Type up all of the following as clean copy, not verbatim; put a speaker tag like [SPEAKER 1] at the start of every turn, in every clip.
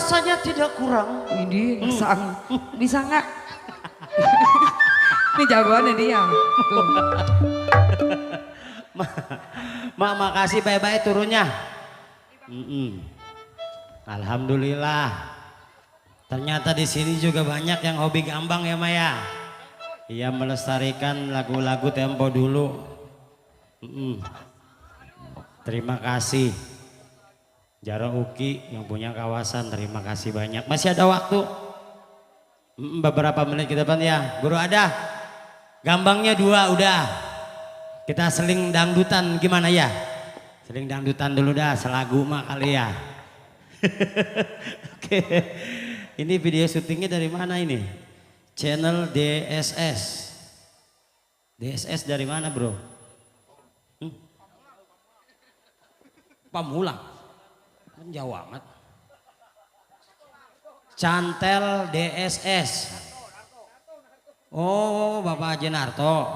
[SPEAKER 1] rasanya tidak kurang.
[SPEAKER 2] Ini bisa nggak? Ini jagoannya dia. Tuh.
[SPEAKER 1] Mak makasih baik-baik turunnya. Alhamdulillah. Ternyata di sini juga banyak yang hobi gambang ya Maya. Ia melestarikan lagu-lagu tempo dulu. Terima kasih. Jaro Uki yang punya kawasan, terima kasih banyak. Masih ada waktu. Beberapa menit ke depan ya. Guru ada. Gambangnya 2 udah. Kita seling dangdutan gimana ya? Seling dangdutan dulu dah, selagu mah kali ya. Oke. Ini video syutingnya dari mana ini? Channel DSS. DSS dari mana bro? Pamulang. Menjauh amat. Cantel DSS. Oh Bapak Haji Narto.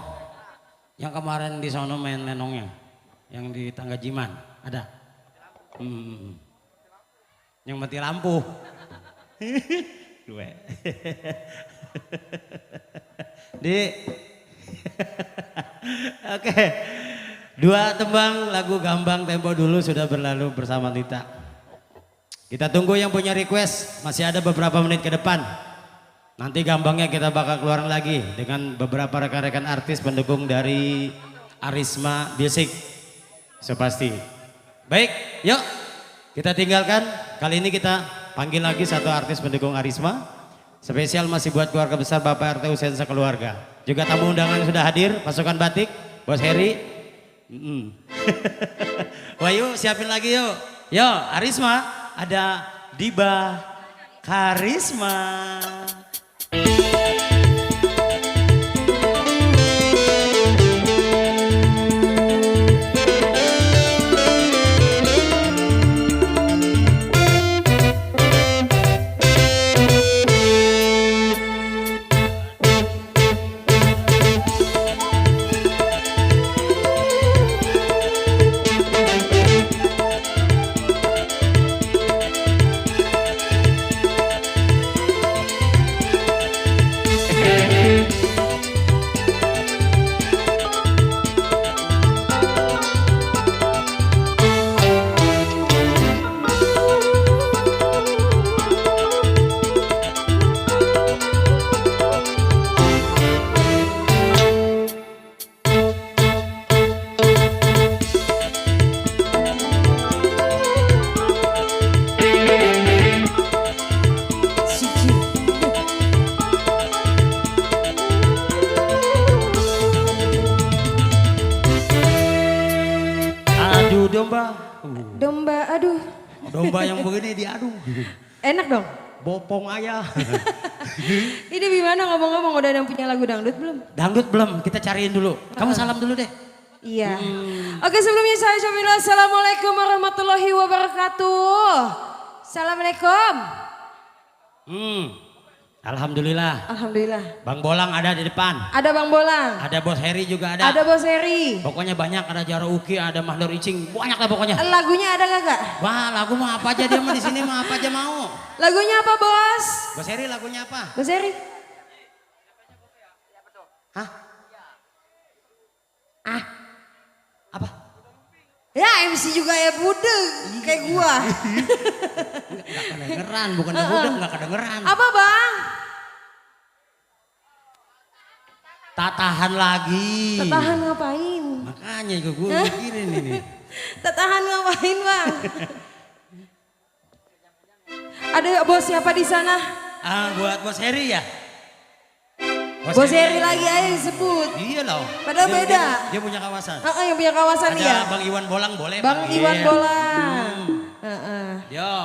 [SPEAKER 1] Yang kemarin di sono main lenongnya. Yang di Tangga Jiman. Ada? Yang mati lampu. Dua. Di. Oke. 2 tembang lagu gambang tempo dulu sudah berlalu bersama Lita. Kita tunggu yang punya request. Masih ada beberapa menit ke depan. Nanti gambangnya kita bakal keluar lagi dengan beberapa rekan-rekan artis pendukung dari Arisma Music. Sepasti. Baik, yuk kita tinggalkan. Kali ini kita panggil lagi satu artis pendukung Arisma. Spesial masih buat keluarga besar Bapak RT Usensa keluarga. Juga tamu undangan sudah hadir, pasukan batik, Bos Heri. Wah yuk siapin lagi yuk. Yo Arisma ada Diba Karisma.
[SPEAKER 2] Domba, aduh.
[SPEAKER 1] Domba yang begini diadu.
[SPEAKER 2] Enak dong?
[SPEAKER 1] Bopong ayah.
[SPEAKER 2] Ini gimana ngomong-ngomong udah ada yang punya lagu dangdut belum?
[SPEAKER 1] Dangdut belum, kita cariin dulu. Kamu salam dulu deh.
[SPEAKER 2] Iya. Oke sebelumnya saya ucapin dulu assalamualaikum warahmatullahi wabarakatuh. Assalamualaikum.
[SPEAKER 1] Alhamdulillah.
[SPEAKER 2] Alhamdulillah.
[SPEAKER 1] Bang Bolang ada di depan.
[SPEAKER 2] Ada Bang Bolang.
[SPEAKER 1] Ada Bos Heri juga ada.
[SPEAKER 2] Ada Bos Heri.
[SPEAKER 1] Pokoknya banyak, ada Jaro Uki, ada Mahlur Icing, banyak lah pokoknya.
[SPEAKER 2] Lagunya ada kagak?
[SPEAKER 1] Wah lagu mah apa aja dia mah di sini mah apa aja mau.
[SPEAKER 2] Lagunya apa Bos?
[SPEAKER 1] Bos Heri lagunya apa?
[SPEAKER 2] Bos Heri.
[SPEAKER 1] Hah? Apa?
[SPEAKER 2] Ya MC juga ya budeg kayak gua.
[SPEAKER 1] Enggak kedengeran, bukan budeg, enggak kedengeran.
[SPEAKER 2] Apa Bang?
[SPEAKER 1] Tatahan lagi.
[SPEAKER 2] Tatahan ngapain?
[SPEAKER 1] Makanya gue mikirin ini.
[SPEAKER 2] Tatahan ngapain Bang? Ada bos siapa di sana?
[SPEAKER 1] Buat Bos Heri ya?
[SPEAKER 2] Bos Heri lagi aja disebut.
[SPEAKER 1] Iya loh.
[SPEAKER 2] Padahal beda.
[SPEAKER 1] Dia punya kawasan.
[SPEAKER 2] Yang punya kawasan
[SPEAKER 1] ada
[SPEAKER 2] ya.
[SPEAKER 1] Bang Iwan Bolang boleh.
[SPEAKER 2] Bang Iwan Bolang.
[SPEAKER 1] Yo.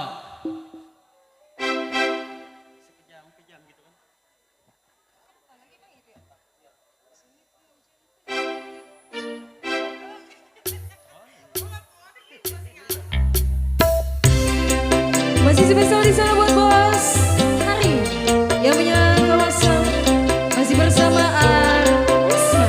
[SPEAKER 2] Masih spesial di sana buat Bos Hari yang punya kawasan masih bersama Arisma.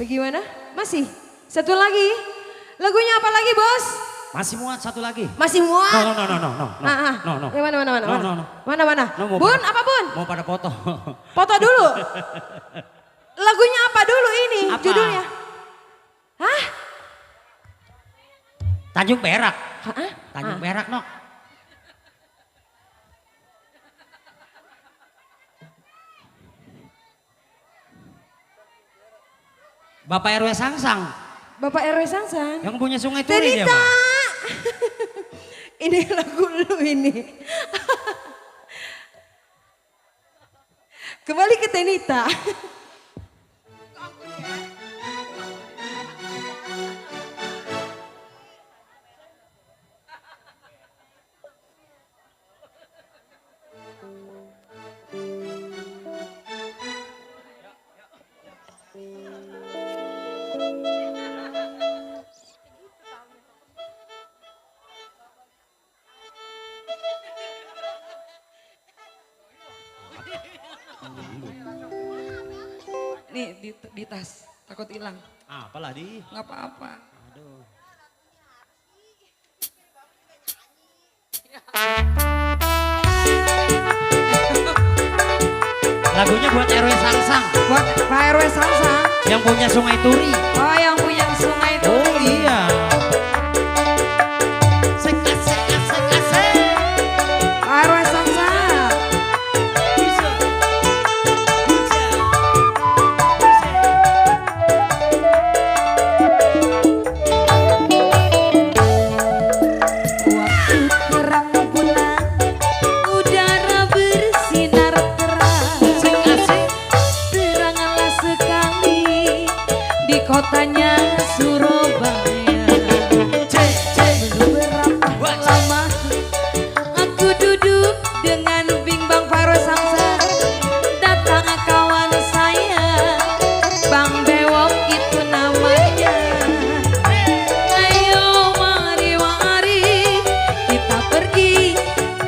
[SPEAKER 2] Bagaimana? Masih? Satu lagi? Lagunya apa lagi bos?
[SPEAKER 1] Masih muat satu lagi.
[SPEAKER 2] Masih muat?
[SPEAKER 1] No.
[SPEAKER 2] Ya, mana?
[SPEAKER 1] No.
[SPEAKER 2] Mana?
[SPEAKER 1] No,
[SPEAKER 2] Bun, apa bun?
[SPEAKER 1] Mau pada foto.
[SPEAKER 2] Foto dulu. Lagunya apa dulu ini?
[SPEAKER 1] Apa?
[SPEAKER 2] Judulnya? Hah?
[SPEAKER 1] Tanjung Perak.
[SPEAKER 2] Hah?
[SPEAKER 1] Tanjung Perak, no. Bapak RW Sangsang.
[SPEAKER 2] Bapak RW Sangsang.
[SPEAKER 1] Yang punya Sungai Turi dia,
[SPEAKER 2] Tenita.
[SPEAKER 1] Pak.
[SPEAKER 2] Ini lagu lu ini. Kembali ke Tenita.
[SPEAKER 3] Nih di tas, takut hilang.
[SPEAKER 1] Apalah di.
[SPEAKER 3] Nggak apa-apa.
[SPEAKER 1] Aduh. Lagunya buat RW Sangsang.
[SPEAKER 3] Buat Pak RW Sangsang.
[SPEAKER 1] Yang punya Sungai Turi.
[SPEAKER 3] Oh yang punya sungai itu.
[SPEAKER 1] Oh iya. Sek.
[SPEAKER 3] Pak RW Sangsang. Waktu terang bulan, udara bersinar terang. Teranglah sekali di kotanya Surabaya. Beberapa lama aku duduk dengan bimbang Pak Sangsang. Datang kawan saya, Bang Bewok itu namanya. Ayo mari kita pergi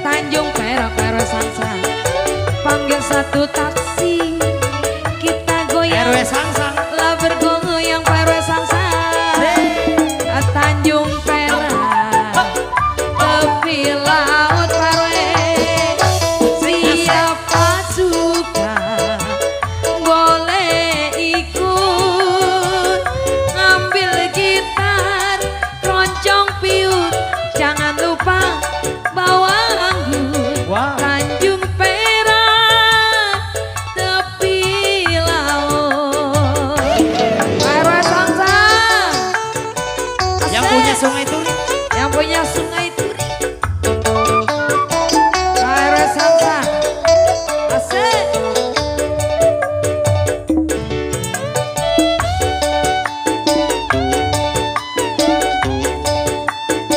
[SPEAKER 3] Tanjung Perak Pak Sangsang. Panggil satu taksi, kita goyang.
[SPEAKER 1] RW Sangsang.
[SPEAKER 3] Lah bergoyang Pak RW Sangsang. Tanjung Perak tepi laut Pak RW. Siapa suka boleh ikut, ngambil gitar, keroncong piut, jangan lupa bawa anggur.
[SPEAKER 1] Wow.
[SPEAKER 3] Tanjung Perak tepi laut. Pak RW Sangsang.
[SPEAKER 1] Yang
[SPEAKER 3] Asik.
[SPEAKER 1] punya Sungai Turi.
[SPEAKER 3] Yang punya Sungai Turi. Pak RW Sangsang. Asik.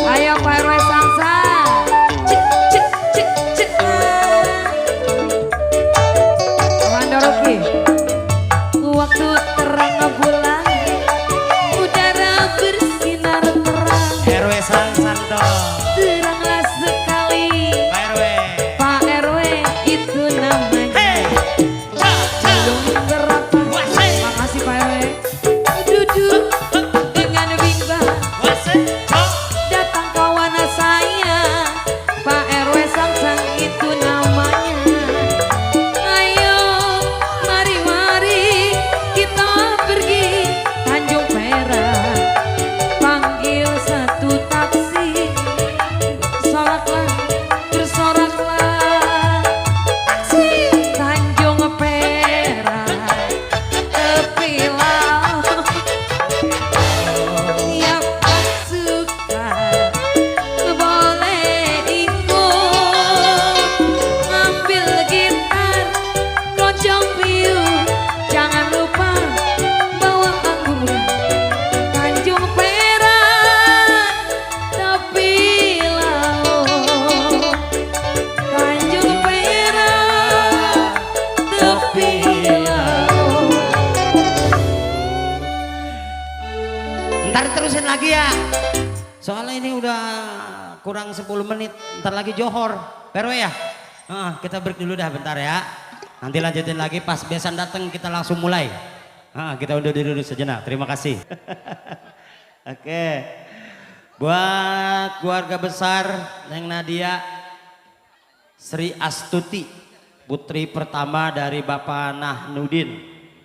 [SPEAKER 3] Ayo Pak RW Sangsang. Cek. Mandoroki. Waktu terang bulan, udara bersinar terang.
[SPEAKER 1] RW Sangsang dong.
[SPEAKER 3] Teranglah sekali
[SPEAKER 1] Pak RW.
[SPEAKER 3] Pak RW itu namanya. Belum berapa. Makasih Pak RW. Duduk dengan bimbang, datang kawan saya, Pak RW Sangsang itu namanya. Ayo mari kita pergi Tanjung Perak. Panggil satu taksi, bersoraklah taksi. Tanjung Perak tepi laut. Siapa suka boleh ikut, ngambil gitar, keroncong piut, jangan lupa bawa anggur. Tanjung Perak tepi laut. Tanjung Perak tepi laut.
[SPEAKER 1] Ntar terusin lagi ya. Soalnya ini udah kurang 10 menit. Ntar lagi johor. RW ya? Kita break dulu dah bentar ya. Nanti lanjutin lagi pas besan datang kita langsung mulai. Kita undur diri dulu sejenak. Terima kasih. Oke. Buat keluarga besar Neng Nadia, Sri Astuti, putri pertama dari Bapak Nahnudin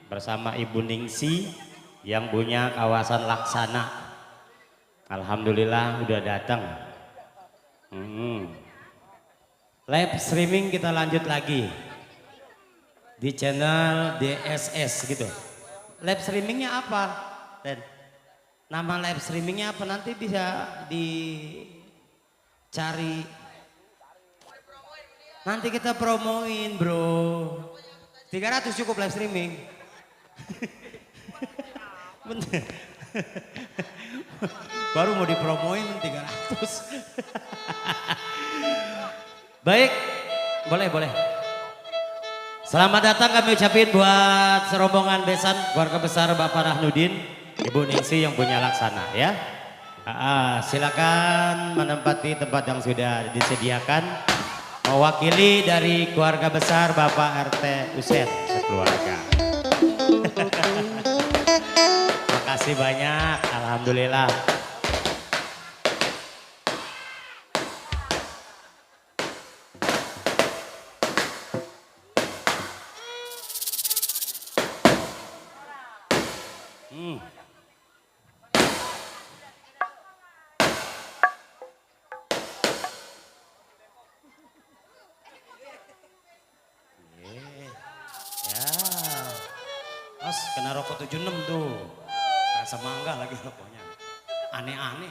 [SPEAKER 1] bersama Ibu Ningsi yang punya kawasan Laksana. Alhamdulillah udah datang. Live streaming kita lanjut lagi di channel DSS gitu. Live streamingnya apa? Dan nama live streamingnya apa nanti bisa dicari. Nanti kita promoin bro. 300 cukup live streaming. Bener. Baru mau dipromoin 300. Baik, boleh. Selamat datang kami ucapin buat serombongan besan keluarga besar Bapak Nahnudin, Ibu Ningsi yang punya Laksana ya. Silakan menempati tempat yang sudah disediakan. Mewakili dari keluarga besar Bapak RT Uset sekeluarga. Makasih banyak, alhamdulillah. Kena rokok 76 tuh. Rasa mangga lagi rokoknya. Aneh-aneh.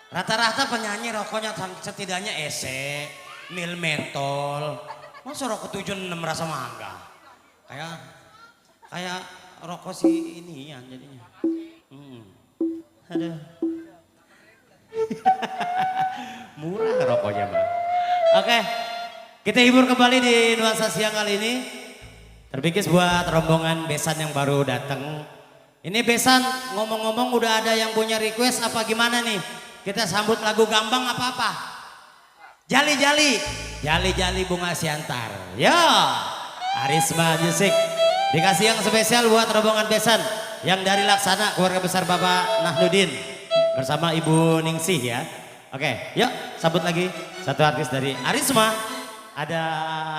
[SPEAKER 1] Rata-rata penyanyi rokoknya setidaknya ese, mil mentol. Masa rokok 76 rasa mangga? Kayak rokok si ini ya jadinya. Aduh. Murah rokoknya Bang. Oke. Kita hibur kembali di nuansa siang kali ini. Terbikis buat rombongan besan yang baru datang. Ini besan ngomong-ngomong udah ada yang punya request apa gimana nih? Kita sambut lagu Gambang apa-apa? Jali-jali bunga siantar. Ya, Arisma Music. Dikasih yang spesial buat rombongan besan yang dari Laksana keluarga besar Bapak Nahnudin bersama Ibu Ningsih ya. Oke, yuk sambut lagi satu artis dari Arisma. Ada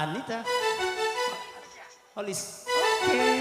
[SPEAKER 1] Anita. Olis. Oke.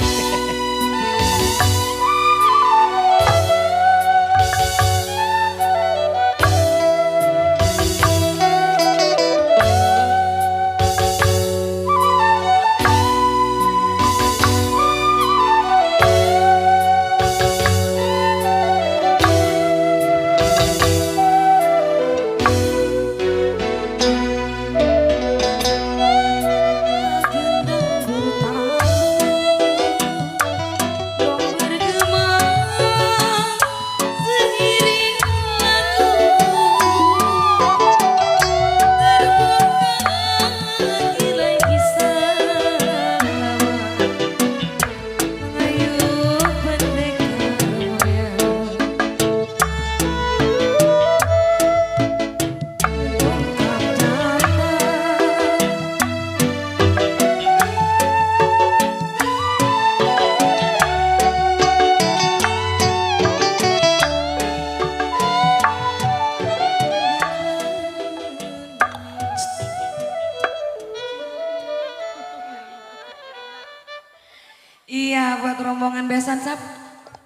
[SPEAKER 2] Iya, buat rombongan besan Sap.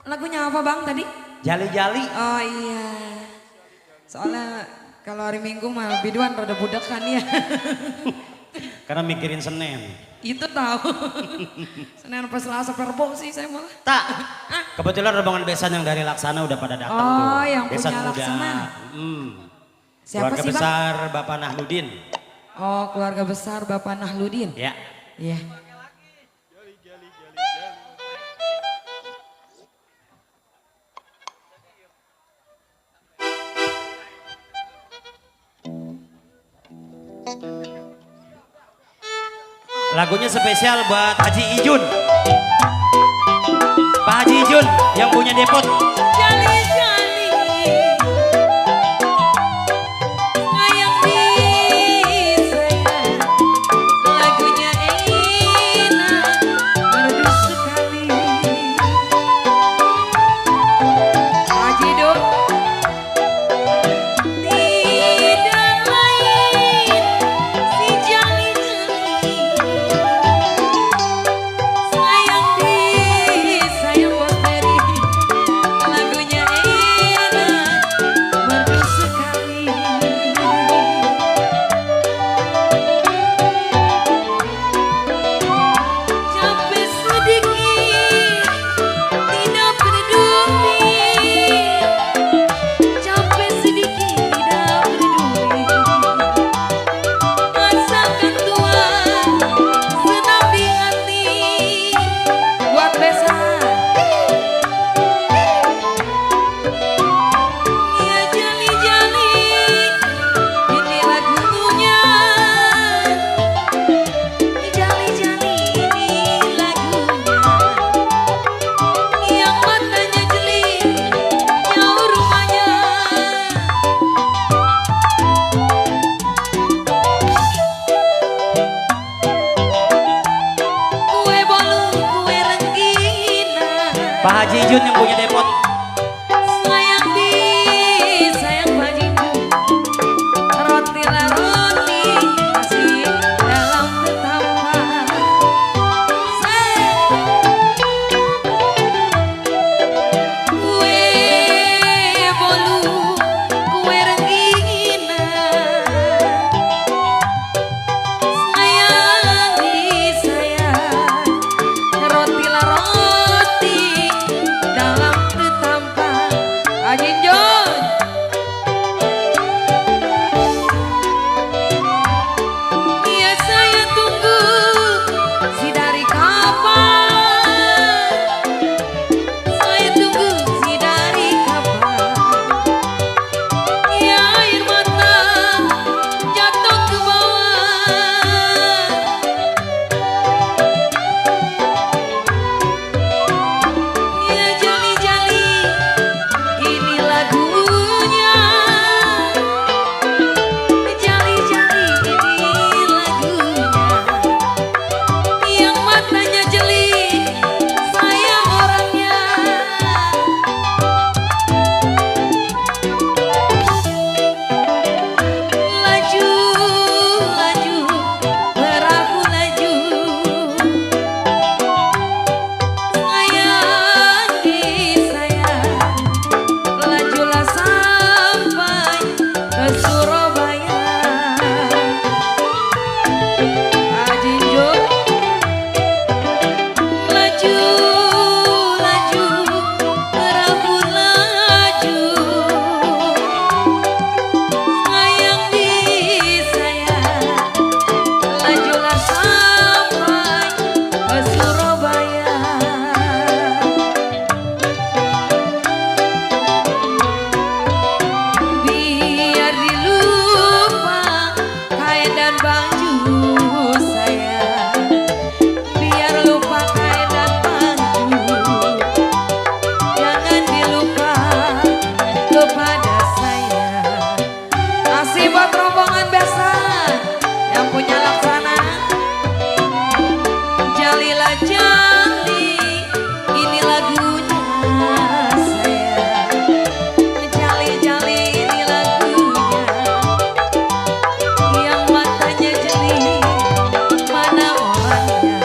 [SPEAKER 2] Lagunya apa Bang tadi?
[SPEAKER 1] Jali-jali.
[SPEAKER 2] Oh iya. Soalnya kalau hari Minggu mah biduan rada budak kan ya.
[SPEAKER 1] Karena mikirin Senin.
[SPEAKER 2] Itu tahu. Senin pas Selasa Perbo sih saya malah.
[SPEAKER 1] Tak. Kebetulan rombongan besan yang dari Laksana udah pada datang tuh.
[SPEAKER 2] Oh, yang
[SPEAKER 1] besan
[SPEAKER 2] punya Laksana. Siapa
[SPEAKER 1] keluarga
[SPEAKER 2] sih, Bang?
[SPEAKER 1] besar Bapak Nahnudin.
[SPEAKER 2] Oh, keluarga besar Bapak Nahnudin.
[SPEAKER 1] Ya.
[SPEAKER 2] Iya.
[SPEAKER 1] Lagunya spesial buat Haji Ijun. Pak Haji Ijun yang punya depot.
[SPEAKER 3] Jali-jali sayang disayang, lagunya enak merdu sekali.
[SPEAKER 1] Pak Haji Jun yang punya depot.
[SPEAKER 3] sayang di sayang bajiku roti lah roti masih dalam tetapkan kue bolu kue rengginang sayang di sayang roti lah roti dalam tetampan Ajinjon iya saya tunggu si dari kapan saya tunggu si dari kapan iya air mata jatuh ke bawah iya jali-jali ini lagunya jali-jali ini lagunya yang matanya jeli saya orangnya laju laju perahu laju sayang di sayang lajulah sampai ke Surabaya Ajinjo laju laju perahu laju sayang di sayang lajulah sampai ke Surabaya biar dilupa kain dan baju saya biar lupa kain dan baju jangan dilupa kepada saya kasih buat rombongan besan yang punya laksana jalilah jali ini lagunya saya jali-jali ini lagunya yang matanya jeli mana orangnya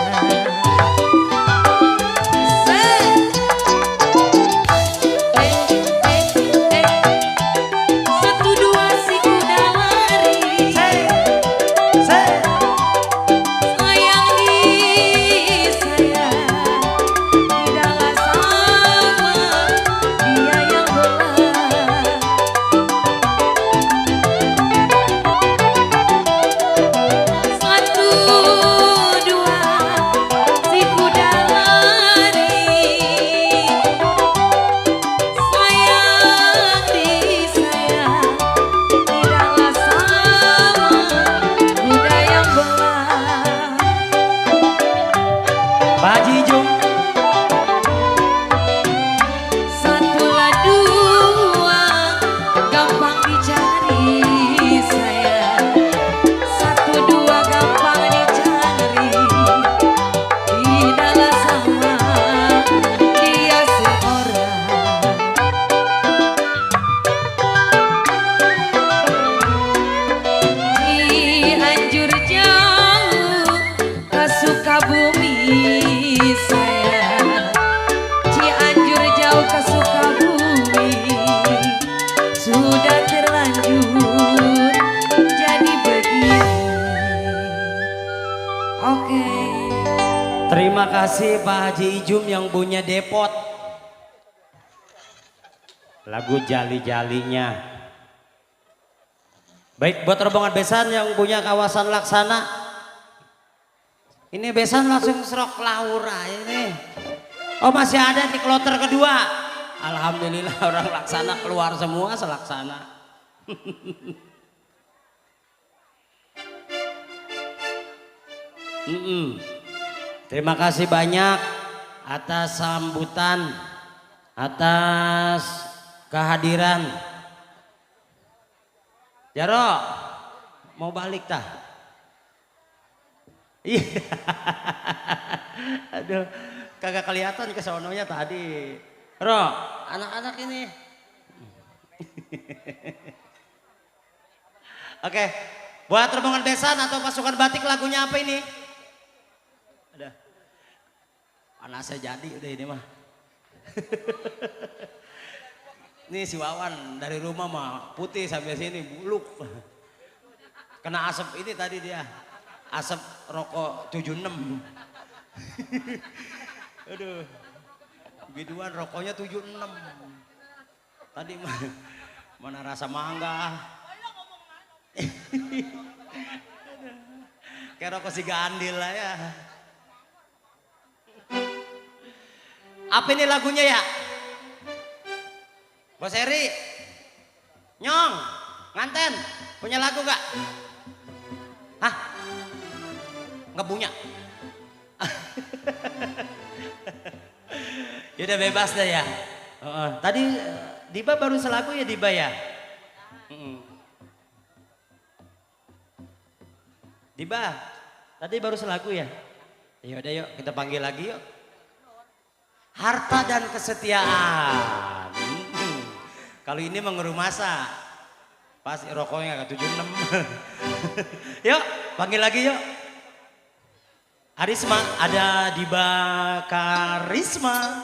[SPEAKER 3] satu dua si kuda lari sayang di sayang tidaklah sama dia yang belah satu dua si kuda lari sayang di sayang tidaklah sama kuda yang belah
[SPEAKER 1] Pak Haji Jun.
[SPEAKER 3] satu lah dua gampang dicari sayang satu dua gampang dicari tidaklah sama dia seorang Cianjur jauh ke Sukabumi sayang Cianjur jauh ke Sukabumi sudah terlanjur jadi begini oke
[SPEAKER 1] Terima kasih Pak Haji Ijum yang punya depot. Lagu jali-jalinya. Baik buat rombongan besan yang punya kawasan laksana. Ini besan langsung serok Laura ini. Oh masih ada di kloter kedua. Alhamdulillah orang laksana keluar semua selaksana. Terima kasih banyak atas sambutan, atas kehadiran. Jaro, mau balik tah? Iya. Aduh, Kagak kelihatan ke sononya tadi. Ro, anak-anak ini. Oke, buat rombongan besan atau pasukan batik lagunya apa ini? Ada. Panasnya jadi udah ini mah. Ini si Wawan dari rumah mah putih sampai sini buluk. Kena asap ini tadi dia. Asap rokok 76. Aduh. Biduan rokoknya 76. Tadi mana rasa mangga. Kayak rokok si Gandil lah ya. Apa ini lagunya ya? Bos Eri, Nyong, Nganten, punya lagu gak? Hah? Nggak punya? Yaudah bebas deh ya. Tadi Diba baru selagu ya Diba ya? Diba, tadi baru selagu ya? Yaudah yuk kita panggil lagi yuk. Harta dan kesetiaan. Kalau ini mengeru masa. Pas rokoknya agak 76. Yuk panggil lagi yuk. Arisma, ada Diba Karisma.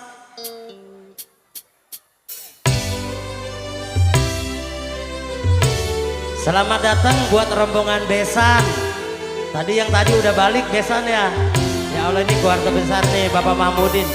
[SPEAKER 1] Selamat datang buat rombongan besan. Tadi yang tadi udah balik besan ya. Ya Allah ini keluarga besar nih Bapak Mahmudin.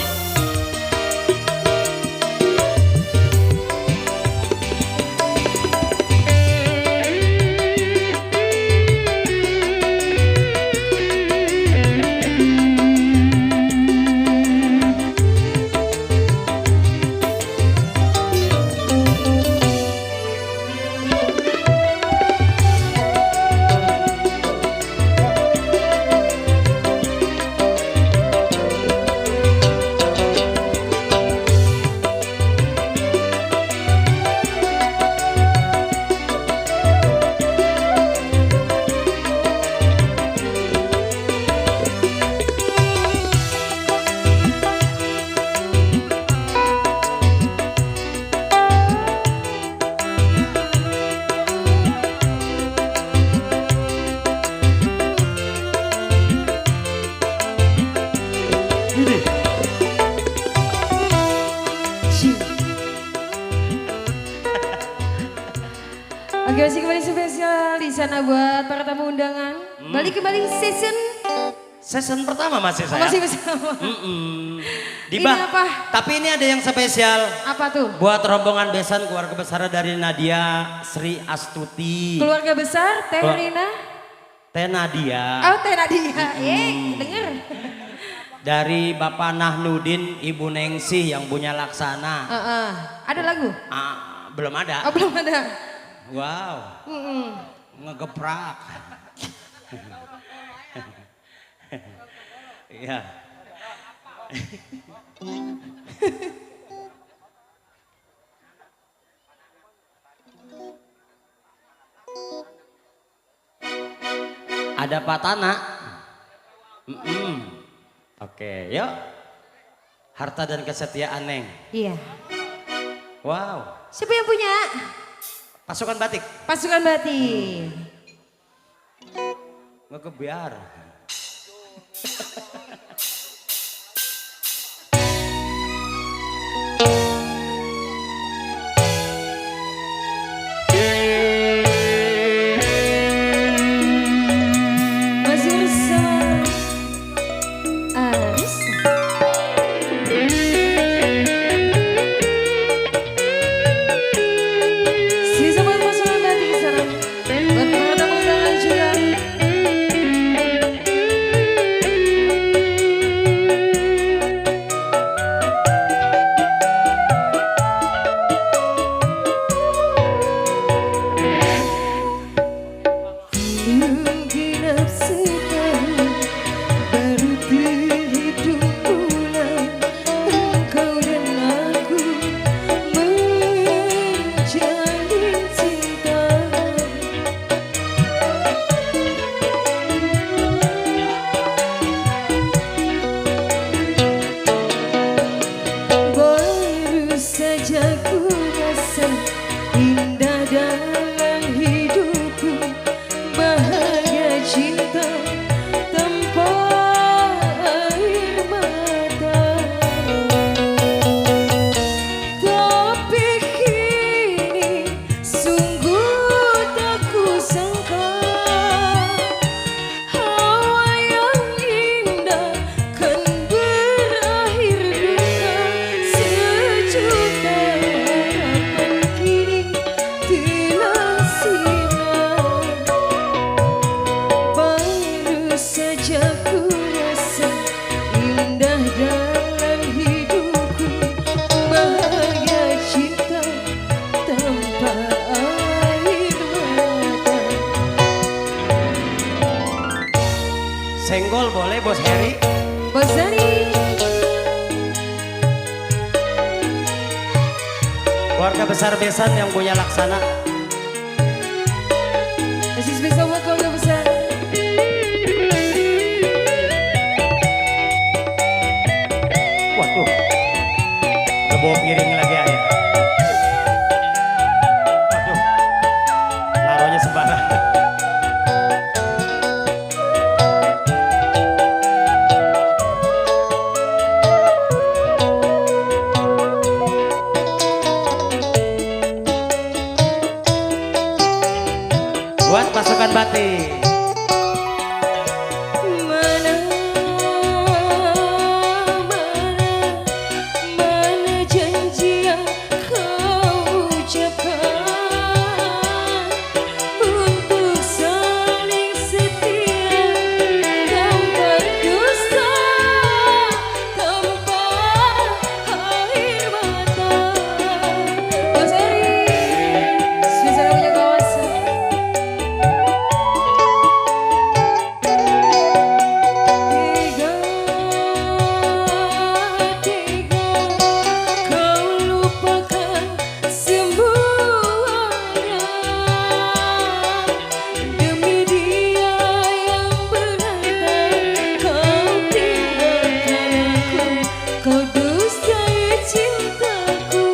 [SPEAKER 3] Oke, masih kembali spesial di sana buat para tamu undangan. Balik kembali
[SPEAKER 1] Season pertama masih saya.
[SPEAKER 3] masih bersama.
[SPEAKER 1] Diba,
[SPEAKER 3] Ini apa?
[SPEAKER 1] tapi ini ada yang spesial.
[SPEAKER 3] Apa tuh?
[SPEAKER 1] Buat rombongan besan keluarga besar dari Nadia Sri Astuti.
[SPEAKER 3] Keluarga besar Teh
[SPEAKER 1] Keluar-
[SPEAKER 3] Rina.
[SPEAKER 1] Teh Nadia.
[SPEAKER 3] Oh, Teh Nadia. Denger.
[SPEAKER 1] Dari Bapak Nahnudin, Ibu Nengsi yang punya Laksana.
[SPEAKER 3] Ada lagu?
[SPEAKER 1] Belum ada.
[SPEAKER 3] Oh, belum ada.
[SPEAKER 1] Wow. Ngegeprak. Iya. Ada Pak Tana. Oke, yuk. Harta dan kesetiaan, Neng.
[SPEAKER 3] Iya.
[SPEAKER 1] Wow.
[SPEAKER 3] Siapa yang punya?
[SPEAKER 1] Pasukan batik.
[SPEAKER 3] Pasukan batik.
[SPEAKER 1] Ngegebiar.
[SPEAKER 3] Masih bersama Aris. Sisa buat pasukan batik sana. Buat para tamu undangan juga.
[SPEAKER 1] Keluarga besar Besan yang punya Laksana.
[SPEAKER 3] Kasih spesial buat keluarga besar.
[SPEAKER 1] Waduh, udah bawa piring lagi ayah. Waduh, naruhnya sembarang. Buat pasukan batik.
[SPEAKER 3] Mana janji yang kau ucapkan untuk saling setia tanpa dusta, tanpa air mata. Bos Eri, spesial punya kawasan. Kau lupakan semuanya demi dia yang berharta. Kau tinggalkan aku, kau dustai cintaku.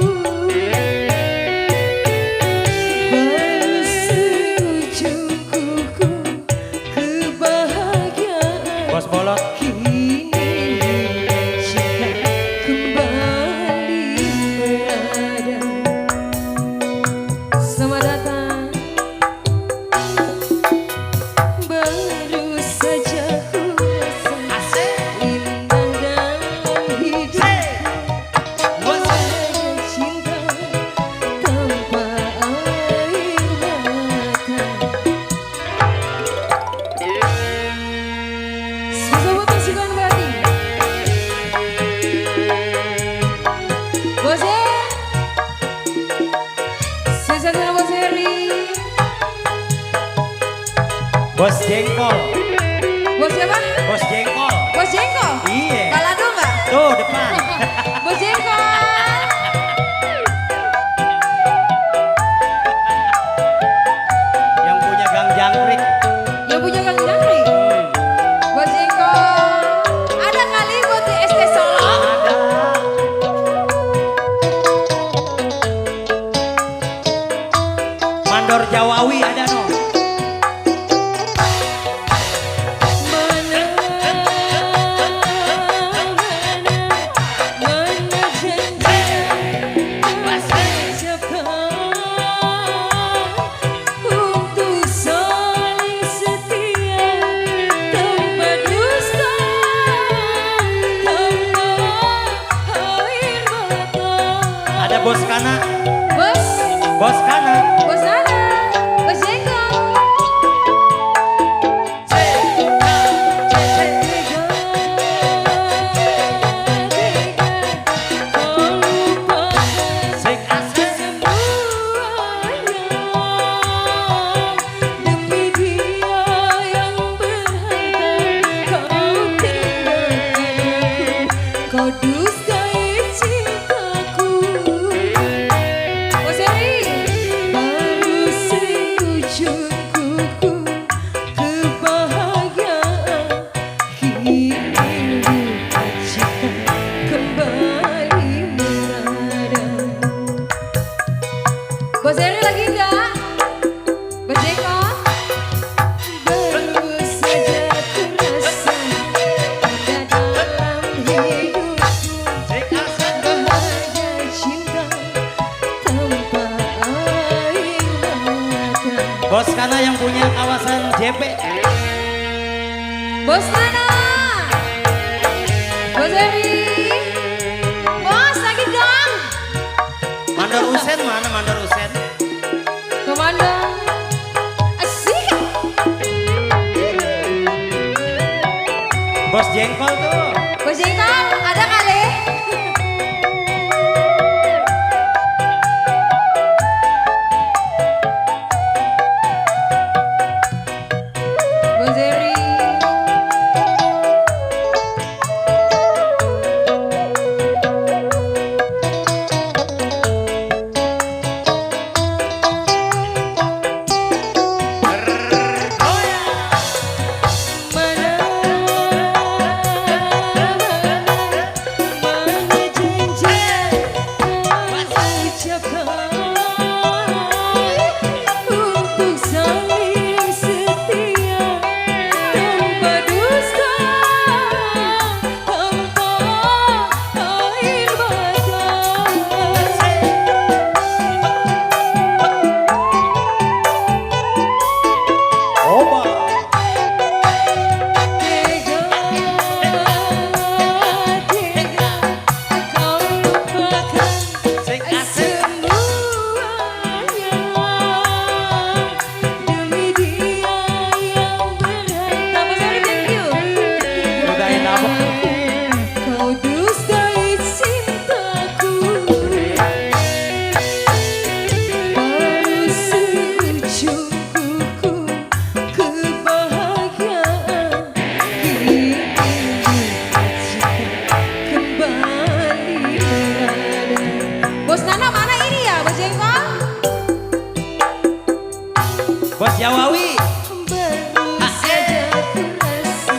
[SPEAKER 3] Baru seujung kuku kebahagiaan.
[SPEAKER 1] Bos Bolot.
[SPEAKER 3] Kini jika kembali berada. Selamat datang. Baru saja ku rasa indah dalam hidup. Ada cinta tanpa air mata. Spesial buat pasukan batik. Bos Er, spesial dari Bos Eri.
[SPEAKER 1] Bos Jengkol.
[SPEAKER 3] Bos siapa?
[SPEAKER 1] Bos Jengkol.
[SPEAKER 3] Bos Jengkol.
[SPEAKER 1] Iya.
[SPEAKER 3] Balado nggak?
[SPEAKER 1] Tuh depan.
[SPEAKER 3] Bos Jengkol.
[SPEAKER 1] Yang punya gang jangkrik.
[SPEAKER 3] Yang punya Kang Jangkrik. Bos Jengkol. Ada kali buat di ST Solo.
[SPEAKER 1] Ada. Mandor Jawawi ada no.
[SPEAKER 3] Mana janji ucapkan untuk saling setia tanpa dusta, tanpa air mata.
[SPEAKER 1] Ada Bos Kana.
[SPEAKER 3] Bos,
[SPEAKER 1] Bos Kana.
[SPEAKER 3] bos Nana, bos Jengkol.
[SPEAKER 1] Sik asik.
[SPEAKER 3] Demi dia yang berharta, kau tinggalkan aku, kau dustai cintaku. Bos Eri, baru seujung kuku kebahagiaan. Kini duka cita kembali merada. Bos Eri lagi enggak? Bos Jengkol? Baru saja terasa ada dalam hidupku
[SPEAKER 1] Sik asik.
[SPEAKER 3] bahagia cinta tanpa air mata.
[SPEAKER 1] Bos Kana yang punya kawasan JP.
[SPEAKER 3] Bos Nana, Bos Eri, bos lagi dong.
[SPEAKER 1] Mandor Usen mana Mandor Usen?
[SPEAKER 3] Komandan, asik.
[SPEAKER 1] Bos Jengkol tuh.
[SPEAKER 3] Bos Jengkol, ada kali? Bos Eri.
[SPEAKER 1] Bos Jawawi.
[SPEAKER 2] Baru saja kurasa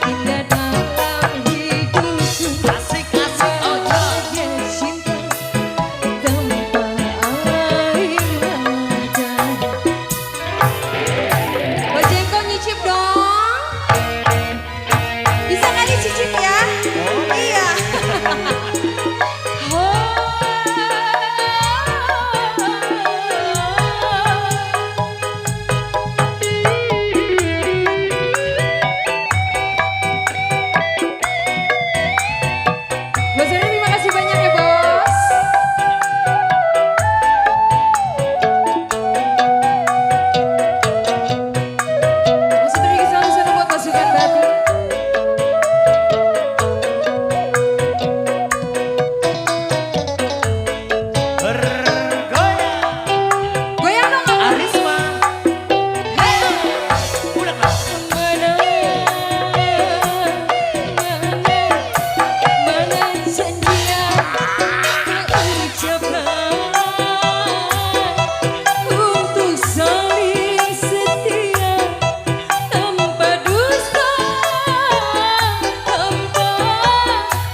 [SPEAKER 2] indah dalam hidupku.
[SPEAKER 1] Asik-asik ojo.
[SPEAKER 2] Bahagia cinta tanpa air mata. Bos Jengkol nyicip dong. Bisa nggak dicicip ya? Iya. Bos Eri terima kasih banyak ya bos. Masih tinggi selalu sana buat pasukan Batu.
[SPEAKER 1] Bergoyang.
[SPEAKER 2] Goyang dong kamu.
[SPEAKER 1] Arisma. Udah kak.
[SPEAKER 2] Mana janji yang kau ucapkan untuk saling setia tanpa dusta, tanpa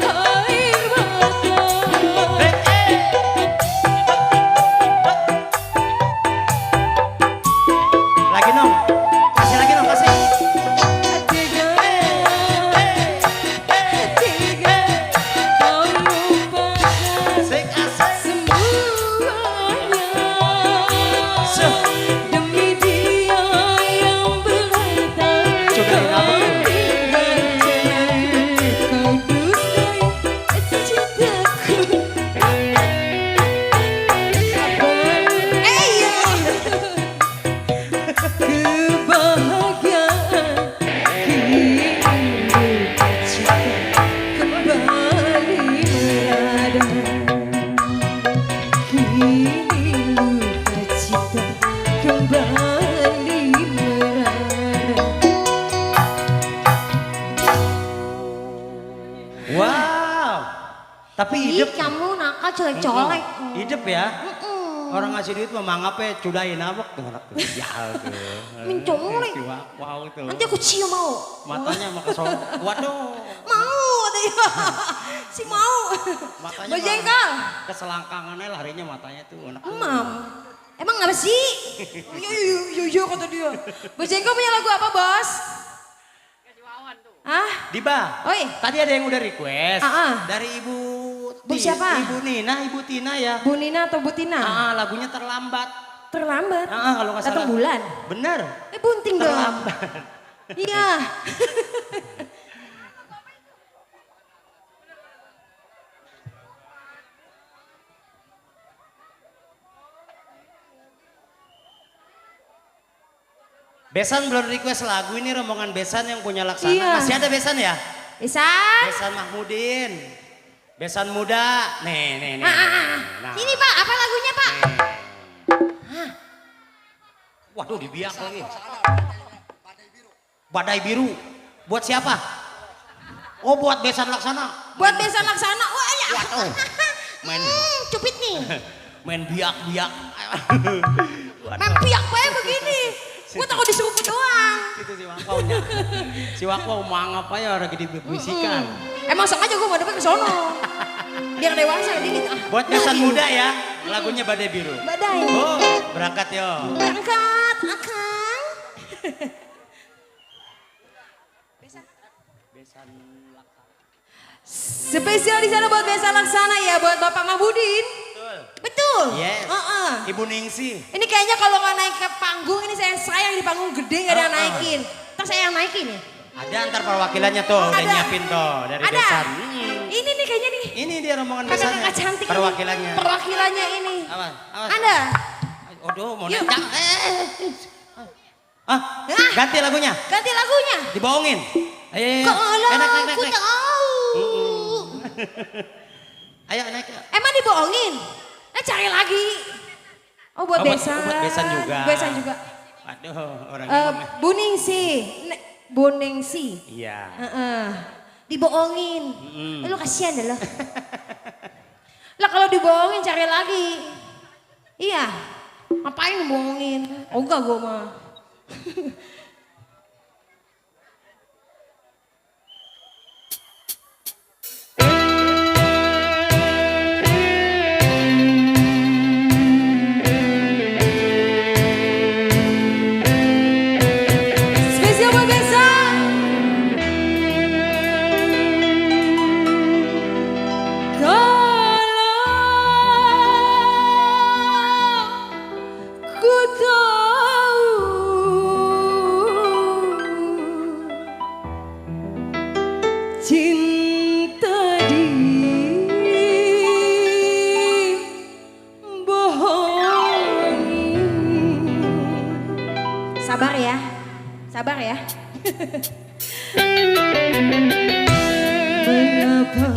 [SPEAKER 2] air mata.
[SPEAKER 1] Lagi nong. Kasih lagi nong kasih.
[SPEAKER 2] Tiga kau lupakan
[SPEAKER 1] Asik asik.
[SPEAKER 2] semuanya demi dia yang berharta.
[SPEAKER 1] Cobain apa tuh?
[SPEAKER 2] Kau dustai cintaku. Iya. Kebahagiaan kini luka cita kembali merada. Kini luka cita kembali merada.
[SPEAKER 1] Wow. Tapi
[SPEAKER 3] Ih,
[SPEAKER 1] hidup.
[SPEAKER 3] kamu nakal colek-colek.
[SPEAKER 1] Hidup ya. Orang ngasih duit mah mangapnya cudain abek tuh anak tuh. Jal tuh.
[SPEAKER 3] Mencolek.
[SPEAKER 1] Wow tuh.
[SPEAKER 3] Nanti aku cium mau.
[SPEAKER 1] Matanya mah kesol. Waduh.
[SPEAKER 3] Mau dia. Si mau.
[SPEAKER 1] Matanya
[SPEAKER 3] Bos
[SPEAKER 1] mah
[SPEAKER 3] Jengkol.
[SPEAKER 1] keselangkangannya larinya matanya tuh anak.
[SPEAKER 3] Emam. Emang apa sih? Iya kata dia. Bos Jengkol punya lagu apa bos? Ah,
[SPEAKER 1] Diba.
[SPEAKER 3] oi.
[SPEAKER 1] Tadi ada yang udah request dari Ibu
[SPEAKER 3] Bu siapa?
[SPEAKER 1] Ibu Nina, Ibu Tina ya.
[SPEAKER 3] Bu Nina atau Bu Tina?
[SPEAKER 1] Lagunya terlambat.
[SPEAKER 3] Terlambat.
[SPEAKER 1] Kalau nggak salah.
[SPEAKER 3] Datang bulan.
[SPEAKER 1] Bener.
[SPEAKER 3] Bunting dong.
[SPEAKER 1] Terlambat.
[SPEAKER 3] Iya.
[SPEAKER 1] Besan belum request lagu ini rombongan Besan yang punya Laksana.
[SPEAKER 3] Iya.
[SPEAKER 1] Masih ada Besan ya?
[SPEAKER 3] Isan.
[SPEAKER 1] Besan Mahmudin. Besan muda. Nih. Nah.
[SPEAKER 3] Ini Pak, apa lagunya Pak?
[SPEAKER 1] Waduh dibiak lagi. Badai biru. Buat siapa? Oh buat Besan Laksana.
[SPEAKER 3] Buat Besan Laksana. Wah ya.
[SPEAKER 1] Waduh. Main
[SPEAKER 3] Cupit nih.
[SPEAKER 1] main biak-biak.
[SPEAKER 3] Main piak bae begini. Gue takut disuruh doang.
[SPEAKER 1] Itu si Wakaunya. Si Wakau mangap aja orang gede bisikan.
[SPEAKER 3] Emang sengaja gue ngadepin ke sono. Biar dewasa dikit.
[SPEAKER 1] Buat Besan muda ya, lagunya Badai Biru.
[SPEAKER 3] Badai.
[SPEAKER 1] Oh, berangkat yo.
[SPEAKER 3] Berangkat, Akang.
[SPEAKER 1] Besan Laksana.
[SPEAKER 2] Spesial di sana buat Besan Laksana ya, buat Bapak Mahmudin.
[SPEAKER 1] Betul.
[SPEAKER 3] Betul.
[SPEAKER 1] Yes.
[SPEAKER 3] Heeh.
[SPEAKER 1] Ibu Ningsi.
[SPEAKER 2] Ini kayaknya kalau nggak naik ke panggung, ini saya yang di panggung gede nggak ada yang naikin.
[SPEAKER 3] Ntar saya yang naikin ya.
[SPEAKER 1] Ada antar perwakilannya tuh, udah
[SPEAKER 2] Ada.
[SPEAKER 1] nyiapin tuh dari
[SPEAKER 2] Ada.
[SPEAKER 1] Besan.
[SPEAKER 2] Ini nih kayaknya nih.
[SPEAKER 1] Ini dia rombongan Besannya.
[SPEAKER 2] Kakak cantik. ini.
[SPEAKER 1] Perwakilannya.
[SPEAKER 2] Perwakilannya ini.
[SPEAKER 1] Awas, awas.
[SPEAKER 2] Anda.
[SPEAKER 1] Aduh, mau
[SPEAKER 2] Yuk.
[SPEAKER 1] nendang. Ganti lagunya.
[SPEAKER 2] Ganti lagunya.
[SPEAKER 1] Dibohongin. Ayo.
[SPEAKER 3] Kalau
[SPEAKER 1] Naik.
[SPEAKER 3] aku tahu.
[SPEAKER 1] Ayo naik.
[SPEAKER 2] Emang dibohongin? Cari lagi. Oh buat Besan.
[SPEAKER 1] Buat Besan juga.
[SPEAKER 2] Besan juga.
[SPEAKER 1] Aduh, orang
[SPEAKER 2] Bu Ningsi. Bu Ningsi.
[SPEAKER 1] Iya.
[SPEAKER 3] Dibohongin. Lu kasihan deh lo.
[SPEAKER 2] Lah kalau dibohongin cari lagi. Iya.
[SPEAKER 3] Ngapain bohongin? Oh enggak gue mah.
[SPEAKER 2] Spesial buat Besa.
[SPEAKER 3] Ku tahu cinta dibohongi. Sabar ya, sabar ya.
[SPEAKER 2] Mengapa,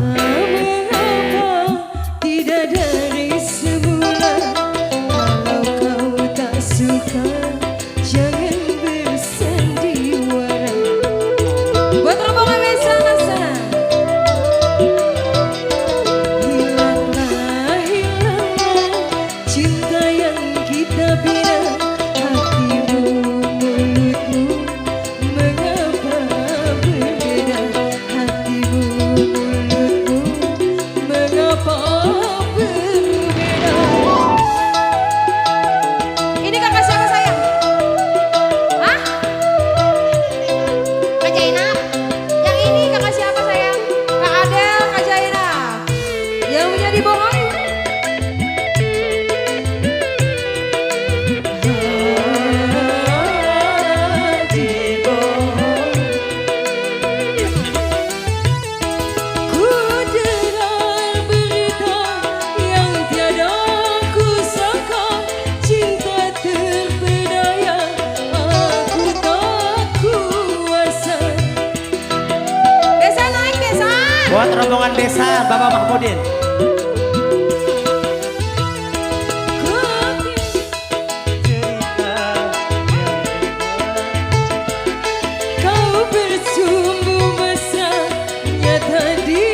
[SPEAKER 2] mengapa tidak dari semula? Kalau kau tak suka, jangan bersandiwara. Buat rombongan Besa sana. Hilanglah, hilanglah cinta yang kita bina. Hatimu, mulutmu, mengapa berbeda? Hatimu, mulutmu, mengapa berbeda?
[SPEAKER 3] Ini kakak siapa sayang? Hah? Kak Jainab? Yang ini kakak siapa sayang? Kak Adel, Kak Jainab. Yang punya dibohongi.
[SPEAKER 2] Ku dengar berita yang tiada ku sangka, cinta terpedaya aku tak kuasa.
[SPEAKER 3] Besan naik besan.
[SPEAKER 1] Buat rombongan desa Bapak Mahmudin.
[SPEAKER 2] Kau bersumbu mesra nyata di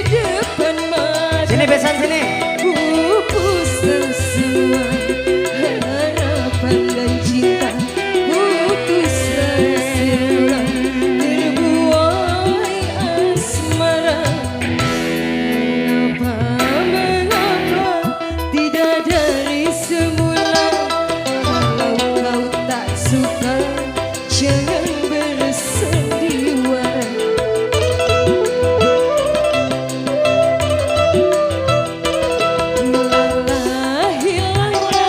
[SPEAKER 2] depan mata.
[SPEAKER 1] Sini besan sini.
[SPEAKER 2] Pupuslah semua harapan dan cinta. Putuslah semula terbuai asmara. Mengapa, mengapa tidak dari semula? Kalau kau tak suka, jangan bersandiwara. Hilanglah, hilanglah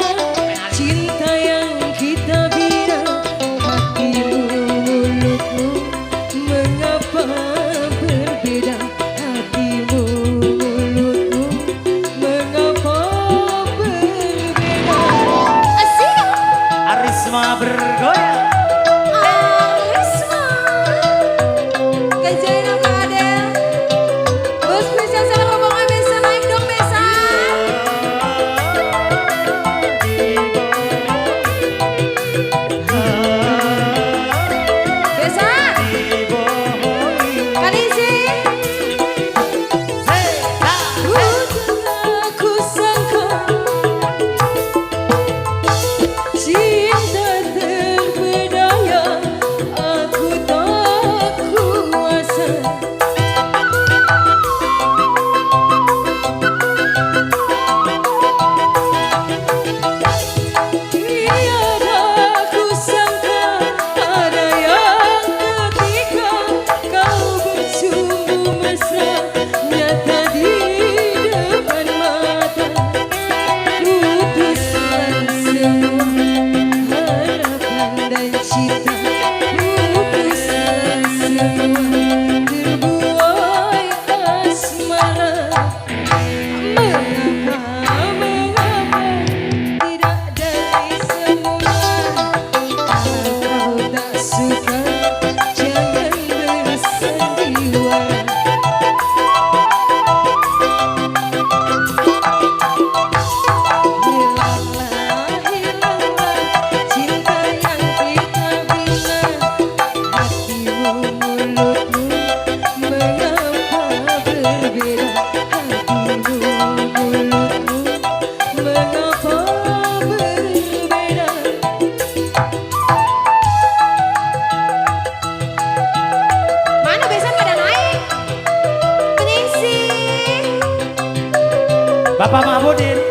[SPEAKER 1] Bapak Mahmudin.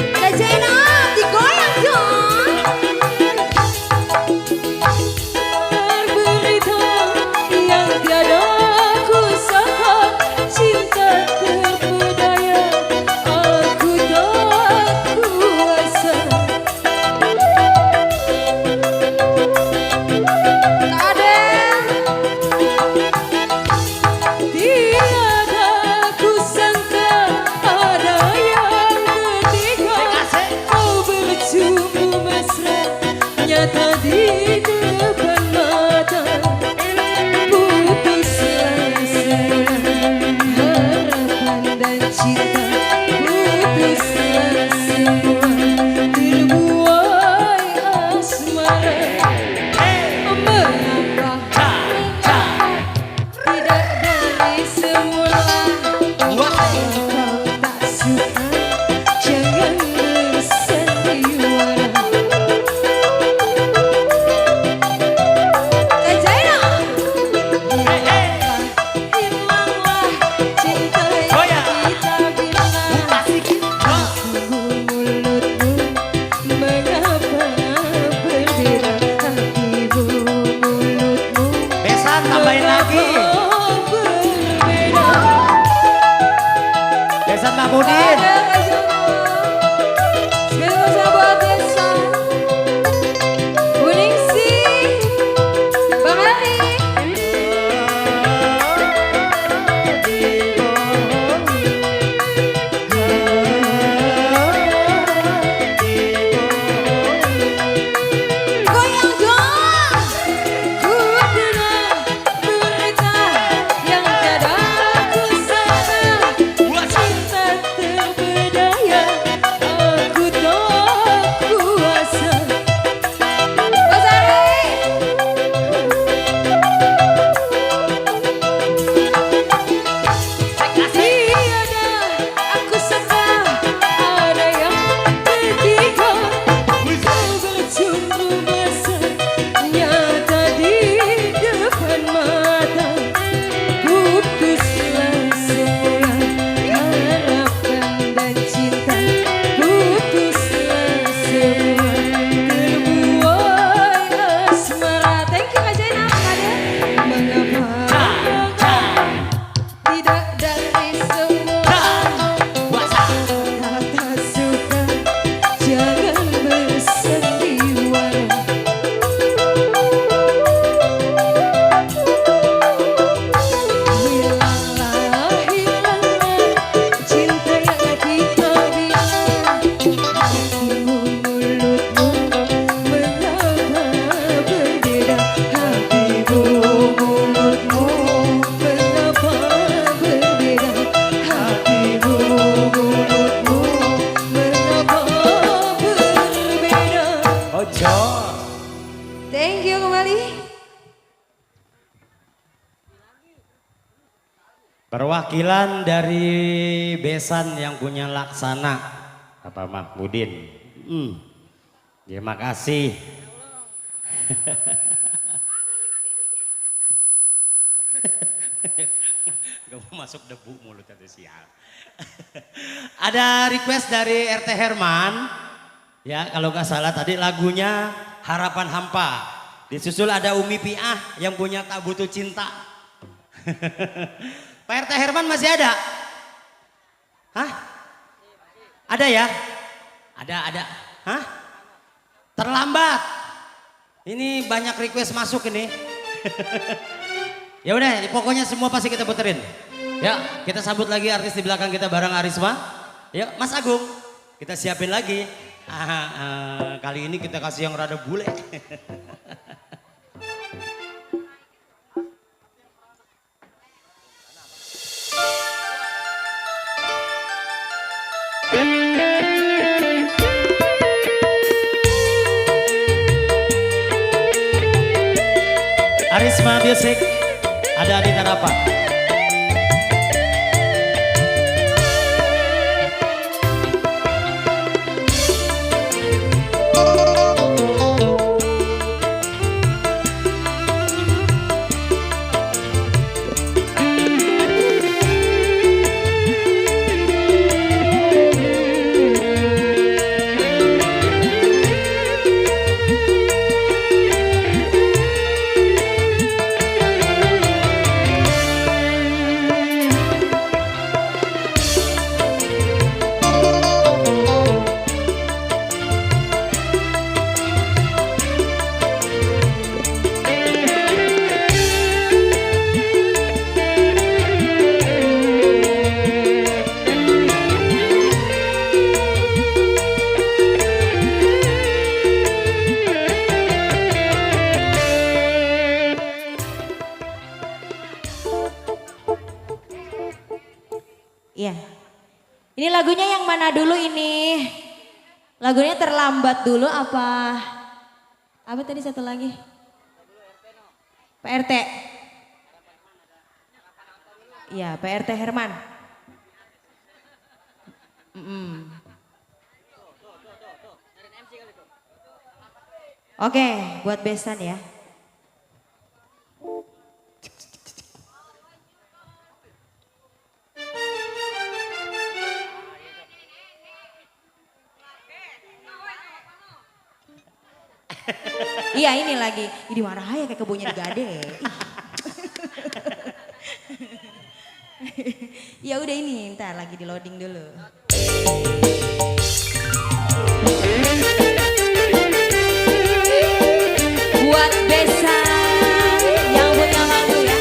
[SPEAKER 3] Kak Zainab, digoyang dong.
[SPEAKER 2] Berita yang tiada kusangka, cinta terpedaya aku tak kuasa.
[SPEAKER 3] Kak Adel,
[SPEAKER 2] Tiada kusangka ada yang ketiga, kau bercumbu mesra nyata di depan mata. Putuslah semua harapan dan cinta, putuslah semua terbuai asmara. Mengapa tidak dari semula kau tak suka, jangan bersandiwara.
[SPEAKER 3] Kak Zainab,
[SPEAKER 2] Hilanglah cinta yang kita bina. Mulutmu mengapa berbeda, hatimu mulutmu
[SPEAKER 1] Besan tambahin lagi.
[SPEAKER 2] berbeda.
[SPEAKER 1] Besan Mahmudin.
[SPEAKER 3] Adel, Kak Zainab. Spesial buat Desa. Bu Ningsih, Bang Ali. Goyang dong.
[SPEAKER 2] Ku dengar berita yang tiada kusangka, cinta terpedaya aku tak kuasa.
[SPEAKER 3] Mas Ari.
[SPEAKER 2] Tiada aku sangka ada yang ketiga, kau bercumbu mesra nyata di depan mata. Putuslah semua harapan dan cinta, putuslah semua terbuai asmara.
[SPEAKER 3] Thank you Kak Zainab, Kak Adel.
[SPEAKER 2] Mengapa tidak dari semula tak suka, jangan bersandiwara. Hilanglah cinta yang kita bina. Hatimu mulutmu mengapa berbeda, hatimu mulutmu mengapa berbeda, hatimu mulutmu mengapa berbeda.
[SPEAKER 1] Ojo.
[SPEAKER 3] Thank you kembali.
[SPEAKER 1] Perwakilan dari Besan yang punya Laksana, Bapak Mahmudin. Terima kasih. Gak mau masuk debu mulut itu sial. Ada request dari RT Herman. Ya kalau nggak salah tadi lagunya Harapan Hampa. Disusul ada Umi Piah yang punya Tak Butuh Cinta. Pak RT Herman masih ada? Hah? Ada ya? Ada. Hah? Terlambat. Ini banyak request masuk ini. Ya udah, pokoknya semua pasti kita puterin. Ya, kita sambut lagi artis di belakang kita bareng Arisma. Ya, Mas Agung, kita siapin lagi. Kali ini kita kasih yang rada bule. Arisma Music, ada Adita Rapa.
[SPEAKER 3] Ini lagunya yang mana dulu ini? Lagunya terlambat dulu apa? Apa tadi satu lagi? PRT. Iya, PRT Herman. Oke, buat besan ya. Iya ini lagi, ini marah ya kayak kebunnya digade. Ya udah ini, ntar lagi di loading dulu. Buat besan yang punya lagu ya.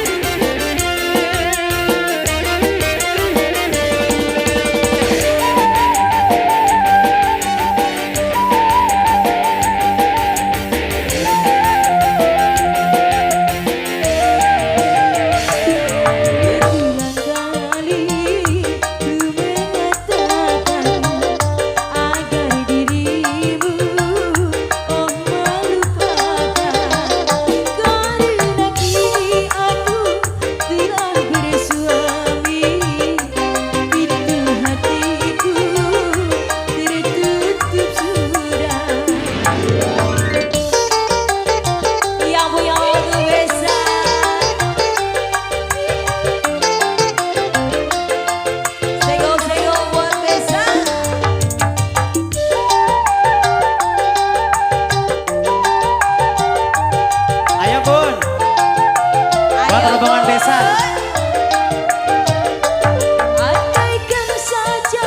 [SPEAKER 3] Andaikan saja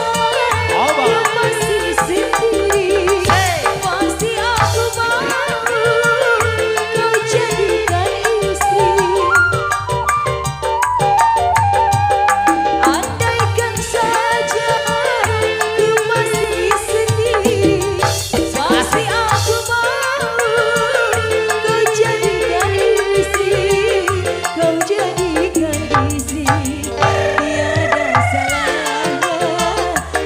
[SPEAKER 3] aku masih sendiri, pasti aku mau kau jadikan istri. Andaikan saja aku masih sendiri, pasti aku mau kau jadikan istri. Kau jadikan istri, tiada salahnya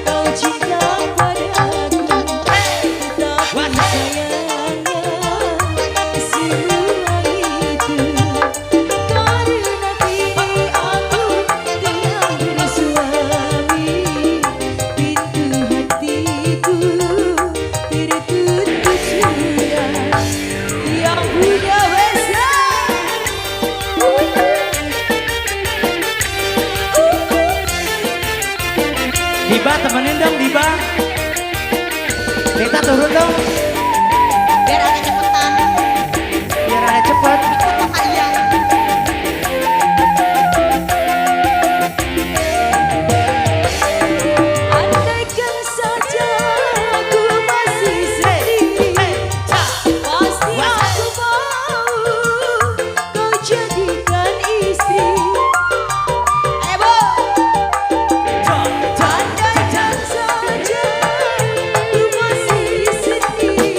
[SPEAKER 3] kau cinta padaku, tapi sayangnya semua itu karena kini aku telah bersuami, pintu hatiku tertutup sudah. Yang punya besar
[SPEAKER 1] Diba temenin dong Diba. Rita turun dong.
[SPEAKER 3] biar ada cepetan.
[SPEAKER 1] Biar ada cepet.
[SPEAKER 3] Andaikan saja aku masih sendiri, pasti aku mau kau jadikan istri. Andaikan saja aku masih sendiri,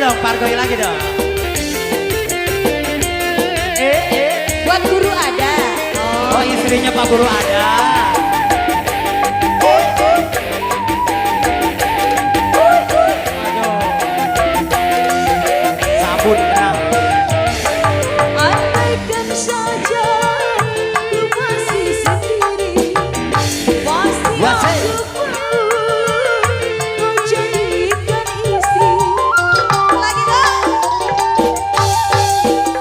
[SPEAKER 1] dong, Pargoy lagi dong.
[SPEAKER 3] Buat guru ada.
[SPEAKER 1] Oh istrinya Pak Guru ada. Sabun kenal.
[SPEAKER 3] Andaikan saja ku masih sendiri, pasti
[SPEAKER 1] Wasai.
[SPEAKER 3] aku mau jadikan istri. Lagi dong.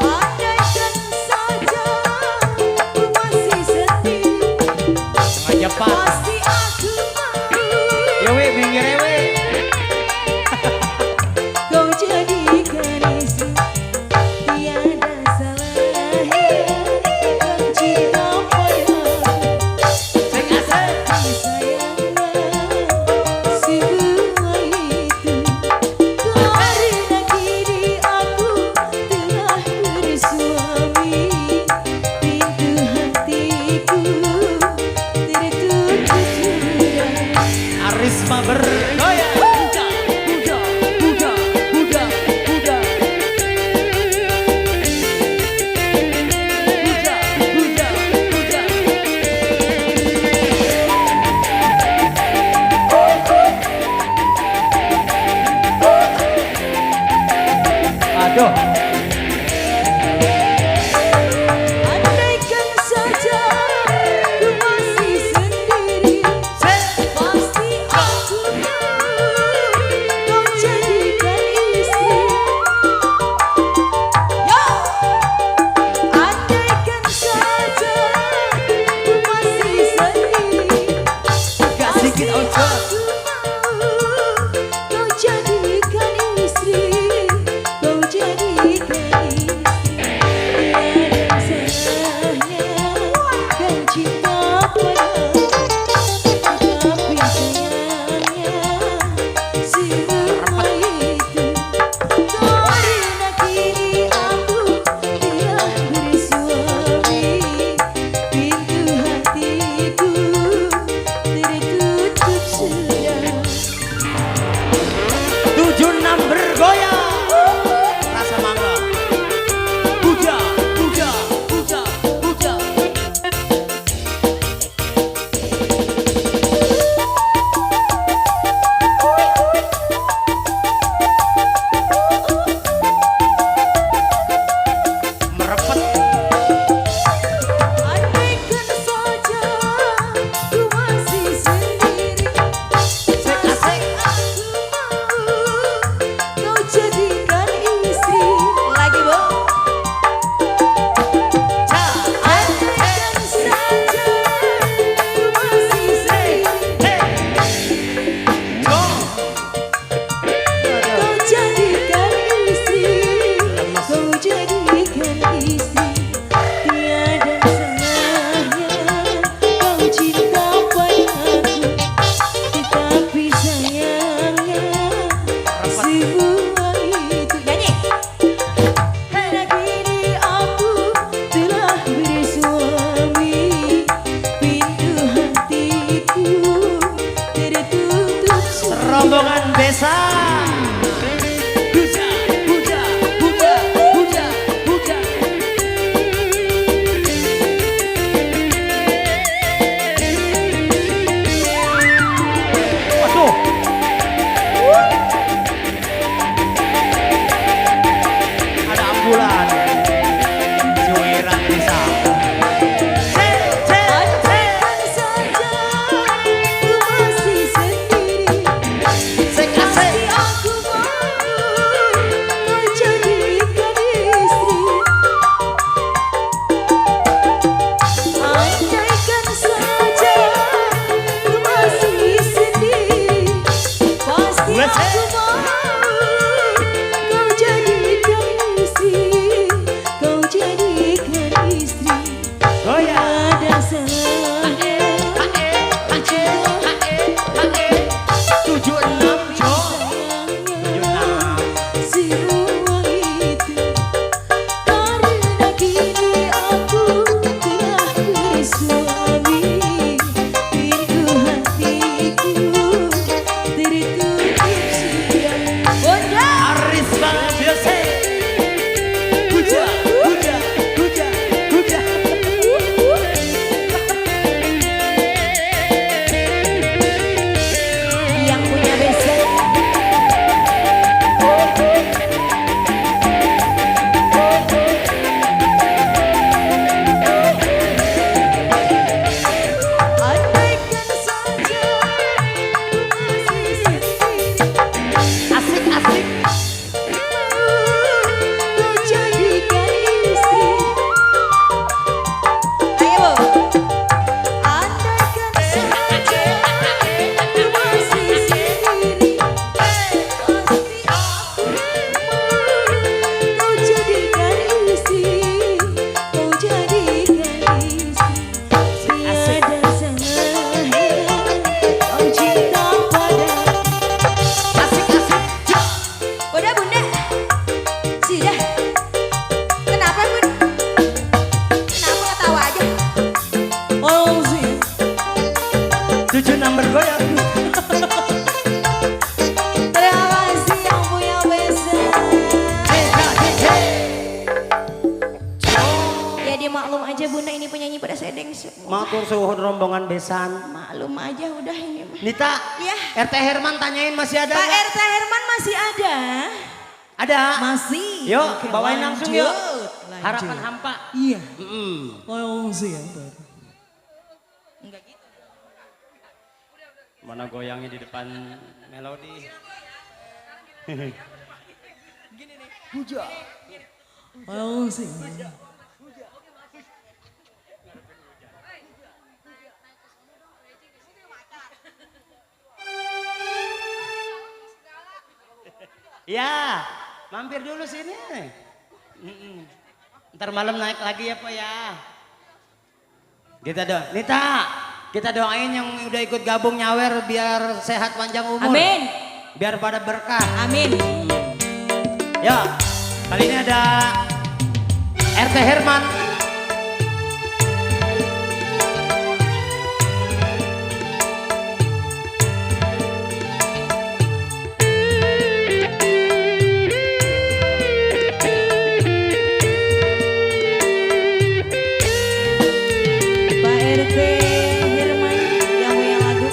[SPEAKER 3] Andaikan saja ku masih sendiri,
[SPEAKER 1] Sengaja Pak.
[SPEAKER 3] pasti aku mau
[SPEAKER 1] Ya we, minggir ya we.
[SPEAKER 3] kau jadikan istri. Tiada salahnya kau cinta padaku.
[SPEAKER 1] Sing asik.
[SPEAKER 3] Sayangnya semua itu karena kini aku telah bersuami, pintu hatiku tertutup sudah.
[SPEAKER 1] Arisma bergoyang. Aduh.
[SPEAKER 3] Andaikan saja ku masih sendiri, pasti aku mau kau jadikan istri. Yo! Andaikan saja ku masih sendiri,
[SPEAKER 1] Gak
[SPEAKER 3] pasti
[SPEAKER 1] sedikit ojo.
[SPEAKER 3] aku mau kau jadikan istri. Kau jadikan istri. Tiada salahnya kau cinta padaku, tapi sayangnya semua itu karena kini aku telah bersuami, pintu hatiku tertutup sudah.
[SPEAKER 1] 76 bergoyang. Rasa mangga. Puja, puja, puja, puja. Merepet.
[SPEAKER 3] Andaikan saja ku masih sendiri,
[SPEAKER 1] Asik.
[SPEAKER 3] aku mau kau jadikan istri. Lagi Bu. Andaikan saja ku masih sendiri, kau jadikan istri, kau jadikan istri. Tiada salahnya kau cinta padaku, tetapi sayangnya semua itu nyanyi. Karena kini aku telah bersuami, pintu hatiku tertutup sudah.
[SPEAKER 1] Rombongan besan. Puja, puja, puja, puja, puja. Waduh. Ada ambulan. Si Wirang bisa.
[SPEAKER 3] Andaikan saja ku masih sendiri,
[SPEAKER 1] Sing asik.
[SPEAKER 3] pasti aku mau kau jadikan istri. Andaikan saja ku masih sendiri, pasti aku mau kau jadikan istri, kau jadikan istri.
[SPEAKER 1] Goyang.
[SPEAKER 3] Ada salahnya kau cinta
[SPEAKER 1] 76 Jo.
[SPEAKER 3] sayangnya semua itu karena kini aku telah bersuami, pintu hatiku tertutup sudah. Bunda
[SPEAKER 1] Aris banget.
[SPEAKER 4] sedeng semua.
[SPEAKER 1] Matur suhun rombongan besan.
[SPEAKER 4] Maklum aja udah ini mah.
[SPEAKER 1] Nita,
[SPEAKER 4] Ya.
[SPEAKER 1] RT Herman tanyain masih ada
[SPEAKER 4] Pak
[SPEAKER 1] nggak?
[SPEAKER 4] RT Herman masih ada?
[SPEAKER 1] Ada.
[SPEAKER 4] Masih.
[SPEAKER 1] Yuk,
[SPEAKER 4] Oke,
[SPEAKER 1] bawain langsung yuk.
[SPEAKER 4] lanjut.
[SPEAKER 1] Harapan hampa.
[SPEAKER 4] Iya.
[SPEAKER 5] Oh siapa?
[SPEAKER 4] Enggak gitu.
[SPEAKER 1] Mana goyangnya di depan melodi.
[SPEAKER 5] Oh siapa?
[SPEAKER 1] Ya, mampir dulu sini. Ntar malam naik lagi ya Pak ya. Kita doain yang udah ikut gabung nyawer biar sehat panjang umur.
[SPEAKER 4] Amin.
[SPEAKER 1] Biar pada berkah.
[SPEAKER 4] Amin.
[SPEAKER 1] Ya, kali ini ada RT Herman.
[SPEAKER 4] Pak RT Herman yang goyang lagu.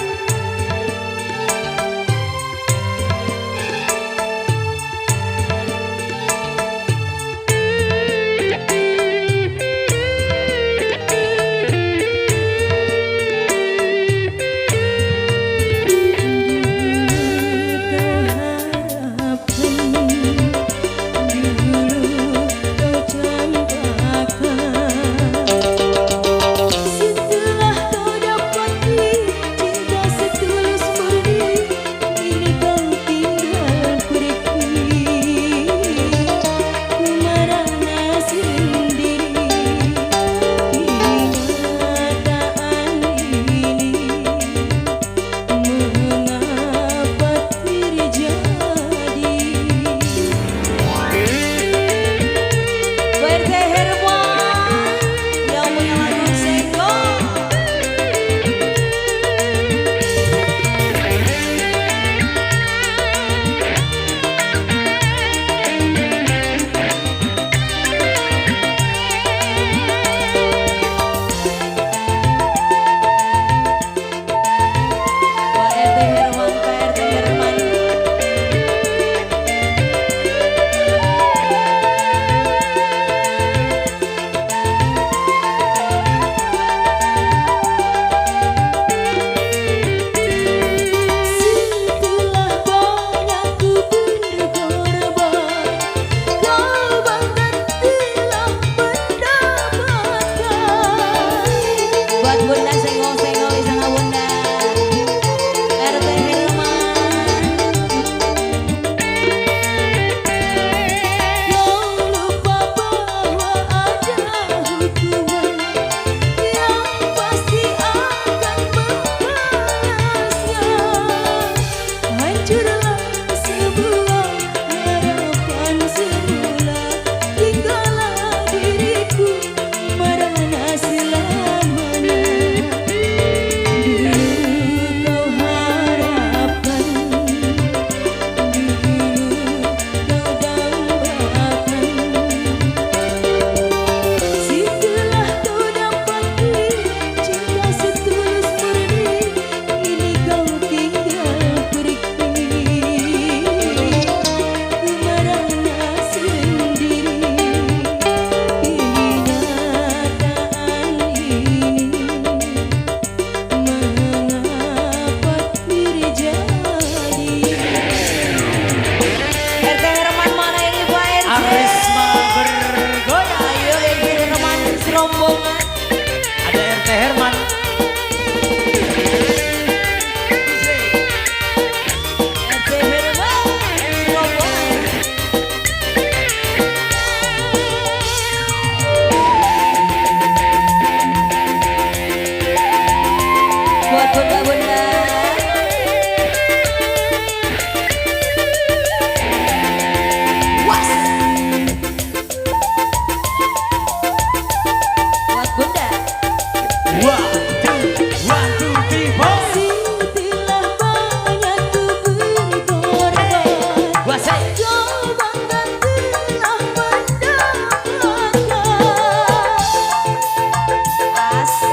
[SPEAKER 4] Asik.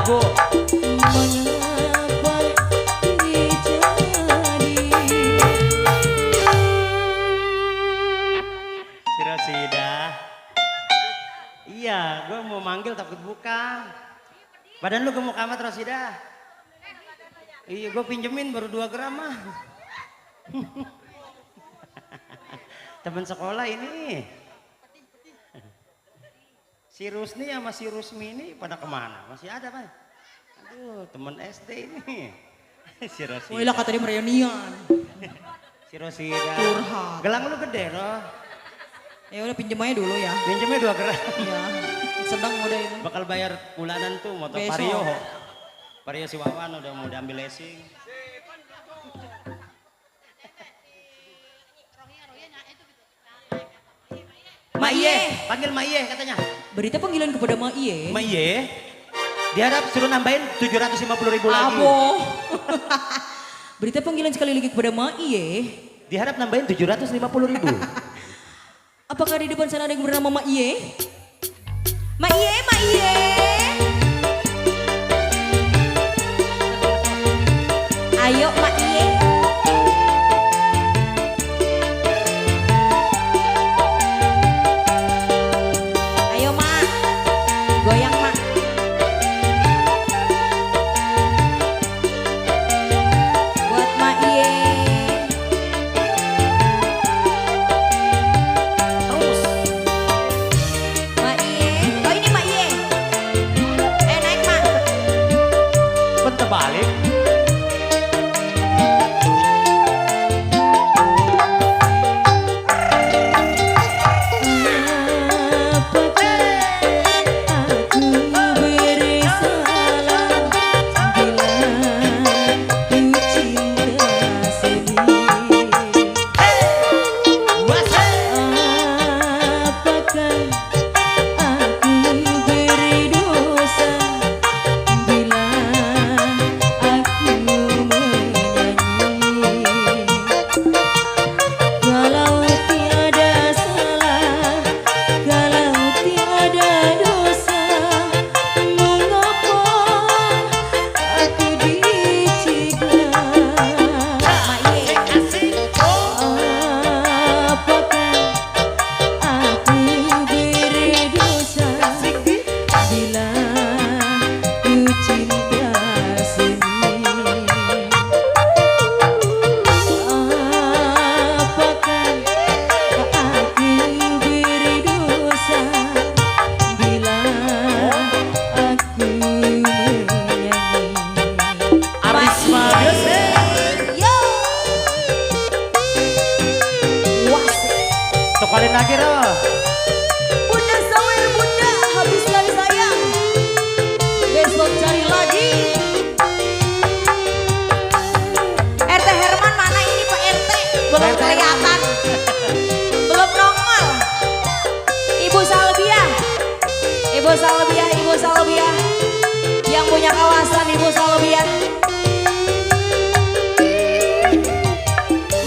[SPEAKER 1] lagu.
[SPEAKER 4] Mengapa terjadi?
[SPEAKER 1] Si Rosida. Iya, gue mau manggil takut buka. Badan lu gemuk amat Rosida. Iya, gue pinjemin baru 2 gram mah. Temen sekolah ini. Si Rusni sama si Rusmi ini pada kemana? Masih ada Pak? Aduh, temen SD ini. Si Rosida.
[SPEAKER 4] Wah, kata dia reunian.
[SPEAKER 1] Si Rosida.
[SPEAKER 4] Curhat.
[SPEAKER 1] Gelang lu gede loh.
[SPEAKER 4] Ya udah pinjem aja dulu ya.
[SPEAKER 1] Pinjemnya 2 gram.
[SPEAKER 4] Iya. Sedang udah ini.
[SPEAKER 1] Bakal bayar bulanan tuh motor
[SPEAKER 4] Besok.
[SPEAKER 1] Vario. Vario si Wawan udah mau diambil leasing.
[SPEAKER 4] Mak Iye.
[SPEAKER 1] Panggil Mak Iye katanya.
[SPEAKER 4] Berita panggilan kepada Mak Iye.
[SPEAKER 1] Mak Iye, diharap suruh nambahin 750.000 lagi.
[SPEAKER 4] Abo. Berita panggilan sekali lagi kepada Mak Iye.
[SPEAKER 1] Diharap nambahin 750.000.
[SPEAKER 4] Apakah di depan sana ada yang bernama Mak Iye? Mak Iye, Mak Iye. Ayo Mak Iye. Ayo Mak. Goyang Mak. Buat Mak Iye.
[SPEAKER 1] Terus.
[SPEAKER 4] Mak Iye. Oh ini Mak Iye. Naik Mak.
[SPEAKER 1] Bentar balik. Tokalin lagi roh.
[SPEAKER 4] Bunda sawer bunda, habis kali sayang. Besok cari lagi.
[SPEAKER 2] RT Herman mana ini Pak RT? Belum
[SPEAKER 1] RT
[SPEAKER 2] kelihatan. Belum nongol. Ibu Salbiah. Ibu Salbiah, Ibu Salbiah. Yang punya kawasan Ibu Salbiah.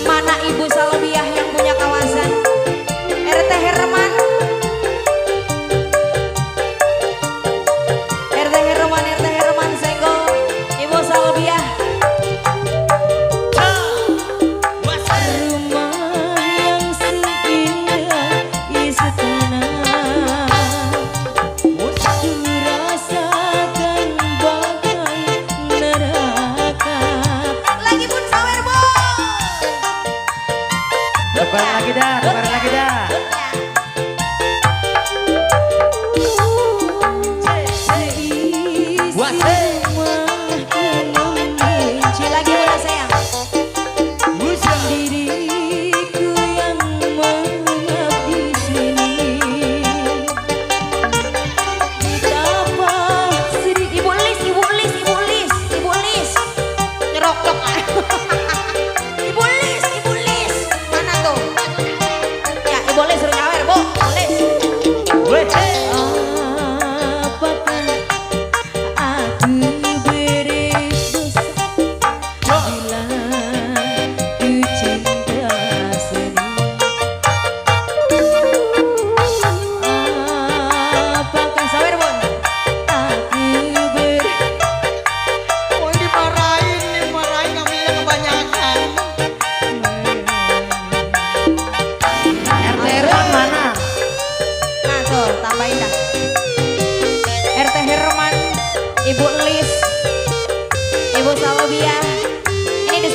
[SPEAKER 2] Mana Ibu Salbiah yang punya kawasan? RT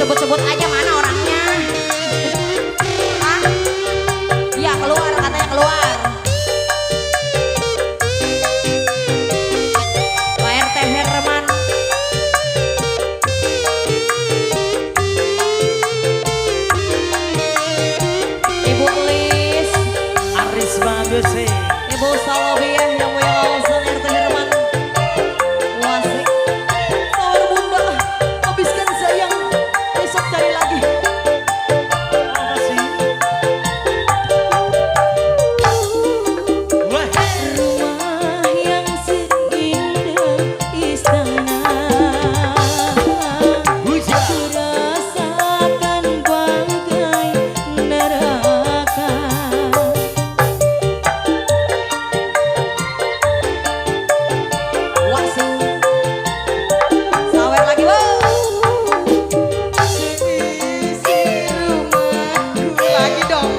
[SPEAKER 4] Sebut-sebut aja mana orangnya. Hah? Iya keluar katanya keluar. Pak RT Herman. Ibu Lis.
[SPEAKER 5] Arisma Bese.
[SPEAKER 4] Ibu Salobiah yang punya kawasan RT Herman. Wasik.
[SPEAKER 5] Sahur bunda, habiskan sayang, besok cari lagi.
[SPEAKER 4] Rumah yang seindah istana, kurasakan bagai neraka. Wasik. Sawer lagi, Bang.
[SPEAKER 2] Lagi dong.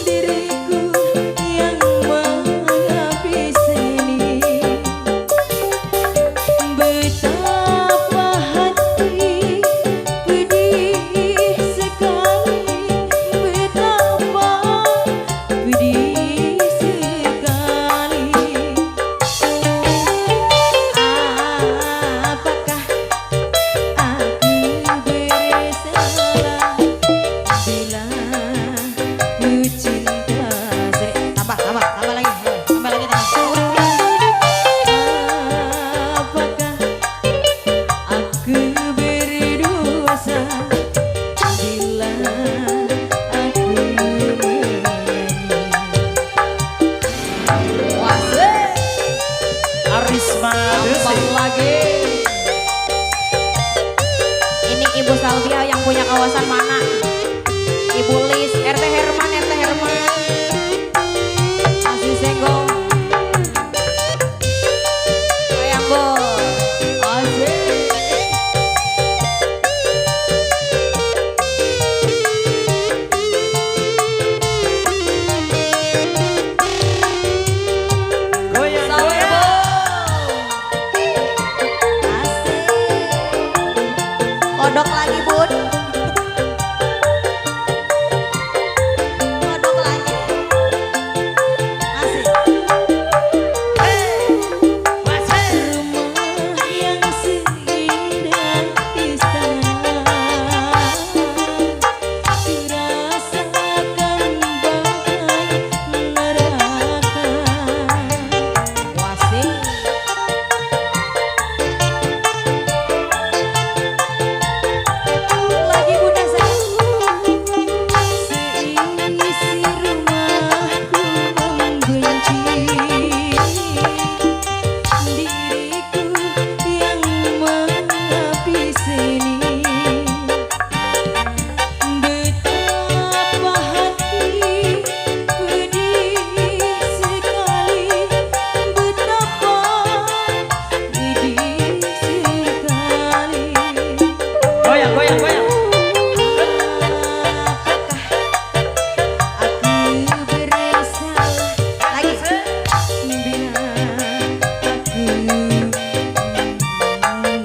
[SPEAKER 4] Diriku yang menghabisini, betapa hati pedih sekali, betapa pedih sekali. Apakah aku bersalah bila ku cinta? Tambah lagi, tambah lagi, apakah aku berdosa bila aku menyanyi? Wasik.
[SPEAKER 5] Arisma Bese.
[SPEAKER 4] Gampang lagi. Ini Ibu Salvia yang punya kawasan mana? Ibu Lis, RT Herman. Masih senggol. Sayang bos. Asik.
[SPEAKER 5] Goyang,
[SPEAKER 4] Sawer
[SPEAKER 5] goyang.
[SPEAKER 4] bos. Asik. Kodok lagi bun. Kodok lagi. Asik. Rumah yang seindah istana, kurasakan bagai neraka. Wasik. Lagi bunda sayang. Seisi rumahku membenci diriku yang menghabisini, betapa hati pedih sekali, betapa pedih sekali.
[SPEAKER 5] Goyang, goyang, goyang.
[SPEAKER 4] Apakah aku bersalah lagi bila aku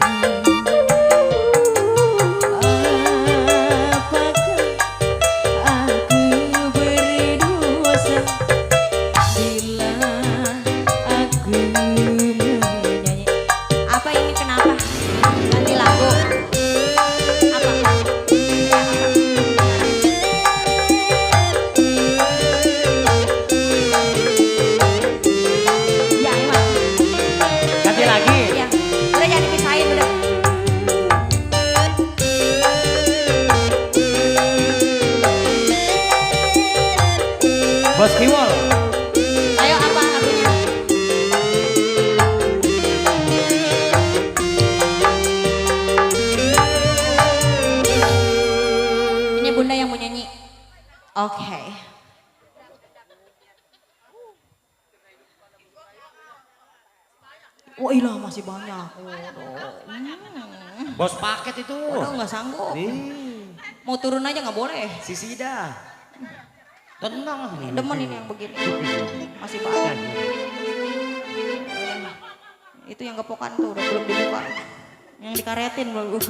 [SPEAKER 4] apakah aku berdosa bila aku menyanyi? Apa ini kenapa? Ganti lagu. Apa? Ya, apa? Ya emang.
[SPEAKER 5] Ganti lagi.
[SPEAKER 4] Ya. Udah jangan dipisahin udah.
[SPEAKER 5] Bos Kiwol.
[SPEAKER 4] Ayo apa lagunya? Ini bunda yang mau nyanyi. Oke. Oh iya masih banyak.
[SPEAKER 5] Bos paket itu.
[SPEAKER 4] Udah nggak sanggup.
[SPEAKER 5] Nih,
[SPEAKER 4] Mau turun aja nggak boleh.
[SPEAKER 5] si Sida. Tenang.
[SPEAKER 4] Demen ini yang begini. Masih banyak. Itu yang kepokan tuh udah belum dibuka. Yang dikaretin belum.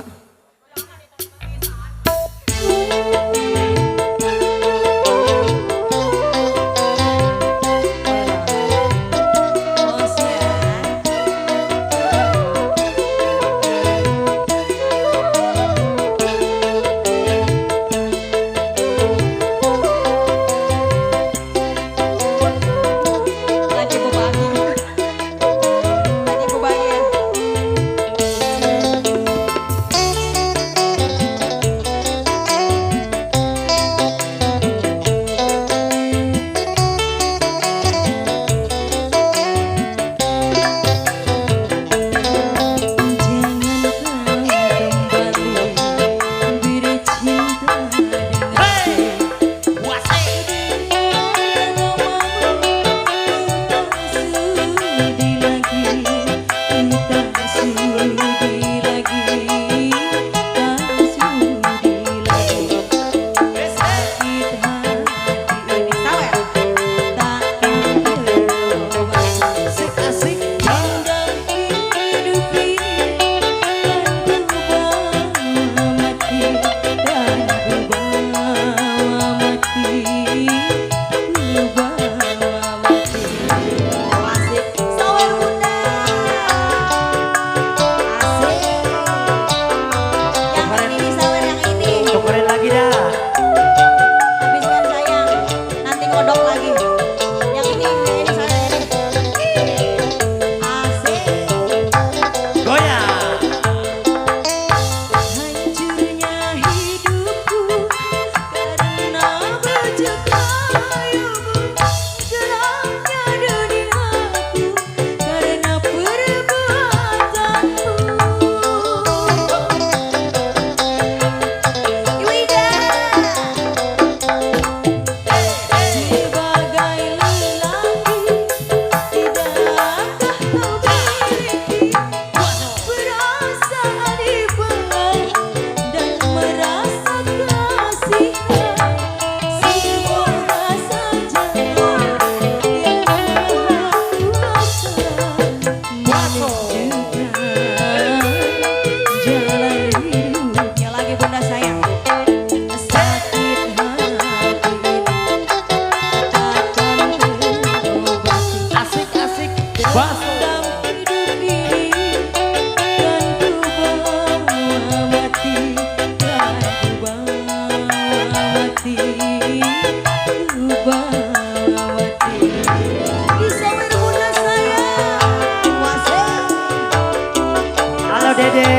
[SPEAKER 1] Dede.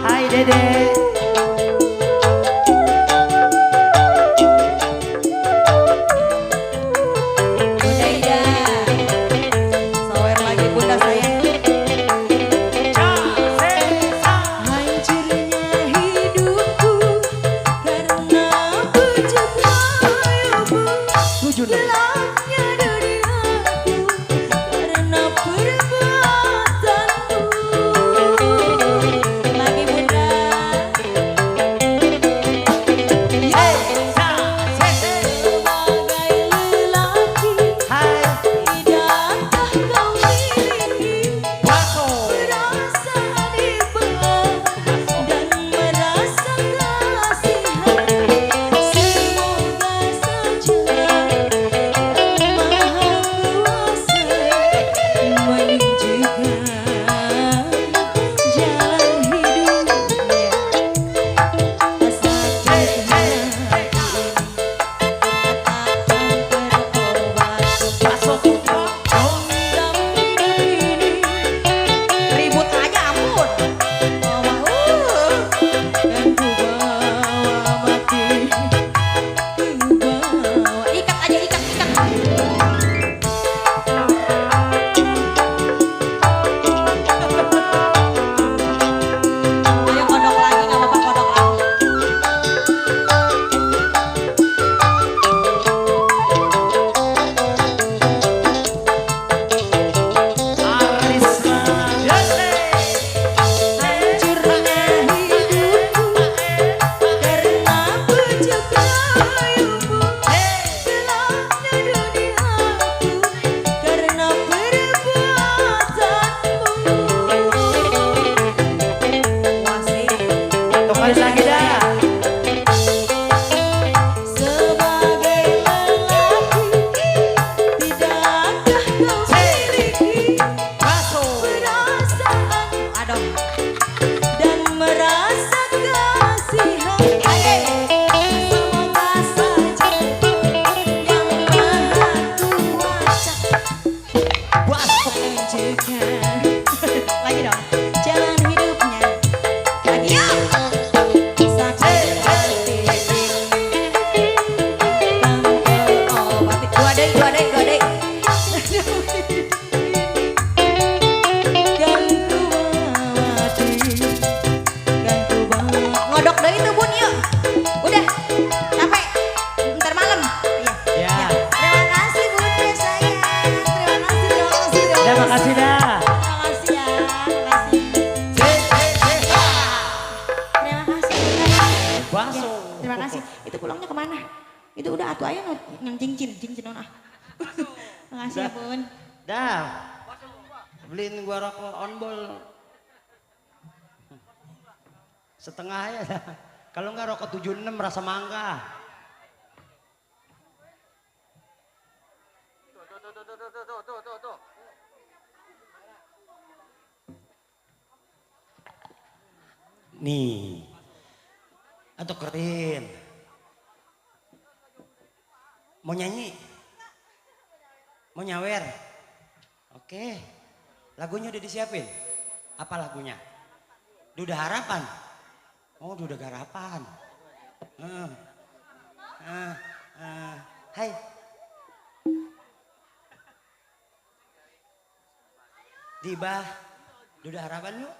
[SPEAKER 1] Hai Dede.
[SPEAKER 2] Bunda Ida, sawer lagi bunda sayang.
[SPEAKER 4] Hancurnya hidupku karena berjumpa gelapnya duniaku karena perbuatanmu.
[SPEAKER 2] Lagi bunda.
[SPEAKER 1] Terus lagi dah.
[SPEAKER 4] Sebagai lelaki, tidakkah kau memiliki perasaan dan merasa kasihan? Semoga saja yang maha kuasa menunjukkan lagi dong jalan hidupnya. Lagi yuk. Sakit hati kamu obati. Dua deh. Dan ku bawati, dan ku bawa. Ngodok deh itu bun yuk. Udah capek. Ntar malam. Iya.
[SPEAKER 1] Ya.
[SPEAKER 4] Terima kasih bun ya sayang. Terima kasih.
[SPEAKER 1] Dah makasih dah.
[SPEAKER 4] Terima kasih ya. Terima kasih.
[SPEAKER 1] Baso.
[SPEAKER 4] Terima kasih. Itu pulangnya kemana? Itu udah atuh aja yang cincin nona. Makasih ya bun.
[SPEAKER 1] Dah. Beliin gua rokok on ball. Setengah ya. Kalau enggak rokok 76 rasa mangga. Nih. Atau keren. Mau nyanyi? Mau nyawer? Oke. Lagunya udah disiapin? Apa lagunya? Duda Harapan? Oh, Duda Garapan. Hai. Diba, Duda Harapan yuk.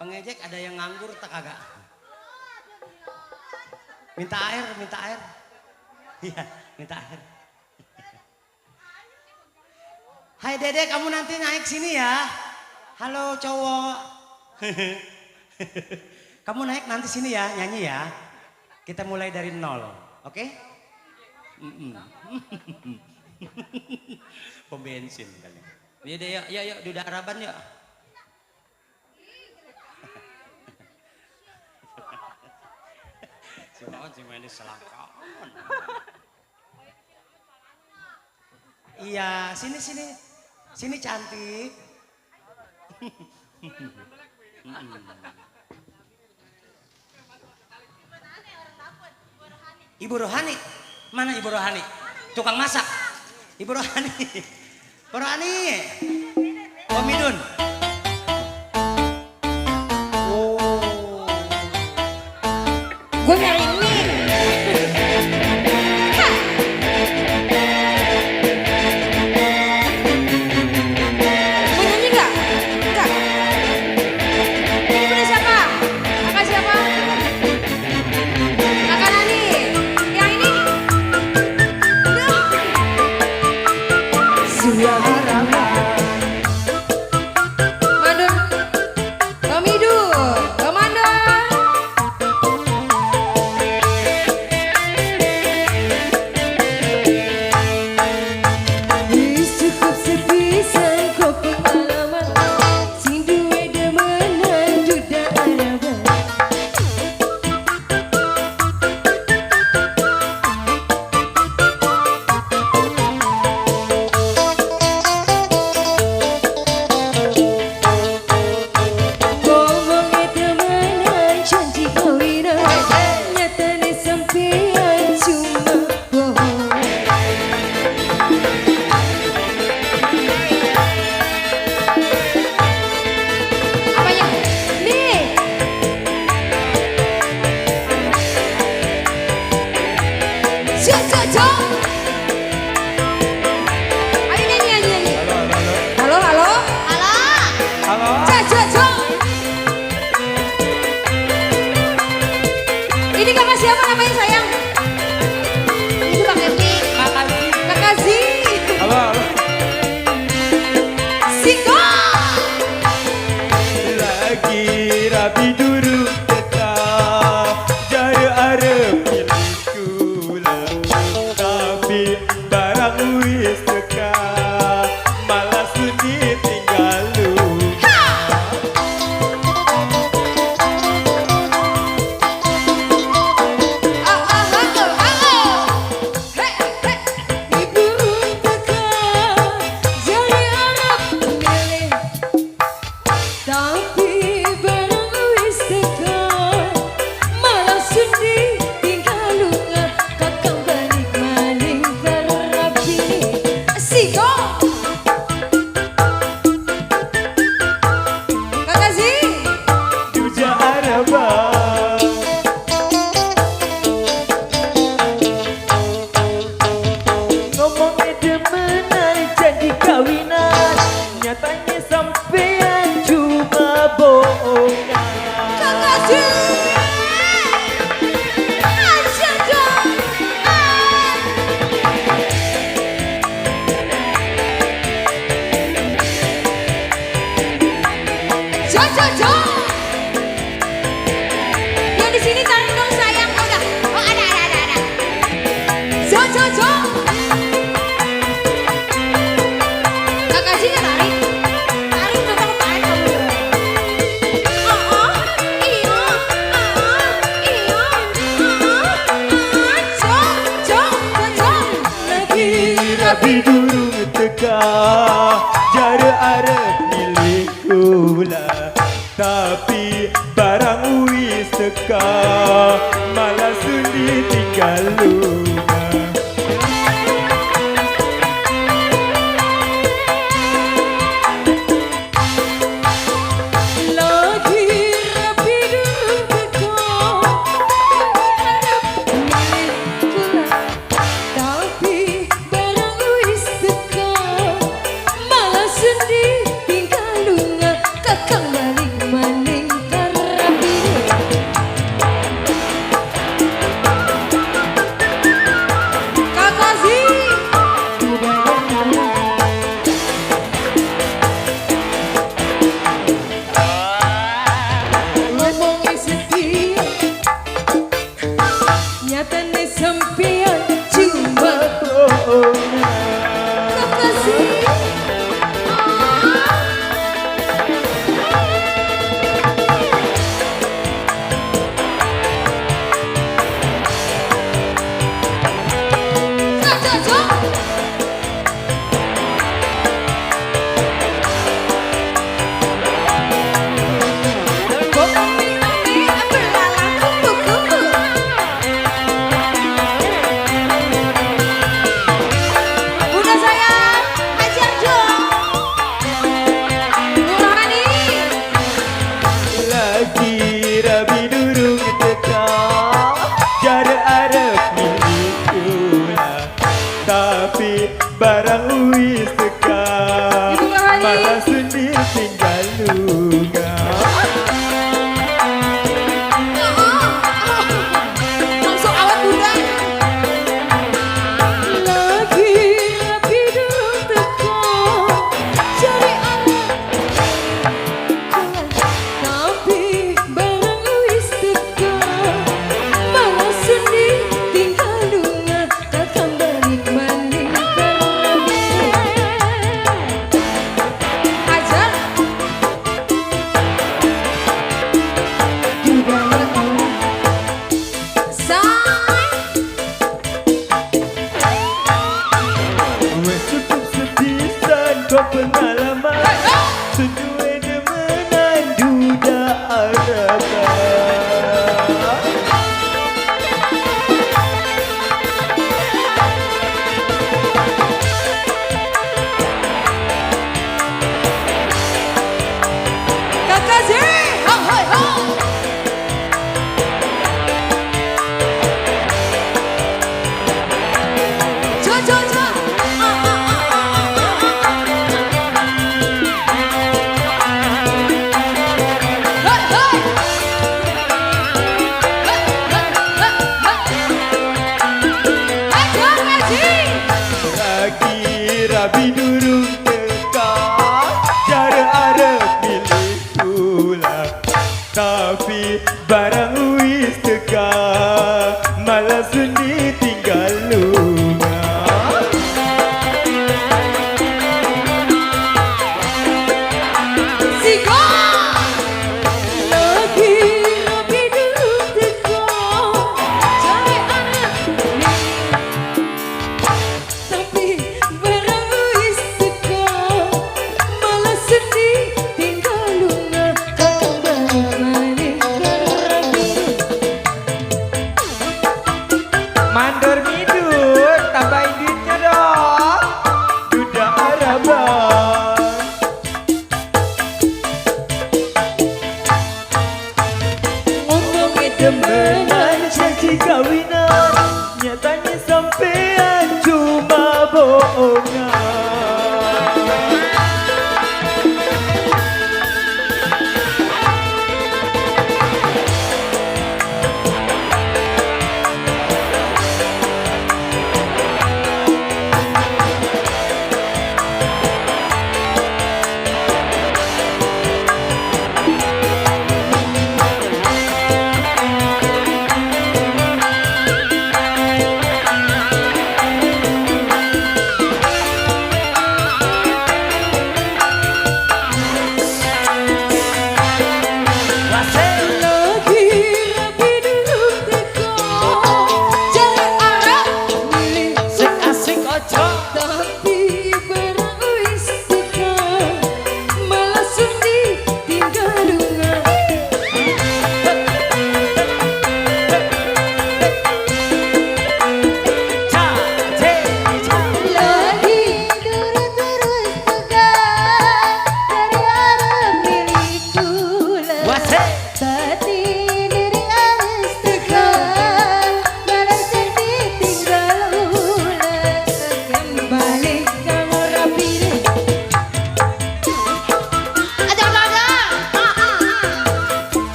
[SPEAKER 1] Pengejek ada yang nganggur tak agak? Minta air. Iya, minta air. Hai Dede, kamu nanti naik sini ya. Halo cowok. Kamu naik nanti sini ya, nyanyi ya. Kita mulai dari nol, oke? Pom bensin kali. Yuk, Duda Harapan yuk. Si Mendi selangkauan. Iya, sini cantik. Ibu Rohani, mana Ibu Rohani? Tukang masak. Ibu Rohani, Ibu Rohani, Komidun.
[SPEAKER 4] Gue nyari ini. Mau nyanyi nggak? Nggak. Ini punya siapa? Kakak siapa? Kakak Nani. Yang ini? Suara Madun. Komidun. Komando. Cukup sepisan kau pengalaman sing duwe demenan Duda Harapan.
[SPEAKER 6] jaminan, nyatanya sampean cuma bohongan.
[SPEAKER 3] Kekasih. Aja dong. Jo, jo, jo. Yang di sini tarik dong sayang. Oh, udah. Oh, ada. Jo, jo, jo. Kakaknya tarik. Tarik, tetap tarik kamu. Iya. Jo, jo, jo, jo.
[SPEAKER 6] Lagi rabi durung teka, jara arep milikku lah. Tapi barang wis teka, malah sulit tinggal lupa.
[SPEAKER 3] Lagi rapi durung teko, tapi barang wis teko, malah sedih tinggal lunga kakang balik maning karapi. Kakasih. Ngomongnya sedih, nyatanya sampean cuma kakasih. Jo, jo, jo. Bunda sayang, ajar dong. Nurhani.
[SPEAKER 6] Lagi rabi durung teka, jara arep milikku lah. Tapi barang wis teka,
[SPEAKER 3] Ibu Rohani.
[SPEAKER 6] malah sulit tinggal luka.
[SPEAKER 3] Langsung awet bunda. Lagi rapi durung teko, cari anak. Tapi barang wis teko, malah sedih tinggal lunga kakang balik maning karapi. Ajar.
[SPEAKER 6] Wes cukup sedisan kau pengalaman, sesuai demenan duda arakan.
[SPEAKER 3] Kakasih. Ho, ho, ho. Jo, jo, jo.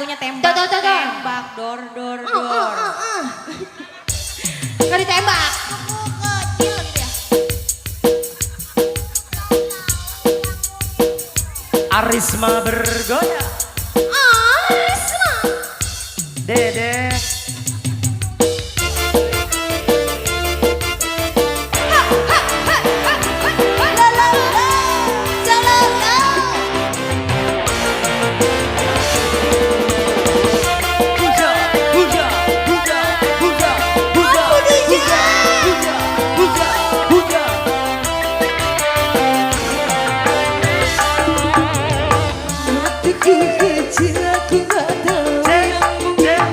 [SPEAKER 4] lagunya tembak.
[SPEAKER 3] Tuh.
[SPEAKER 4] Tembak dor dor dor.
[SPEAKER 3] Gak ditembak.
[SPEAKER 4] Kecil gitu ya.
[SPEAKER 6] Arisma bergoyang.
[SPEAKER 3] Arisma.
[SPEAKER 6] Dede. Puja, puja, puja, puja, puja, puja, puja, puja.
[SPEAKER 5] Hatiku kecil aku gak tahu yang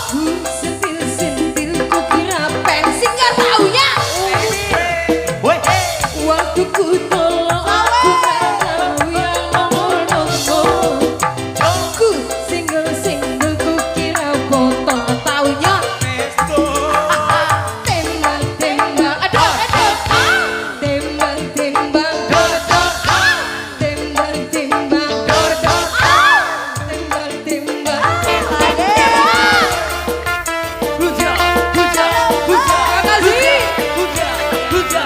[SPEAKER 5] ku sentil-sentil ku kira
[SPEAKER 3] Pensi gak taunya.
[SPEAKER 6] Woi,
[SPEAKER 5] waktu ku tolak aku gak tahu yang nomor-nomor. Ku single-single ku kira botol taunya tembak-tembak.
[SPEAKER 3] Aduh.
[SPEAKER 5] Tembak-tembak. Tembak-tembak. Tembak-tembak.
[SPEAKER 6] puja, puja, puja,
[SPEAKER 3] Makasih.
[SPEAKER 6] puja, puja.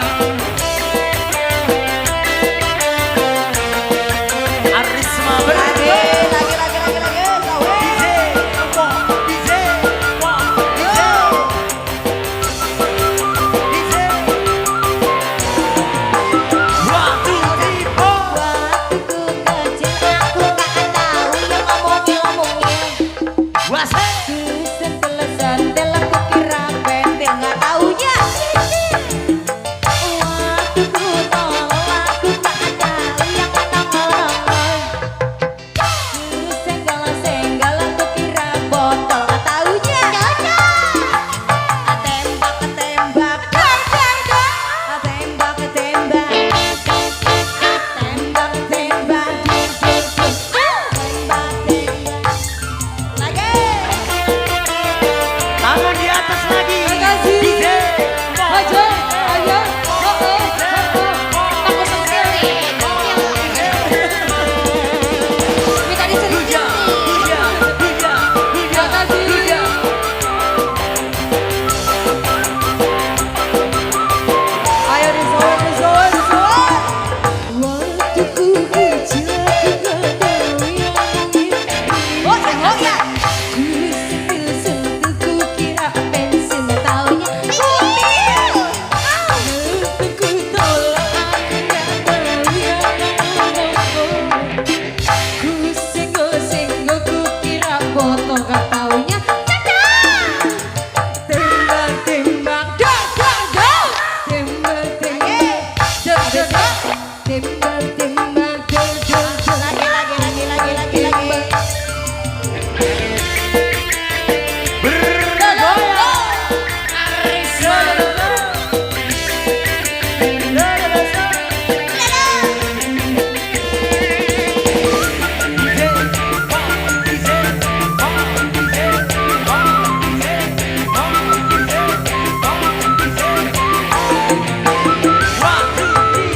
[SPEAKER 6] Arisma bergoyang.
[SPEAKER 4] Lagi.
[SPEAKER 6] DJ, wah, DJ, wah, DJ. One, two, three, four.
[SPEAKER 4] Waktu ku kecil aku gak tahu yang ngomongnya.
[SPEAKER 6] Wase.
[SPEAKER 4] Ku sentil-sentil aku kira pentil gak taunya. Waktu ku tolak aku gak tahu yang nongol-nongol. Ku senggol-senggol aku kira botol gak taunya. Tembak-tembak. Tembak-tembak. Tembak-tembak. Lagi.
[SPEAKER 6] Tangan di atas lagi.
[SPEAKER 5] Makasih.
[SPEAKER 6] DJ.
[SPEAKER 5] Aja, ayo.
[SPEAKER 3] Aku sekali. Minta
[SPEAKER 6] Puja, puja, puja, puja, puja.
[SPEAKER 5] Ayo disowan. Waktu ku kecil aku gak tahu yang ini.
[SPEAKER 4] Oh ya.
[SPEAKER 5] Ku sentil-sentil ku kira pensil taunya waktu ku tolak aku gak tahu yang nomor. Ku senggol-senggol ku kira botol gak taunya tembak-tembak. Tembak-tembak. Tembak-tembak.
[SPEAKER 4] Lagi.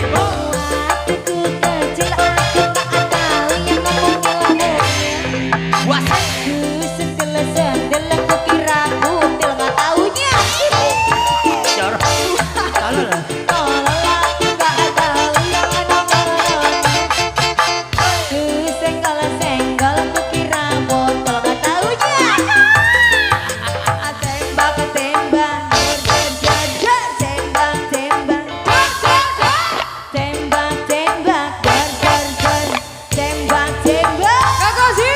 [SPEAKER 4] Waktu ku kecil aku gak tahu yang ngomongnya. Ku sentil-sentil aku kira butil gak taunya. Tolak aku gak tahu yang nongol-nongol. Ku senggol-senggol aku kira botol gak taunya. Tembak-tembak. Tembak-tembak. Tembak-tembak. Tembak-tembak.
[SPEAKER 3] Makasih.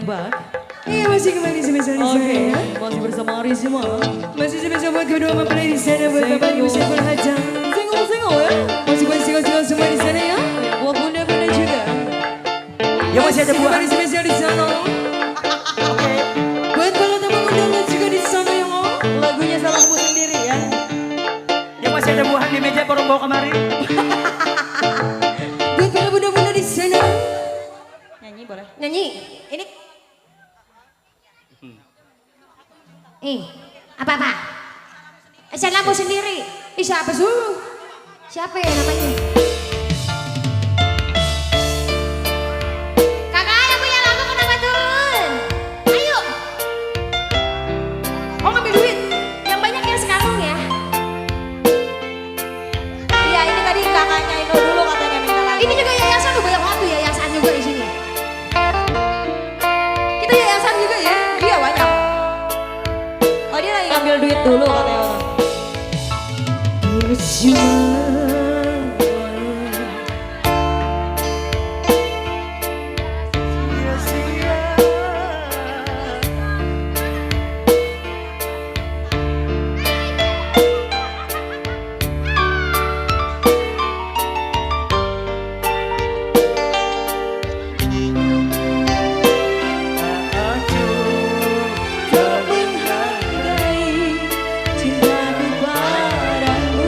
[SPEAKER 5] welcome back.
[SPEAKER 2] Iya masih kembali spesial di
[SPEAKER 5] Oke,
[SPEAKER 2] sana.
[SPEAKER 5] masih bersama Arisima.
[SPEAKER 2] Masih spesial buat kedua mempelai di sana. Buat bapak ibu saya berhajang.
[SPEAKER 5] Single ya.
[SPEAKER 2] Masih buat single-single semua di sana ya.
[SPEAKER 5] Buat bunda-bunda juga.
[SPEAKER 6] Ya masih ada buah.
[SPEAKER 2] Kembali spesial di sana. Buat para tamu undangan juga di sana ya mau.
[SPEAKER 5] Lagunya salahmu sendiri ya.
[SPEAKER 6] Ya masih ada buahan di meja baru bawa kemari.
[SPEAKER 2] Buat para bunda-bunda di sana.
[SPEAKER 4] Nyanyi boleh.
[SPEAKER 3] Nyanyi.
[SPEAKER 4] Ini
[SPEAKER 3] Apa-apa? Salamu sendiri. Siapa suruh? Siapa ya namanya? Kakak yang punya lagu kenapa turun? Ayo. Oh ngambil duit. Yang banyak yang sekarang ya.
[SPEAKER 4] iya ini tadi kakaknya Ino dulu katanya minta lagu.
[SPEAKER 3] Ini juga yayasan loh, banyak waktu yayasan juga di sini. Kita yayasan juga ya.
[SPEAKER 4] Iya banyak. Oh dia lagi ngambil duit dulu katanya orang.
[SPEAKER 5] Cintaku padamu.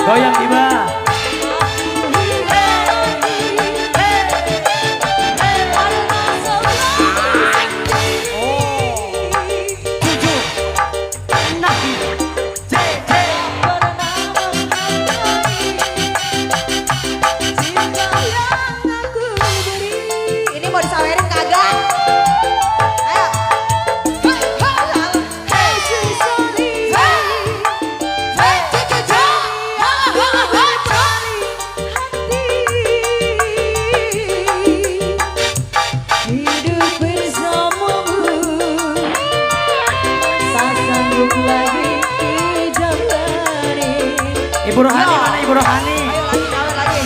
[SPEAKER 6] Goyang Iba.
[SPEAKER 4] Ini mau disawerin kagak? Ayo.
[SPEAKER 5] Hidup bersamamu, tak sanggup lagi dijalani.
[SPEAKER 6] Ibu Rohani mana Ibu Rohani?
[SPEAKER 4] Ayo lagi, sawer lagi.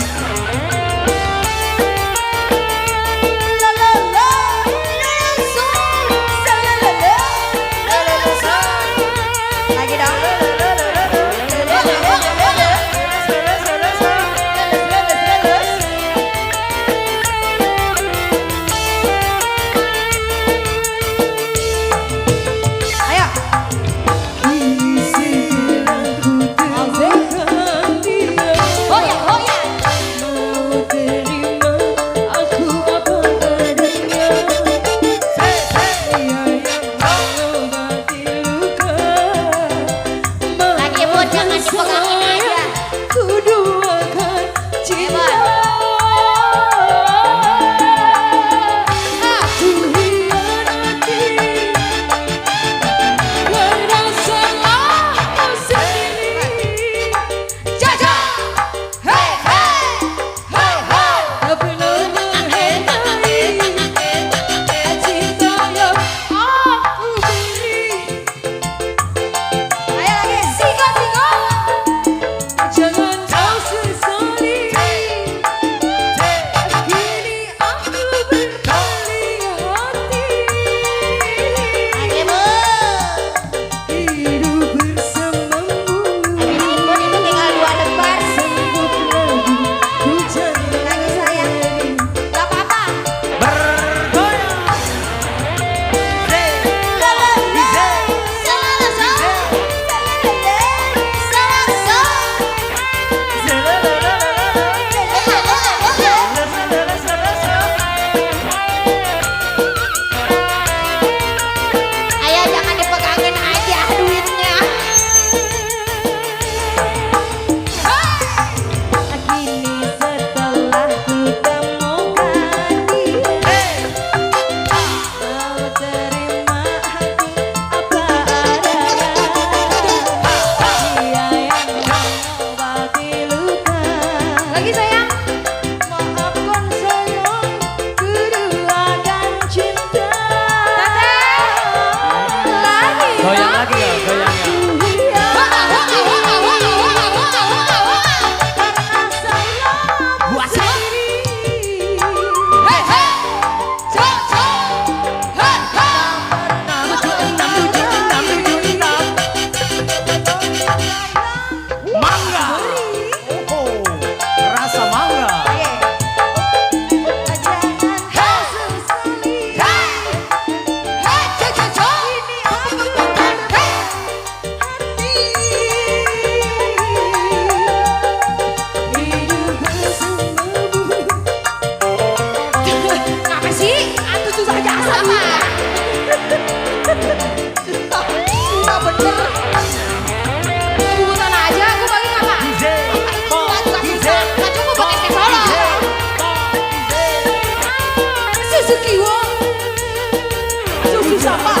[SPEAKER 3] sama.
[SPEAKER 2] Sudah bener.
[SPEAKER 3] Bukan aja aku bagi apa?
[SPEAKER 6] DJ,
[SPEAKER 3] Gak cukup buat ST Solo. Susu Kiwo.
[SPEAKER 2] Susu siapa?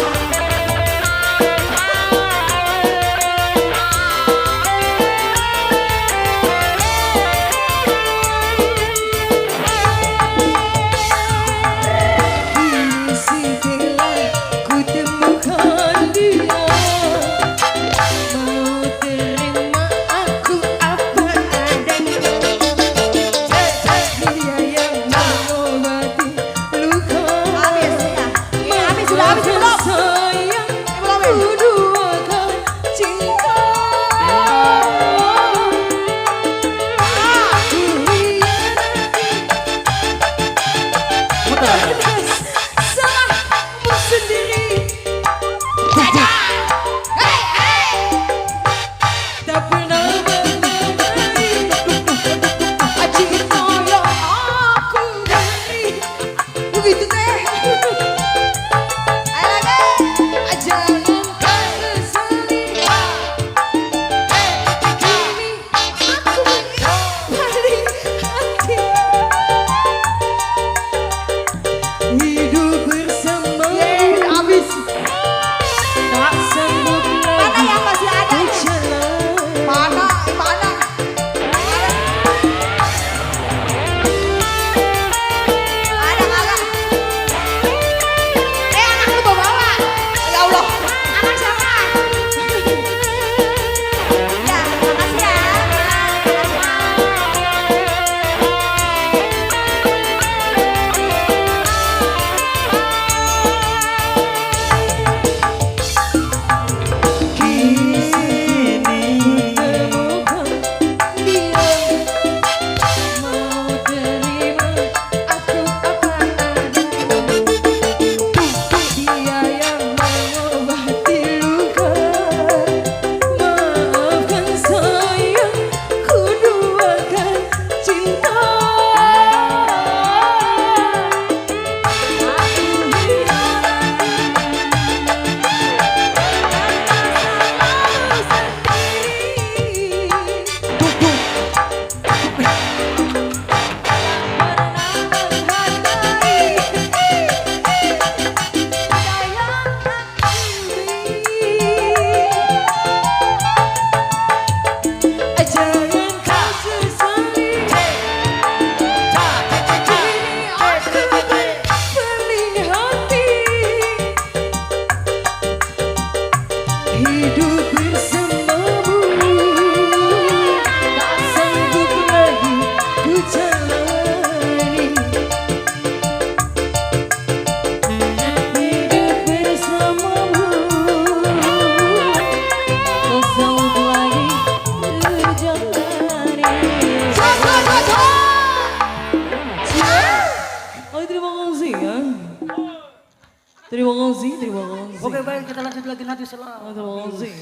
[SPEAKER 5] Terima kasih, terima kasih.
[SPEAKER 6] Oke baik, kita lanjut lagi nanti setelah.
[SPEAKER 5] Terima kasih.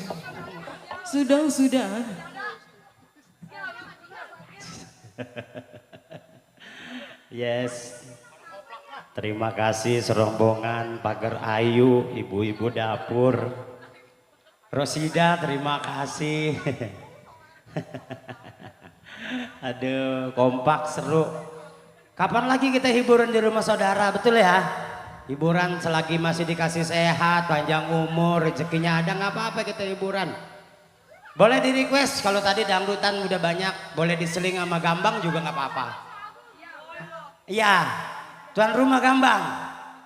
[SPEAKER 5] Sudah.
[SPEAKER 1] Yes. Terima kasih serombongan Pagar Ayu, ibu-ibu dapur. Rosida, terima kasih. Aduh, kompak seru. Kapan lagi kita hiburan di rumah saudara, betul ya? Hiburan selagi masih dikasih sehat, panjang umur, rezekinya ada, nggak apa-apa kita hiburan. Boleh di request, kalau tadi dangdutan udah banyak, boleh diseling sama gambang juga nggak apa-apa. Iya, tuan rumah gambang,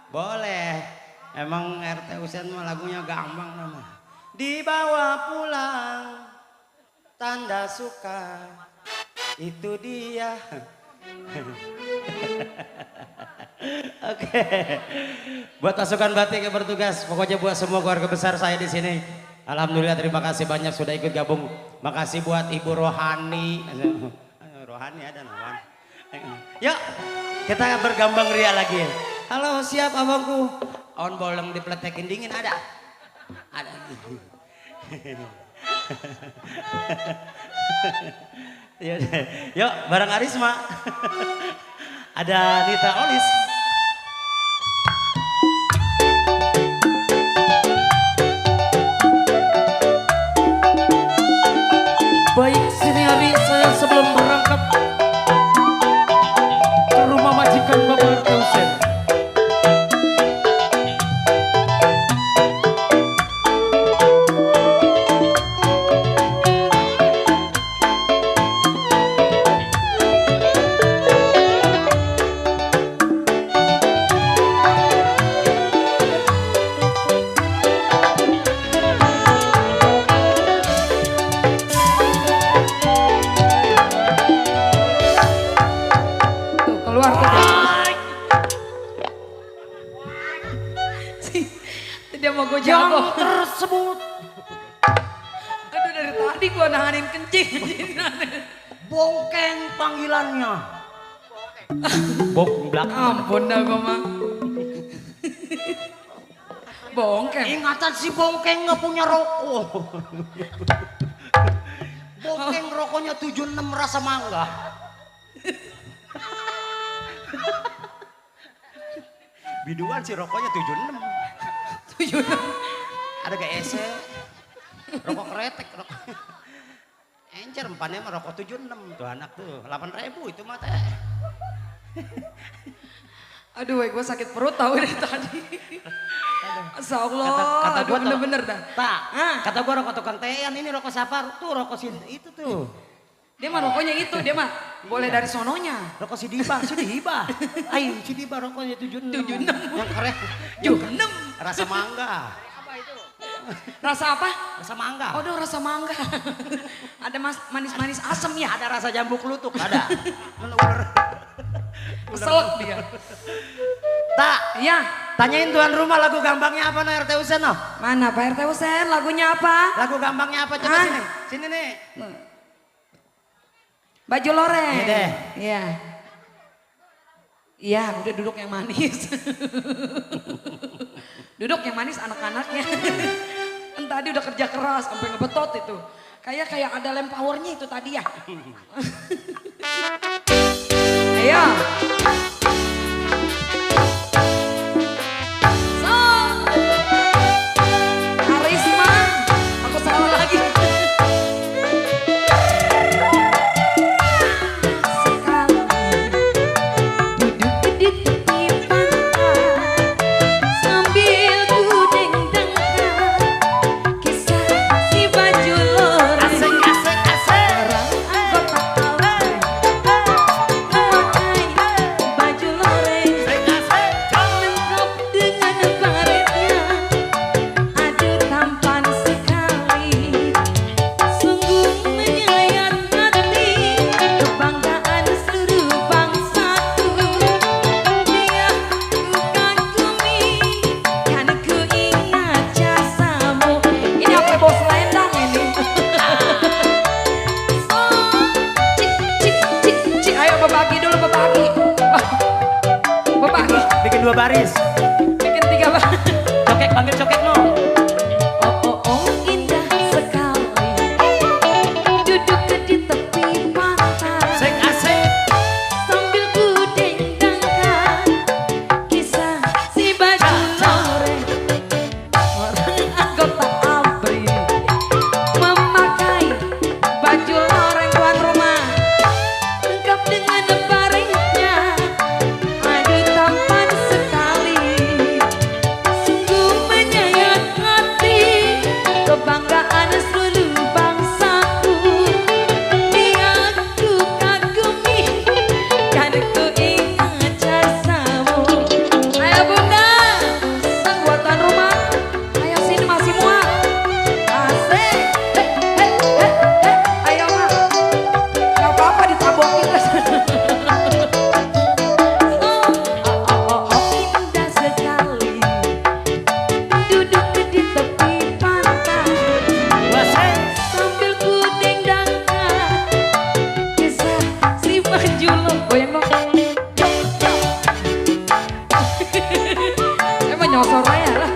[SPEAKER 1] boleh. Emang RT Usen mah lagunya gambang nama. Dibawa pulang, tanda suka, itu dia. Oke, buat pasukan batik yang bertugas, pokoknya buat semua keluarga besar saya di sini. Alhamdulillah, terima kasih banyak sudah ikut gabung. Makasih buat Ibu Rohani. Rohani ada nama. Yuk, kita bergambang ria lagi. Halo, siap abangku. On bolong dipletekin dingin ada? Ada. Yuk, bareng Arisma. Ada Nita Olis.
[SPEAKER 2] Dia mau gue
[SPEAKER 6] Yang
[SPEAKER 2] jago.
[SPEAKER 6] tersebut
[SPEAKER 2] Aduh dari tadi gue nahanin kencing.
[SPEAKER 6] bongkeng panggilannya. Bok belakang.
[SPEAKER 2] Ampun dah gue mah. Bongkeng.
[SPEAKER 6] Ingatan si bongkeng nggak punya rokok. Bongkeng rokoknya 76 rasa mangga. Biduan si rokoknya 76. Ada gak ese? Rokok kretek. Rokok. Encer empannya mah rokok 76 tuh anak tuh 8.000 itu mah teh.
[SPEAKER 2] Aduh gue sakit perut tahu dari tadi. Masya Allah.
[SPEAKER 6] Kata
[SPEAKER 2] Aduh
[SPEAKER 6] gua
[SPEAKER 2] bener-bener dah.
[SPEAKER 6] Tak,
[SPEAKER 2] Ah.
[SPEAKER 6] kata gua rokok tukang tean ini rokok sapar tuh rokok si itu tuh.
[SPEAKER 2] Dia mah rokoknya itu, dia mah boleh dari sononya.
[SPEAKER 6] Rokok si Diba. Ayo si Diba rokoknya 76. Yang keren.
[SPEAKER 2] 76.
[SPEAKER 6] Rasa mangga.
[SPEAKER 2] Rasa apa?
[SPEAKER 6] Rasa mangga.
[SPEAKER 2] Aduh rasa mangga. Ada manis-manis asem ya.
[SPEAKER 6] Ada rasa jambu kelutuk, ada. Ular.
[SPEAKER 2] Keselak dia.
[SPEAKER 6] Tak,
[SPEAKER 2] Iya.
[SPEAKER 6] tanyain tuan rumah lagu gambangnya apa no RT Husen no?
[SPEAKER 2] Mana Pak RT Husen lagunya apa?
[SPEAKER 6] Lagu gambangnya apa coba
[SPEAKER 2] Ah.
[SPEAKER 6] sini. Sini nih.
[SPEAKER 2] Baju loreng.
[SPEAKER 6] Iya deh.
[SPEAKER 2] Iya. Iya udah duduk yang manis. Duduk yang manis anak-anaknya. Tadi udah kerja keras sampai ngebetot itu. Kayak ada lem powernya itu tadi ya. Ayo. So. Karisma. Aku salah lagi.
[SPEAKER 6] Bikin 2 baris.
[SPEAKER 2] Bikin 3 baris.
[SPEAKER 6] Cokek, panggil cokek no.
[SPEAKER 5] Oh indah sekali duduk di tepi pantai
[SPEAKER 6] Asik, asik.
[SPEAKER 5] sambil ku dendangkan kisah si baju loreng
[SPEAKER 2] Orang anggota ABRI memakai baju loreng tuan rumah.
[SPEAKER 5] lengkap dengan baringnya
[SPEAKER 2] Aduh tampan sekali.
[SPEAKER 5] sungguh menyayat hati
[SPEAKER 2] Kebanggaan seluruh bangsaku.
[SPEAKER 5] dia ku kagumi
[SPEAKER 2] Kan ku ingat jasamu. Ayo bunda, sang buat tuan rumah. Ayo sini masih muat. Asik. Ayo mak. Gak apa-apa ditabokin.
[SPEAKER 5] indah sekali duduk di tepi pantai
[SPEAKER 6] Asik.
[SPEAKER 5] sambil ku dendangkan kisah si baju
[SPEAKER 2] Goyang dong. Saya mah nyosor aja lah.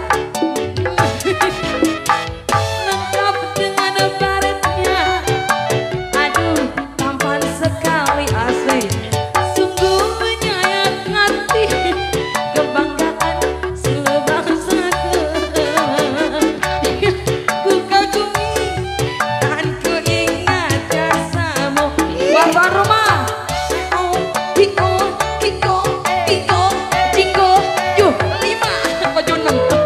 [SPEAKER 5] lengkap dengan baretnya
[SPEAKER 2] Aduh, tampan sekali asli.
[SPEAKER 5] sungguh menyayat hati
[SPEAKER 2] Kebanggaan seluruh bangsaku.
[SPEAKER 5] ku kagumi
[SPEAKER 2] Kan ku ingat jasamu. Buat tuan rumah. Oh, Kiko, Kiko, Kiko, Ciko, 5, apa 6?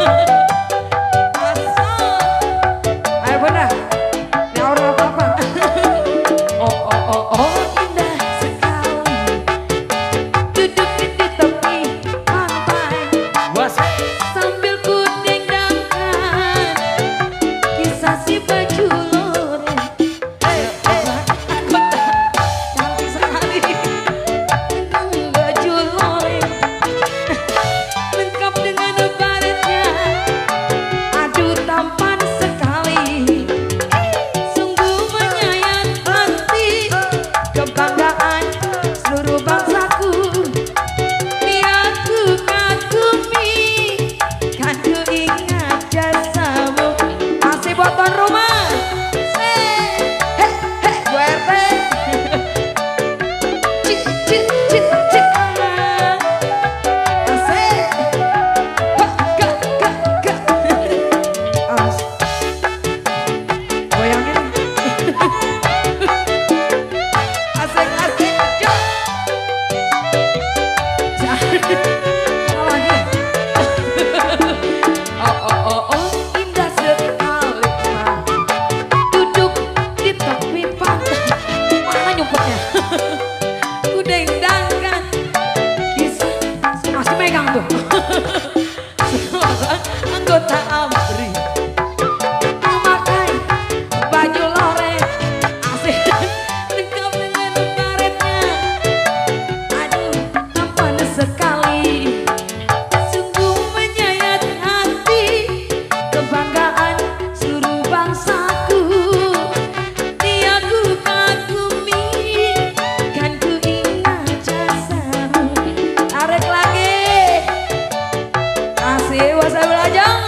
[SPEAKER 2] kasih buat saya belajang.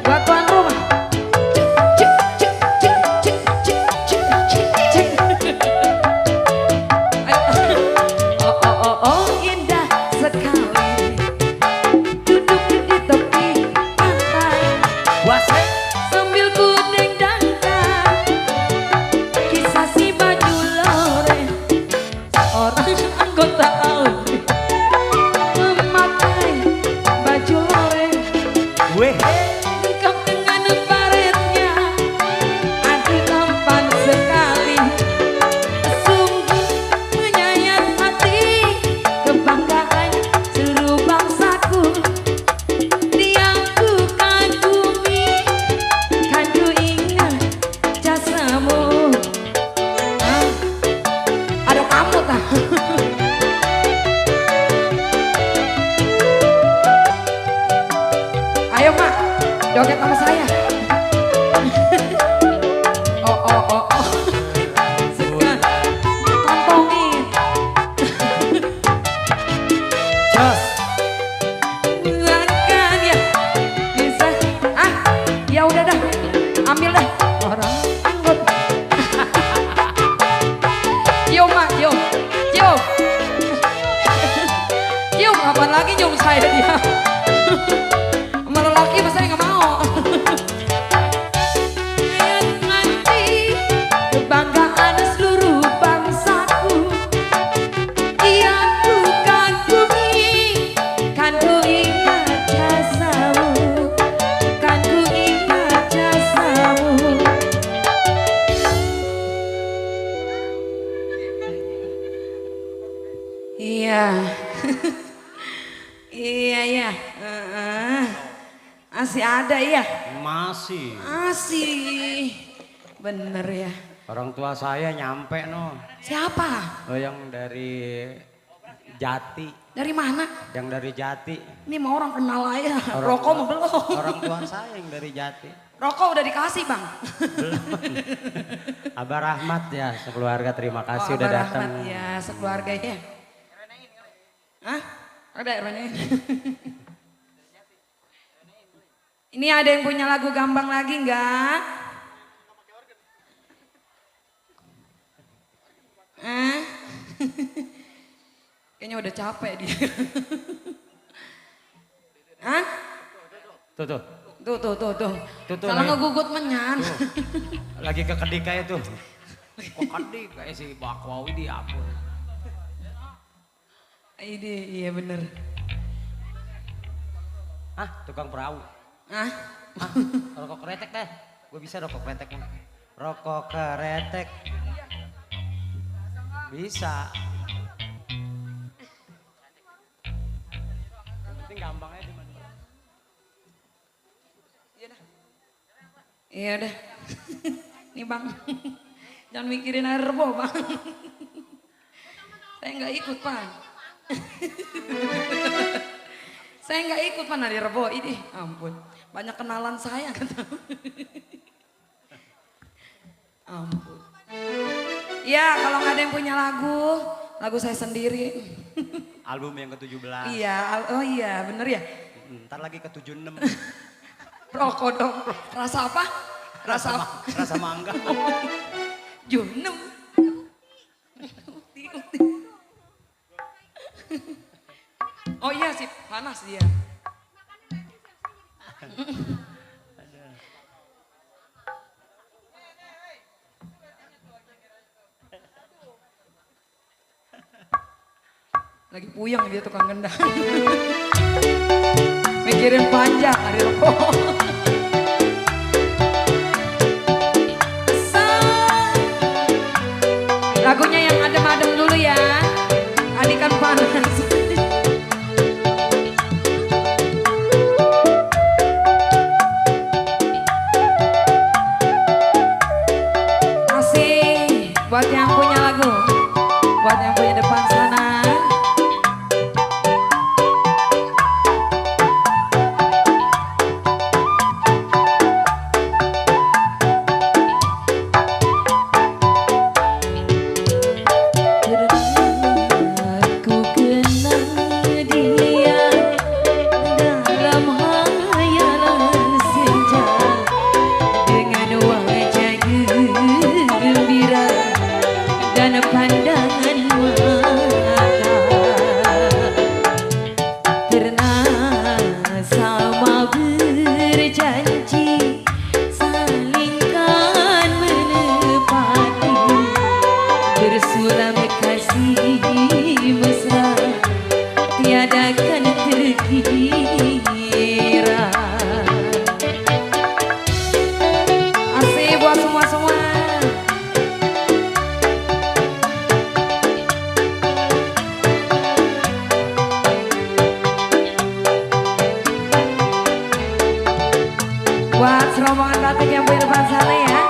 [SPEAKER 2] Buat tuan rumah. Cek, cek, cek, cek, cek, cek, cek, cek. Oh, oh, oh, oh, indah sekali. Duduk di tepi pantai.
[SPEAKER 6] Wase.
[SPEAKER 2] Sambil ku dendangkan kisah si baju loreng. Seorang anggota Audi memakai baju loreng.
[SPEAKER 6] Weh.
[SPEAKER 2] Lengkap dengan baretnya, aduh tampan sekali. Sungguh menyayat hati, kebanggaan seluruh bangsaku. Dia ku kagumi, kan ku ingat jasamu. Ah, ada kamu tak? Ayo mak, joget sama saya. Oh oh oh oh. Sekarang ditantongin.
[SPEAKER 6] Jos.
[SPEAKER 2] Bukan ya. Bisa. Ah, ya udah dah. Ambil dah. Orang anggota. Cium mak, cium. Cium. Cium, kapan lagi cium saya dia? Sama lelaki masa saya nggak mau. Nanti kebanggaan seluruh bangsaku. Ia ku kagumi, kan ku ingat jasamu, kan ku ingat jasamu. Iya. Iya ya. Masih ada ya?
[SPEAKER 6] Masih.
[SPEAKER 2] Masih. Bener ya.
[SPEAKER 6] Orang tua saya nyampe no.
[SPEAKER 2] Siapa?
[SPEAKER 6] Oh, yang dari Jati.
[SPEAKER 2] Dari mana?
[SPEAKER 6] Yang dari Jati.
[SPEAKER 2] Ini mau orang kenal aja.
[SPEAKER 6] Orang
[SPEAKER 2] Rokok
[SPEAKER 6] tua-
[SPEAKER 2] mah belum.
[SPEAKER 6] Orang tua saya yang dari Jati.
[SPEAKER 2] Rokok udah dikasih bang.
[SPEAKER 6] Abah Rahmat ya sekeluarga, terima kasih
[SPEAKER 2] Oh,
[SPEAKER 6] udah
[SPEAKER 2] Abah
[SPEAKER 6] datang.
[SPEAKER 2] Rahmat, ya sekeluarga ya. Hah? Ada RW-nya. Ini ada yang punya lagu Gambang lagi enggak? Kayaknya udah capek dia. Hah?
[SPEAKER 6] Tuh tuh.
[SPEAKER 2] Tuh.
[SPEAKER 6] Tuh,
[SPEAKER 2] Salah
[SPEAKER 6] nih.
[SPEAKER 2] ngegugut menyan.
[SPEAKER 6] Lagi ke kedik kayak tuh. Oh kedik kayak si Bakwawi di ampun.
[SPEAKER 2] Ini iya bener.
[SPEAKER 6] Hah, tukang perahu.
[SPEAKER 2] Hah?
[SPEAKER 6] Hah, rokok kretek deh. Gue bisa rokok kretek mah. Rokok kretek. Bisa. Yang penting gampangnya di mana.
[SPEAKER 2] Iya udah. Nih bang. Jangan mikirin air rebo bang. Saya nggak ikut bang. Saya nggak ikut pan hari rebo ini. Ampun. Banyak kenalan saya kata. Ampun. Ya kalau nggak ada yang punya lagu saya sendiri.
[SPEAKER 6] Album yang ke-17.
[SPEAKER 2] Iya, oh iya bener ya.
[SPEAKER 6] Ntar lagi ke-76.
[SPEAKER 2] Rokok dong. Rasa apa?
[SPEAKER 6] Rasa mangga.
[SPEAKER 2] Junem. Oh iya sih, panas dia. Lagi puyeng dia tukang gendang. Mikirin panjang hari rokok. Lagunya yang adem-adem dulu ya. Adik kan panas. Masih buat yang punya lagu. Buat yang punya depan sana. pikiran. Asik buat semua-semua. Buat serombongan batik yang punya depan sana ya.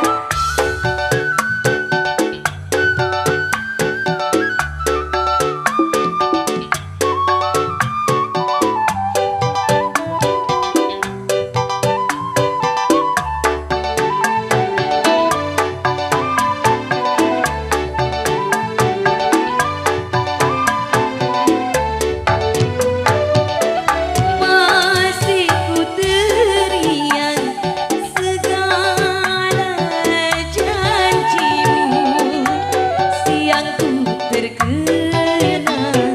[SPEAKER 5] Masih ku teriak segala janjimu, siang ku terkenang,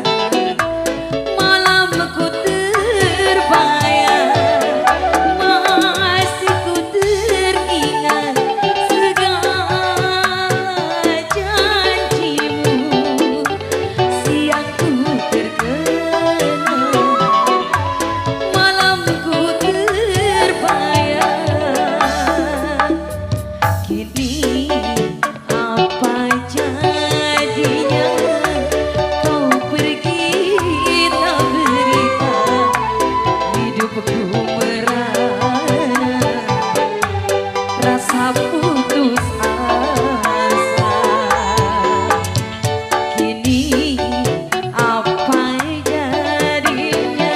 [SPEAKER 5] malam ku terbayang. Masih ku teringat segala janjimu, siang ku terkenang, malamku terbayang. Kini apa jadinya kau pergi tak berita, hidupku merana rasa putus asa. Kini apa jadinya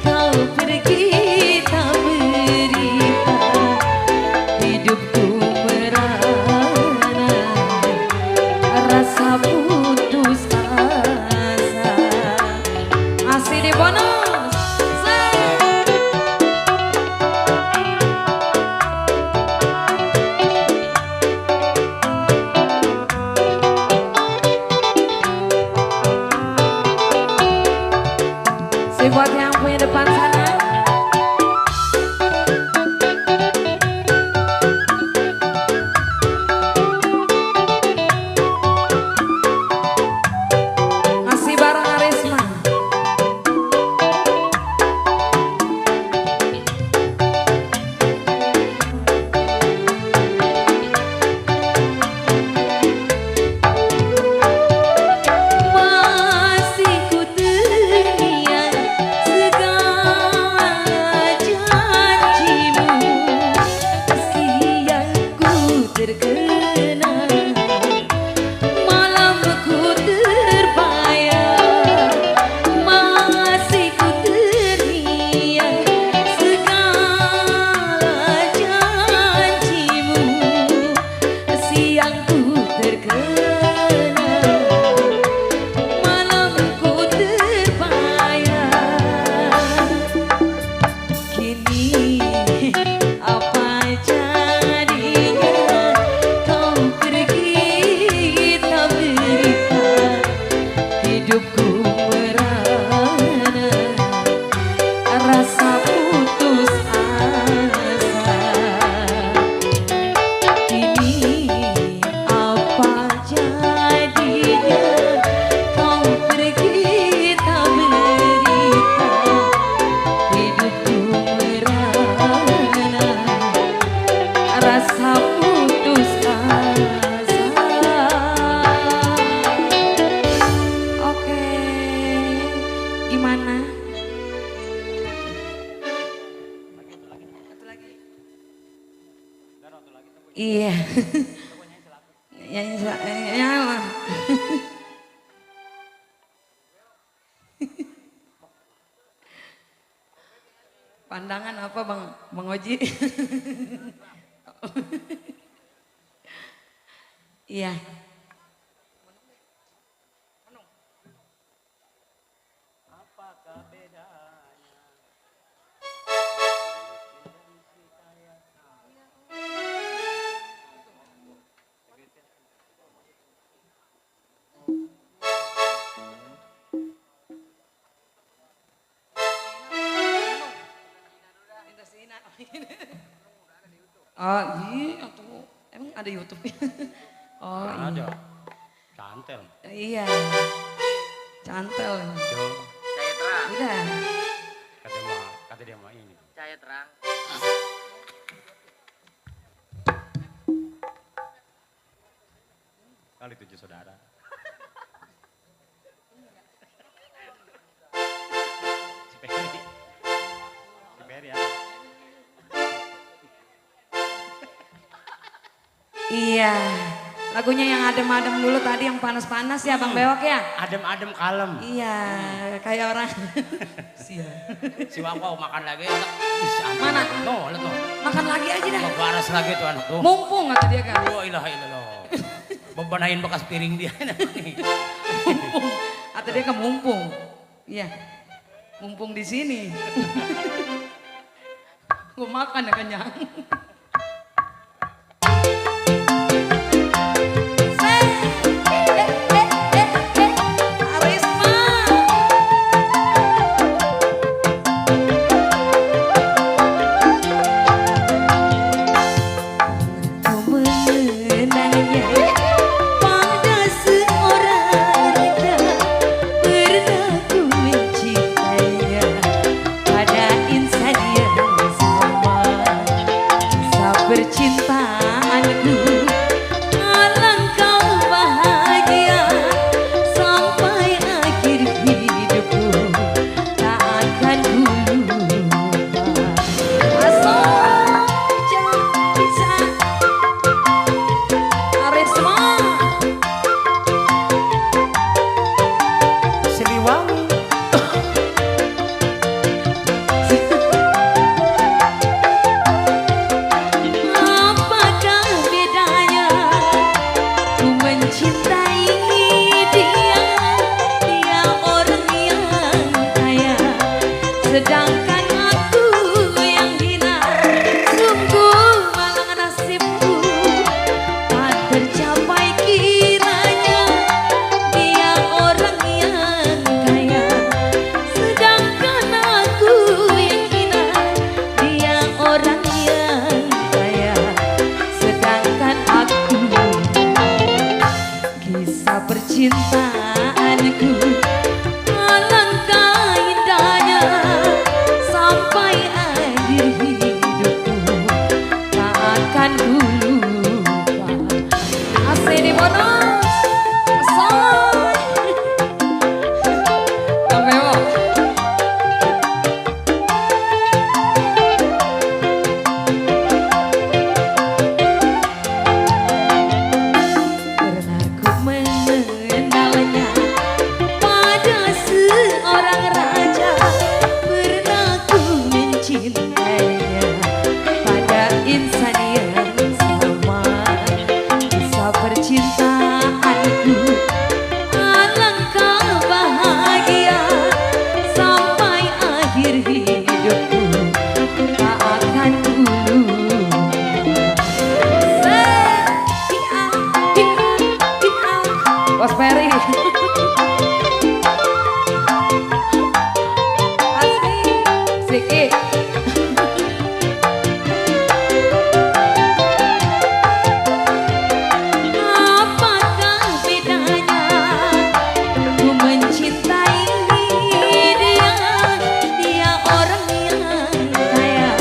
[SPEAKER 5] kau pergi tak berita, hidupku merana rasa putus asa.
[SPEAKER 2] Asik di bonus. Si buat yang punya depan sana. Masih bareng Arisma.
[SPEAKER 5] Masih ku teriak segala janjimu, siang ku terkenang, malamku terbayang. Masih ku teriak segala janjimu, siang ku terkenang, malamku terbayang. Kini apa jadinya kau pergi tak berita, hidupku merana rasa putus asa. Kini apa jadinya kau pergi tak berita, hidupku merana rasa putus asa.
[SPEAKER 2] Oke. Gimana? Iya. Ya. Pandangan apa Bang Oji? Iya. Oh iya tuh, emang ada YouTube-nya? Oh iya.
[SPEAKER 6] Ada. Cantel.
[SPEAKER 2] Iya, cantel.
[SPEAKER 6] Yo.
[SPEAKER 2] Udah.
[SPEAKER 7] supaya terang.
[SPEAKER 6] Kali 7 saudara. Si Peri. Si Peri ya.
[SPEAKER 2] Iya, lagunya yang adem-adem dulu tadi yang panas-panas ya Bang Bewok ya.
[SPEAKER 6] Adem-adem kalem.
[SPEAKER 2] Iya, kayak orang.
[SPEAKER 6] Si Wawaw makan lagi. Ih,
[SPEAKER 2] Mana?
[SPEAKER 6] No, lihat no.
[SPEAKER 2] Makan lagi aja dah.
[SPEAKER 6] Baras lagi tuh anak tuh.
[SPEAKER 2] Mumpung kata dia kan.
[SPEAKER 6] Wah ilah ilah. Bebenahin bekas piring dia.
[SPEAKER 2] Mumpung. Kata dia kan mumpung. Iya. Mumpung di sini. Gue makan ya kenyang. Percintaanku alangkah bahagia sampai akhir hidupku tak akan lupa. Asal jangan bisa arif semua.
[SPEAKER 6] Siliwangi.
[SPEAKER 2] Apakah bedanya ku mencintai dia, dia orang yang kaya, sedangkan aku yang hina. Sungguh malang nasibku tak tercapai kiranya, dia orang yang kaya, sedangkan aku yang hina. Dia orang yang kaya, sedangkan aku. Kisah percintaanku alangkah indahnya sampai akhir hidupku tak akan ku lupa. Asik di bonus. Asal. Bang Bewok. Pernah ku mengenalnya pada seorang raja, pernah ku mencintainya pada insan yang sama. Kisah percintaanku alangkah bahagia sampai akhir hidupku tak akan ku lupa. Bos Peri. Asik. Sedikit. Apakah bedanya ku mencintai dia, dia orang yang kaya,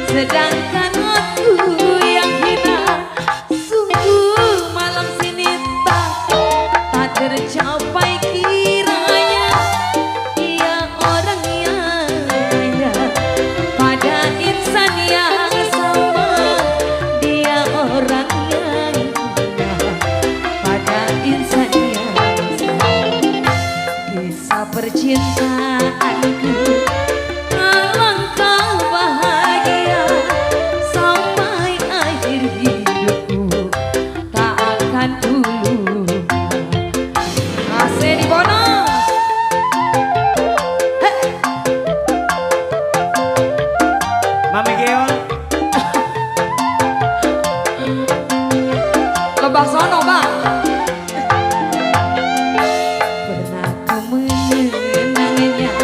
[SPEAKER 2] sedangkan aku yang hina. Sungguh malam sinita tak tercapai kiranya, dia orang yang kaya, pada insan yang sama. Dia orang yang kaya, pada insan yang sama. Kisah percintaanku alangkah bahagia sampai akhir hidupku tak akan ku lupa. Asik di bonus.
[SPEAKER 6] Mami Geon.
[SPEAKER 2] Lebah sono bang. Pernah ku mengenalnya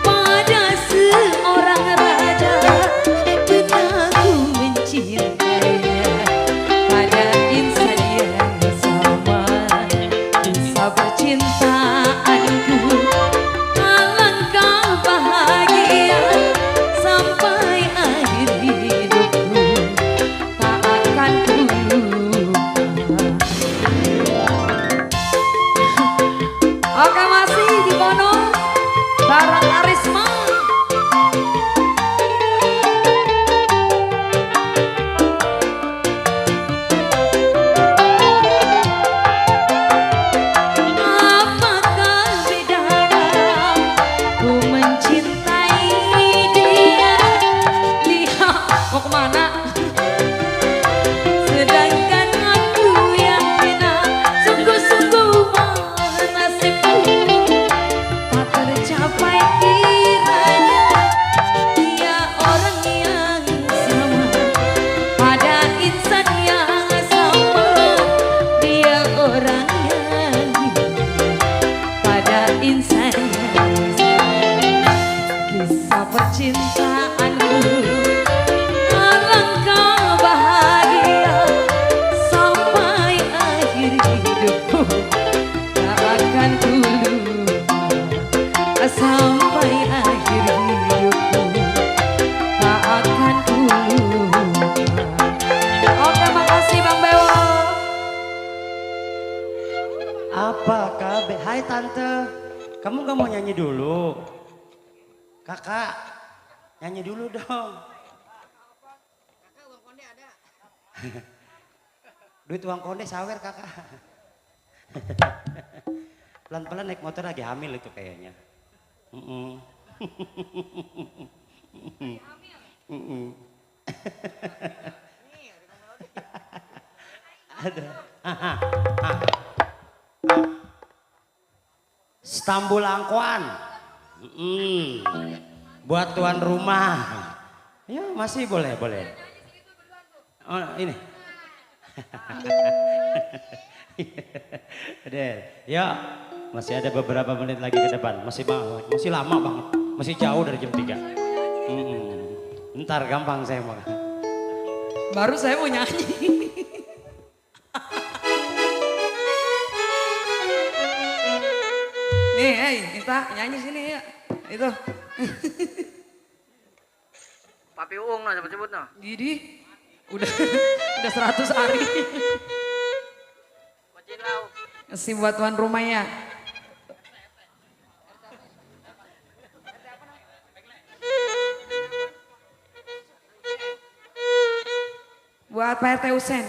[SPEAKER 2] pada seorang raja, pernah ku mencintainya pada insan yang sama. Kisah percintaanku alangkah bahagia sampai kisah percintaanmu. Alangkah bahagia sampai akhir hidupku, tak akan ku lupa sampai akhir hidupku, tak akan ku lupa. Oke, makasih Bang Bewo.
[SPEAKER 6] Apa kabe? Hai tante, kamu gak mau nyanyi dulu? Kakak, nyanyi dulu dong. Kakak uang konde ada. Duit uang konde sawer kakak. Pelan-pelan naik motor lagi hamil itu kayaknya. Ada. Stambul angkuan. Buat tuan rumah. Ya masih boleh. Oh ini. Ya masih ada beberapa menit lagi ke depan. Masih lama banget. Masih jauh dari jam 3. Ntar gampang saya mau.
[SPEAKER 2] Baru saya mau nyanyi. Nih, hei, Inta nyanyi sini ya. Itu.
[SPEAKER 7] Papi Uung no, sebut no.
[SPEAKER 2] Gidi. Udah 100 hari.
[SPEAKER 7] Macin lau.
[SPEAKER 2] Kasih buat tuan rumah ya. Buat Pak RT Husen.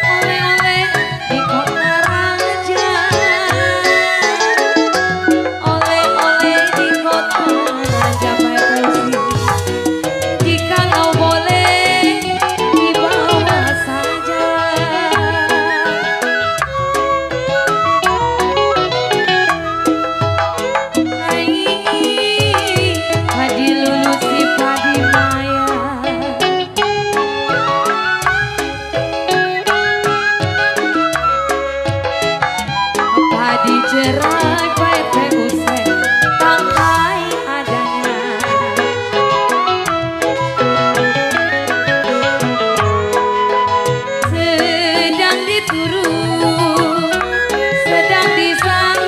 [SPEAKER 2] Oleh-oleh di kota raja, oleh-oleh di kota raja Pak RT Husen. Jika kau boleh dibawa saja. Hadi lulus si padi maya. Padi cerai Pak RT Husen tangkai adanya. Sedang diturun, sedang disayang,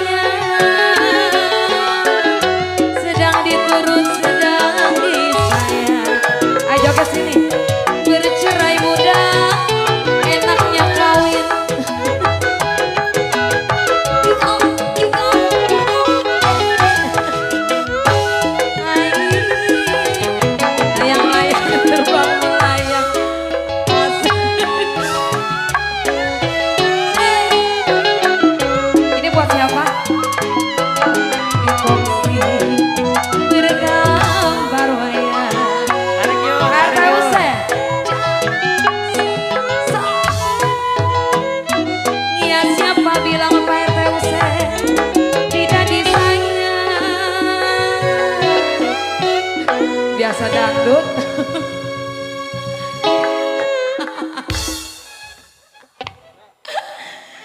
[SPEAKER 2] sedang diturun, sedang disayang. Ayo ke sini, bercerai muda, enaknya kawin. Layang-layang terbang melayang. Ini buat siapa? Epoksi bergambar wayang. Pak RT Husen. Ya siapa bilang Pak RT Husen tidak disayang? Biasa dangdut.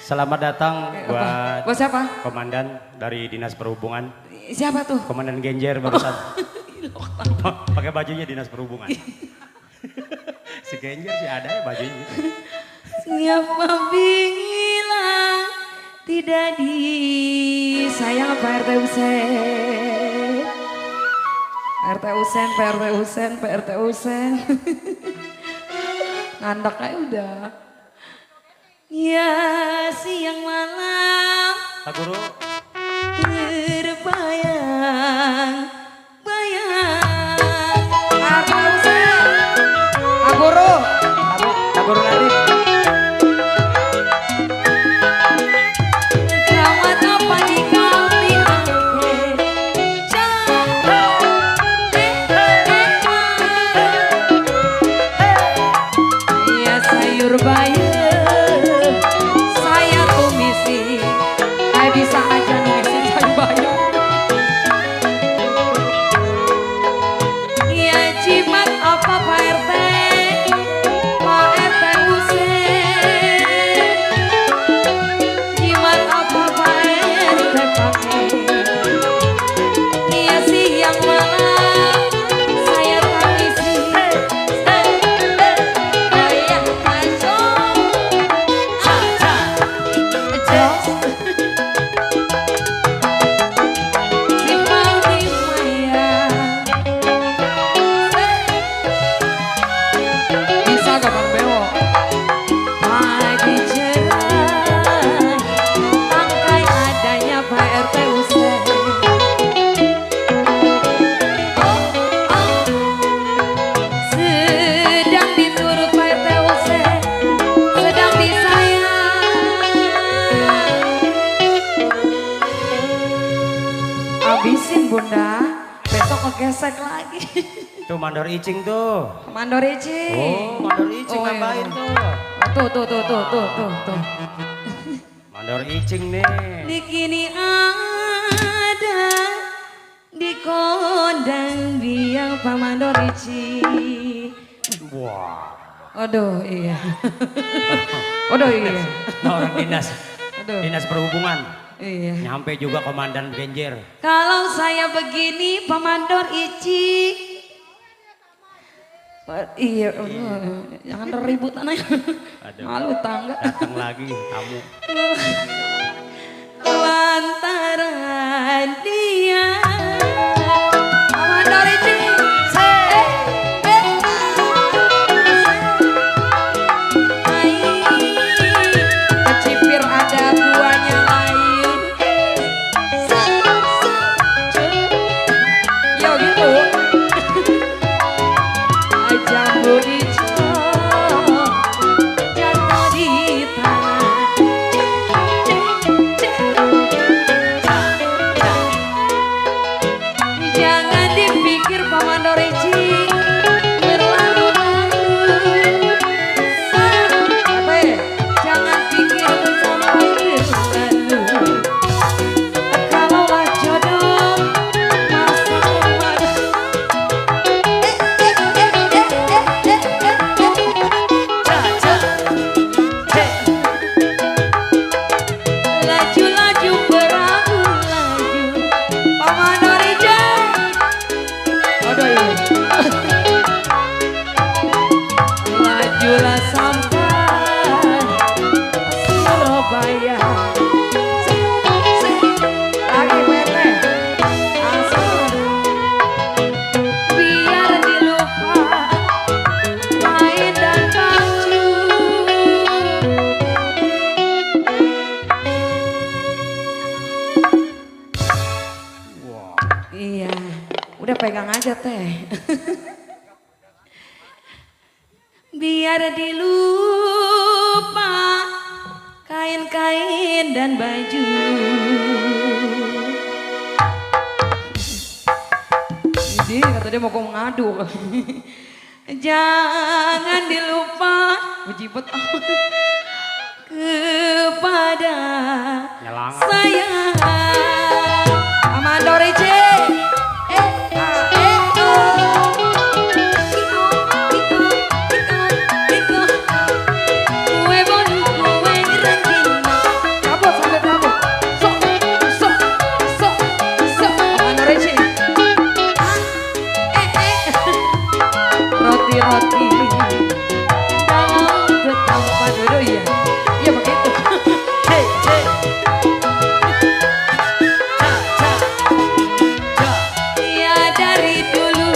[SPEAKER 6] Selamat datang buat
[SPEAKER 2] Buat siapa?
[SPEAKER 6] komandan dari Dinas Perhubungan.
[SPEAKER 2] Siapa tuh?
[SPEAKER 6] Komandan Genjer barusan. Pakai bajunya Dinas Perhubungan. Si Genjer sih ada ya bajunya.
[SPEAKER 2] Siapa bilang tidak disayang Pak RT Husen? RT Husen, Pak RT Husen, Pak RT Husen. Ngandak aja udah. Ya siang malam
[SPEAKER 6] Pak Guru,
[SPEAKER 2] terbayang bayang. RT Husen, Pak Guru.
[SPEAKER 6] Pak Guru Nadif.
[SPEAKER 2] Gawat apa di kali ya sayur bayam saya tumisi. Bisa aja numisin sayur bayam.
[SPEAKER 6] Tuh mandor icing tuh.
[SPEAKER 2] Mandor Icing.
[SPEAKER 6] Oh, mandor icing
[SPEAKER 2] Oh, iya.
[SPEAKER 6] nambahin tuh.
[SPEAKER 2] Tuh.
[SPEAKER 6] Mandor icing nih.
[SPEAKER 2] Di kini ada di kondang biang pamandor Icing.
[SPEAKER 6] Wah.
[SPEAKER 2] Aduh iya. Aduh iya.
[SPEAKER 6] Nah, orang dinas.
[SPEAKER 2] Aduh.
[SPEAKER 6] Dinas perhubungan.
[SPEAKER 2] Iya.
[SPEAKER 6] Nyampe juga komandan Genjer.
[SPEAKER 2] Kalau saya begini pamandor Icing. Iya, jangan ribut anaknya.
[SPEAKER 6] Aduh.
[SPEAKER 2] Malu tangga.
[SPEAKER 6] Datang lagi kamu.
[SPEAKER 2] Lantaran dia pamandor Icing. Kecipir ada buahnya lain. Ya gitu. Jambu hijau jatuh di tanah. Jangan dipikir pamandor Icing berlalu-lalu. Jangan pikir bersama berlalu. Kalaulah jodoh masih kemana. Laju-laju berahu laju pamandor Icing. Aduh iya. Lajulah sampai Surabaya. Lagi Mete. Asal. Biar dilupa main dan baju. Iya, udah pegang aja teh. Biar dilupa kain-kain dan baju. Jadi kata dia mau ngadu. Jangan dilupa bujibet kepada
[SPEAKER 6] Nyelangan.
[SPEAKER 2] saya. Amandor Icing. Kue bolu, kue rengginang. Cabut sampai cabut. Sok. Amandor Icing. Roti-roti dalam ketampan. Aduh iya. Iya begitu. Hey. Ya dari dulu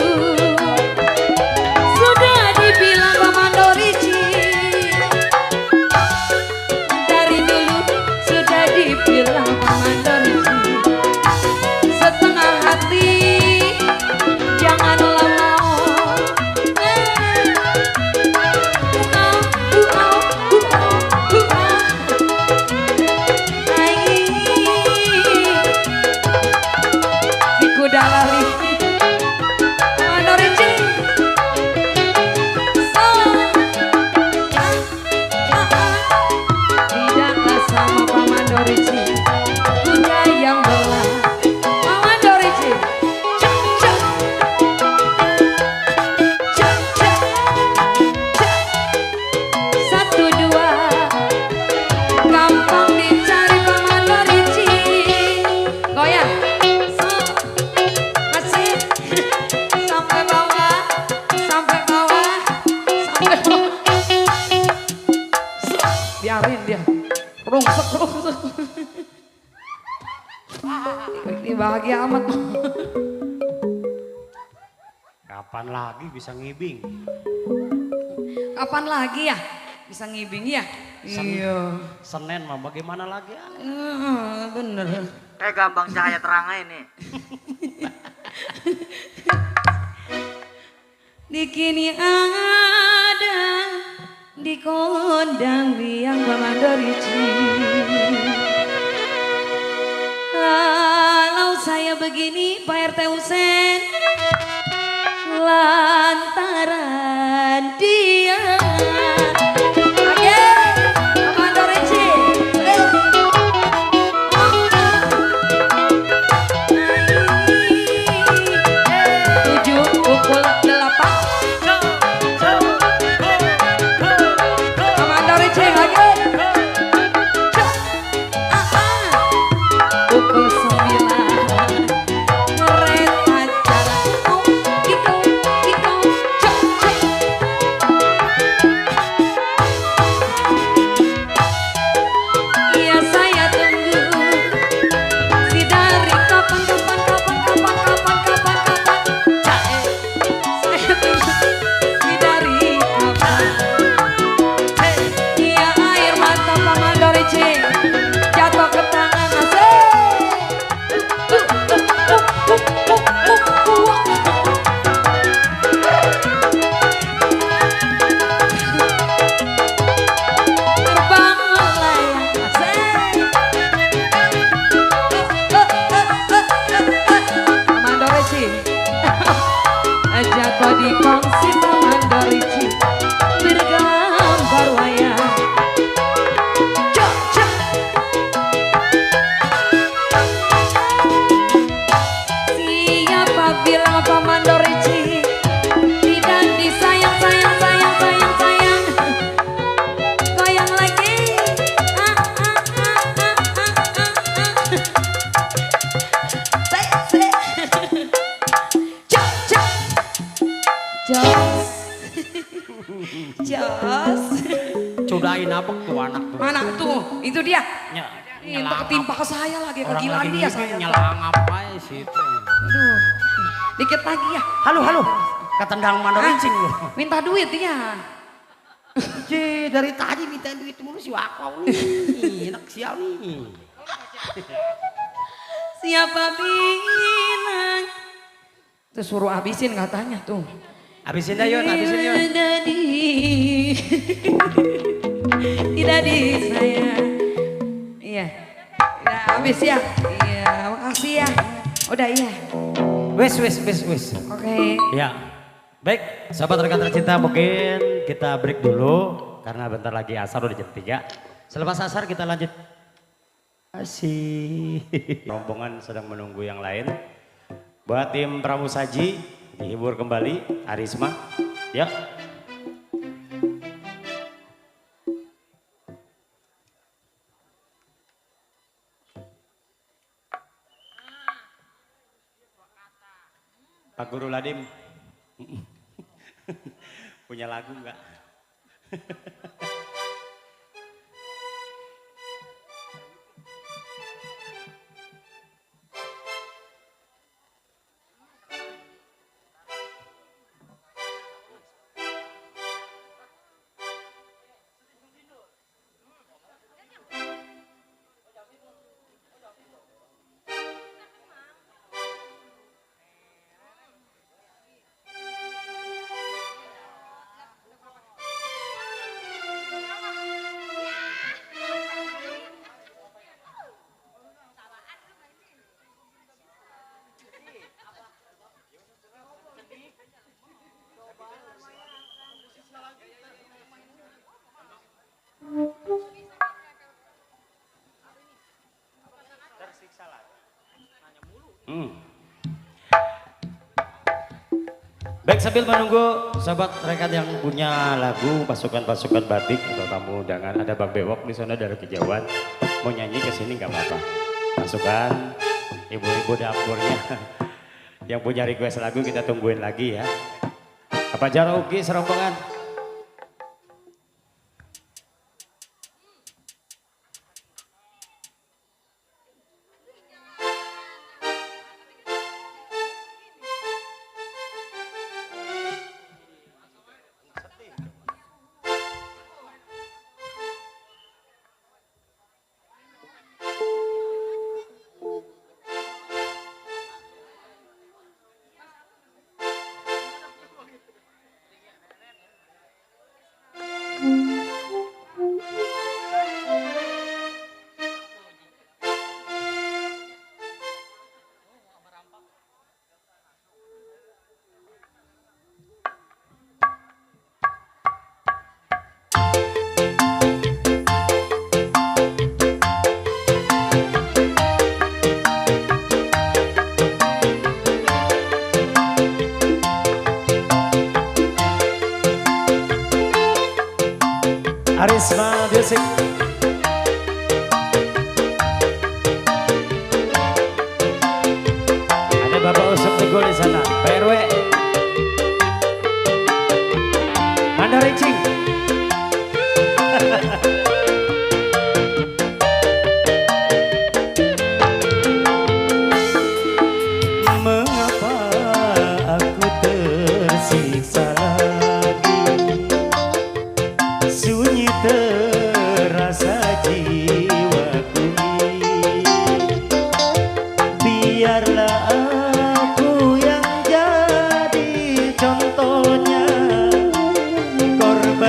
[SPEAKER 2] sudah dibilang pamandor Icing. Dari dulu sudah dibilang pamandor Icing. Setengah hati janganlah mau. Di kuda lari pamandor Icing. Tidaklah sama pamandor Icing kuda yang belah. Pamandor Icing. Cak. 1, 2 gampang dicari pamandor Icing. Goyang. Masih sampai bawah. Biarin dia. Rungsek. Ini bahagia amat.
[SPEAKER 6] Kapan lagi bisa ngibing?
[SPEAKER 2] Kapan lagi ya bisa ngibing ya? Iya.
[SPEAKER 6] Senin mah bagaimana lagi?
[SPEAKER 2] Bener.
[SPEAKER 7] Kayak gampang cahaya terang aja nih.
[SPEAKER 2] Di kini ada di kondang biang pamandor Icing. Kalau saya begini Pak RT Husen lantaran dia. Oke, Komando Ricci. Tujuh pukul 8. Komando Ricci lagi. Pukul 9. Kereta jalan. Gitu, gitu. Cek, cek. Iya saya tunggu. Si dari kapan. Cae. Saya tunggu. Si dari kapan. Iya air mata Komando Ricci jatuh ke tangan asik. Terbang melayang asik. Komando Ricci jatuh di kongsi Komando Ricci bergambar wayang. Cok, cok. Siapa bilang Komando Ricci tidak disayang, sayang. Goyang lagi. Se. Cok, cok. Jos. Jos.
[SPEAKER 6] Codain apa tuh anak tuh?
[SPEAKER 2] Mana tuh? Itu dia.
[SPEAKER 6] Ya,
[SPEAKER 2] Itu ketimpa ke saya lagi, kegilaan dia saya.
[SPEAKER 6] nyelang apa ya sih itu?
[SPEAKER 2] Aduh. Dikit lagi ya.
[SPEAKER 6] Halo. Ketendang mandorincing lu.
[SPEAKER 2] Minta duit dia.
[SPEAKER 6] Cie, dari tadi minta duit mulu si Wakau nih. Enak sial nih.
[SPEAKER 2] Siapa bilang? Terus suruh habisin katanya tuh.
[SPEAKER 6] Habisin dah Yun, habisin Yun.
[SPEAKER 2] Tidak di saya. Iya. Udah habis ya. Iya, makasih ya. Udah iya.
[SPEAKER 6] Wes.
[SPEAKER 2] Oke.
[SPEAKER 6] Ya. Baik, sahabat rekan tercinta, mungkin kita break dulu karena bentar lagi asar udah jam 3. Selepas asar kita lanjut. Asih. Rombongan sedang menunggu yang lain. Buat tim Pramusaji dihibur kembali Arisma. Ya. Pak Guru Ladim. Punya lagu enggak? Baik, sambil menunggu sahabat rekan yang punya lagu pasukan-pasukan batik atau tamu undangan, ada Bang Bewok di sana dari kejauhan mau nyanyi ke sini nggak apa-apa. Pasukan ibu-ibu dapurnya yang punya request lagu kita tungguin lagi ya. Apa Jaro Uki serombongan?
[SPEAKER 1] Arisma Music. Ada Bapak Usep Tegol di sana, Pak RW. Mana Ricing? Mengapa aku tersiksa lagi, sunyi terasa jiwaku ini. Biarlah aku yang jadi contohnya, korban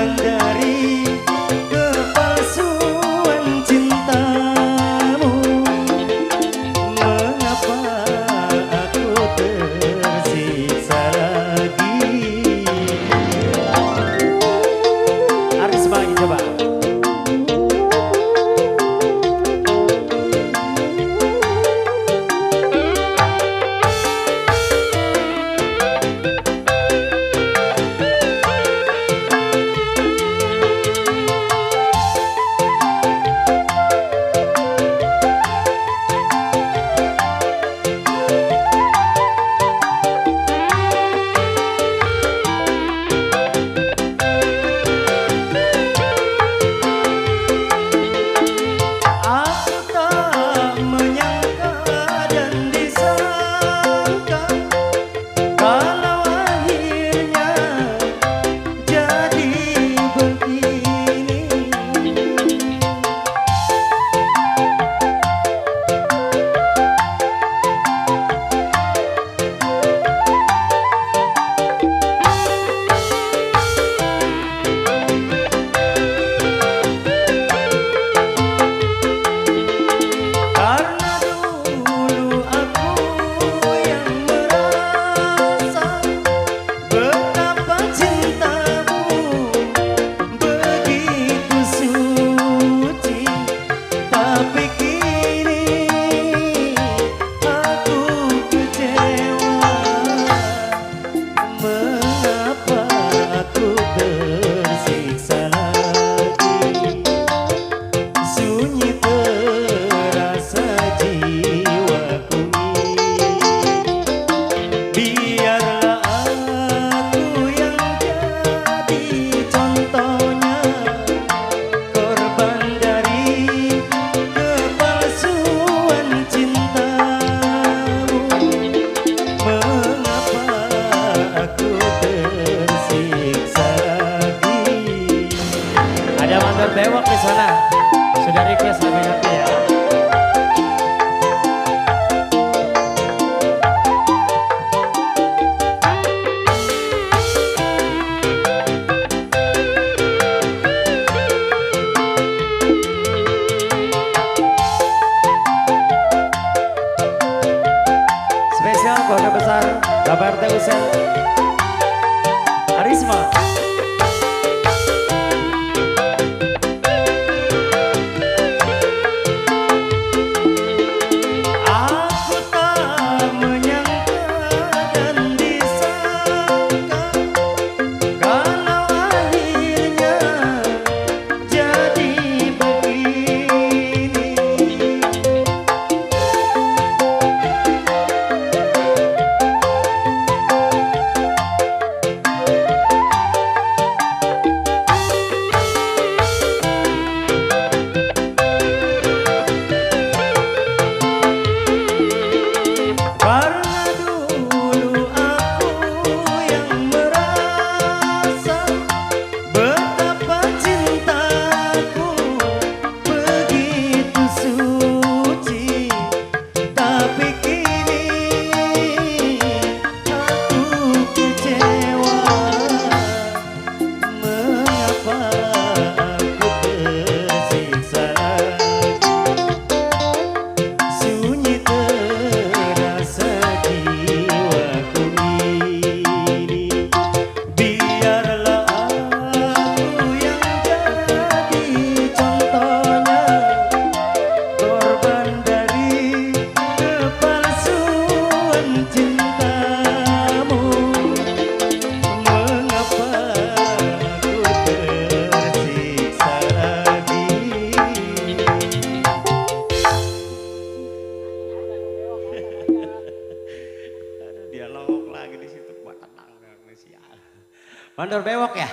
[SPEAKER 6] Mandor bewok ya?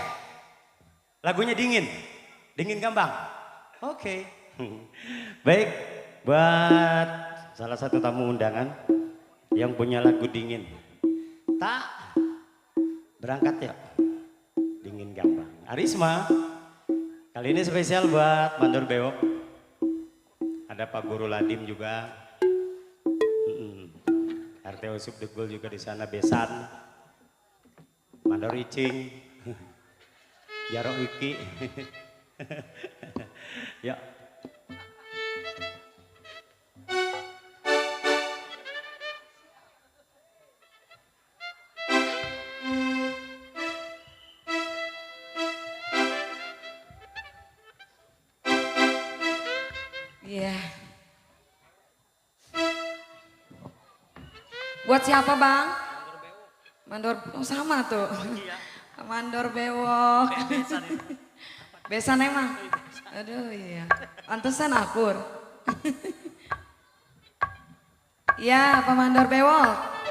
[SPEAKER 6] Lagunya dingin? Dingin Gambang? Oke. Baik, buat salah satu tamu undangan yang punya lagu dingin. Tak, berangkat ya? Dingin Gambang. Arisma, kali ini spesial buat Mandor bewok. Ada Pak Guru Ladim juga. RT Usup Degul juga di sana, Besan. Mandor Icing, Jaro Iki, ya.
[SPEAKER 2] Iya. Buat siapa bang? Mandor, oh sama tuh. Mandor bewok. Besan emang? Aduh iya. Pantesan akur. Iya, Pak Mandor bewok.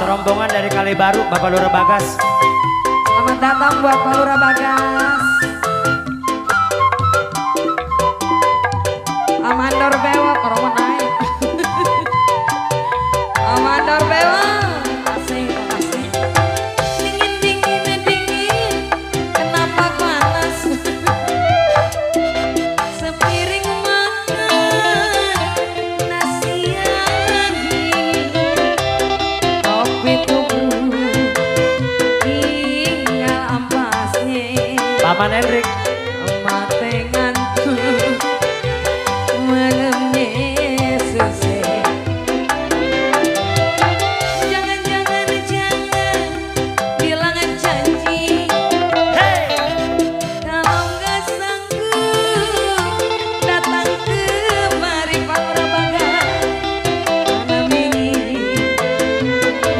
[SPEAKER 6] Serombongan dari Kalibaru, Bapak Lurah Bagas.
[SPEAKER 2] Selamat datang buat Pak Lurah Bagas. Amandor bewok, orang naik. Amandor bewok, asing, asing. Dingin, dingin, dingin, kenapa panas? Sepiring makan nasi dingin, kopi tubruk, tinggal ampasnya.
[SPEAKER 6] Paman Hendrik.
[SPEAKER 2] Mate ngantuk malamnya susah. Jangan bilang janji. Kalau nggak sanggup datang kemari Pak Lurah Bagas. Malam ini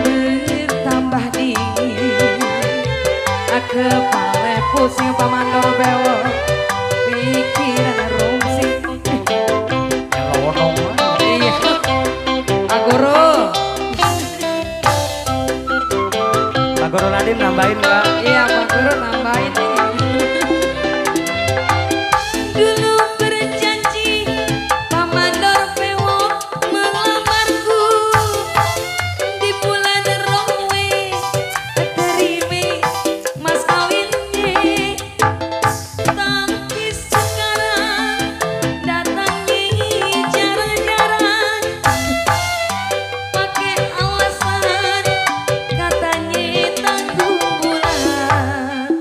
[SPEAKER 2] bertambah dingin. Kepala pusing Pak Mandor bewok.
[SPEAKER 6] nambahin Mbak.
[SPEAKER 2] Iya Pak Guru nambahin nih. Dulu berjanji Pamandor Pewok melamarku di bulan Rowe terime mas kawinnya. Tapi sekarang datangnya jarang-jarang pakai alasan katanya tanggung bulan.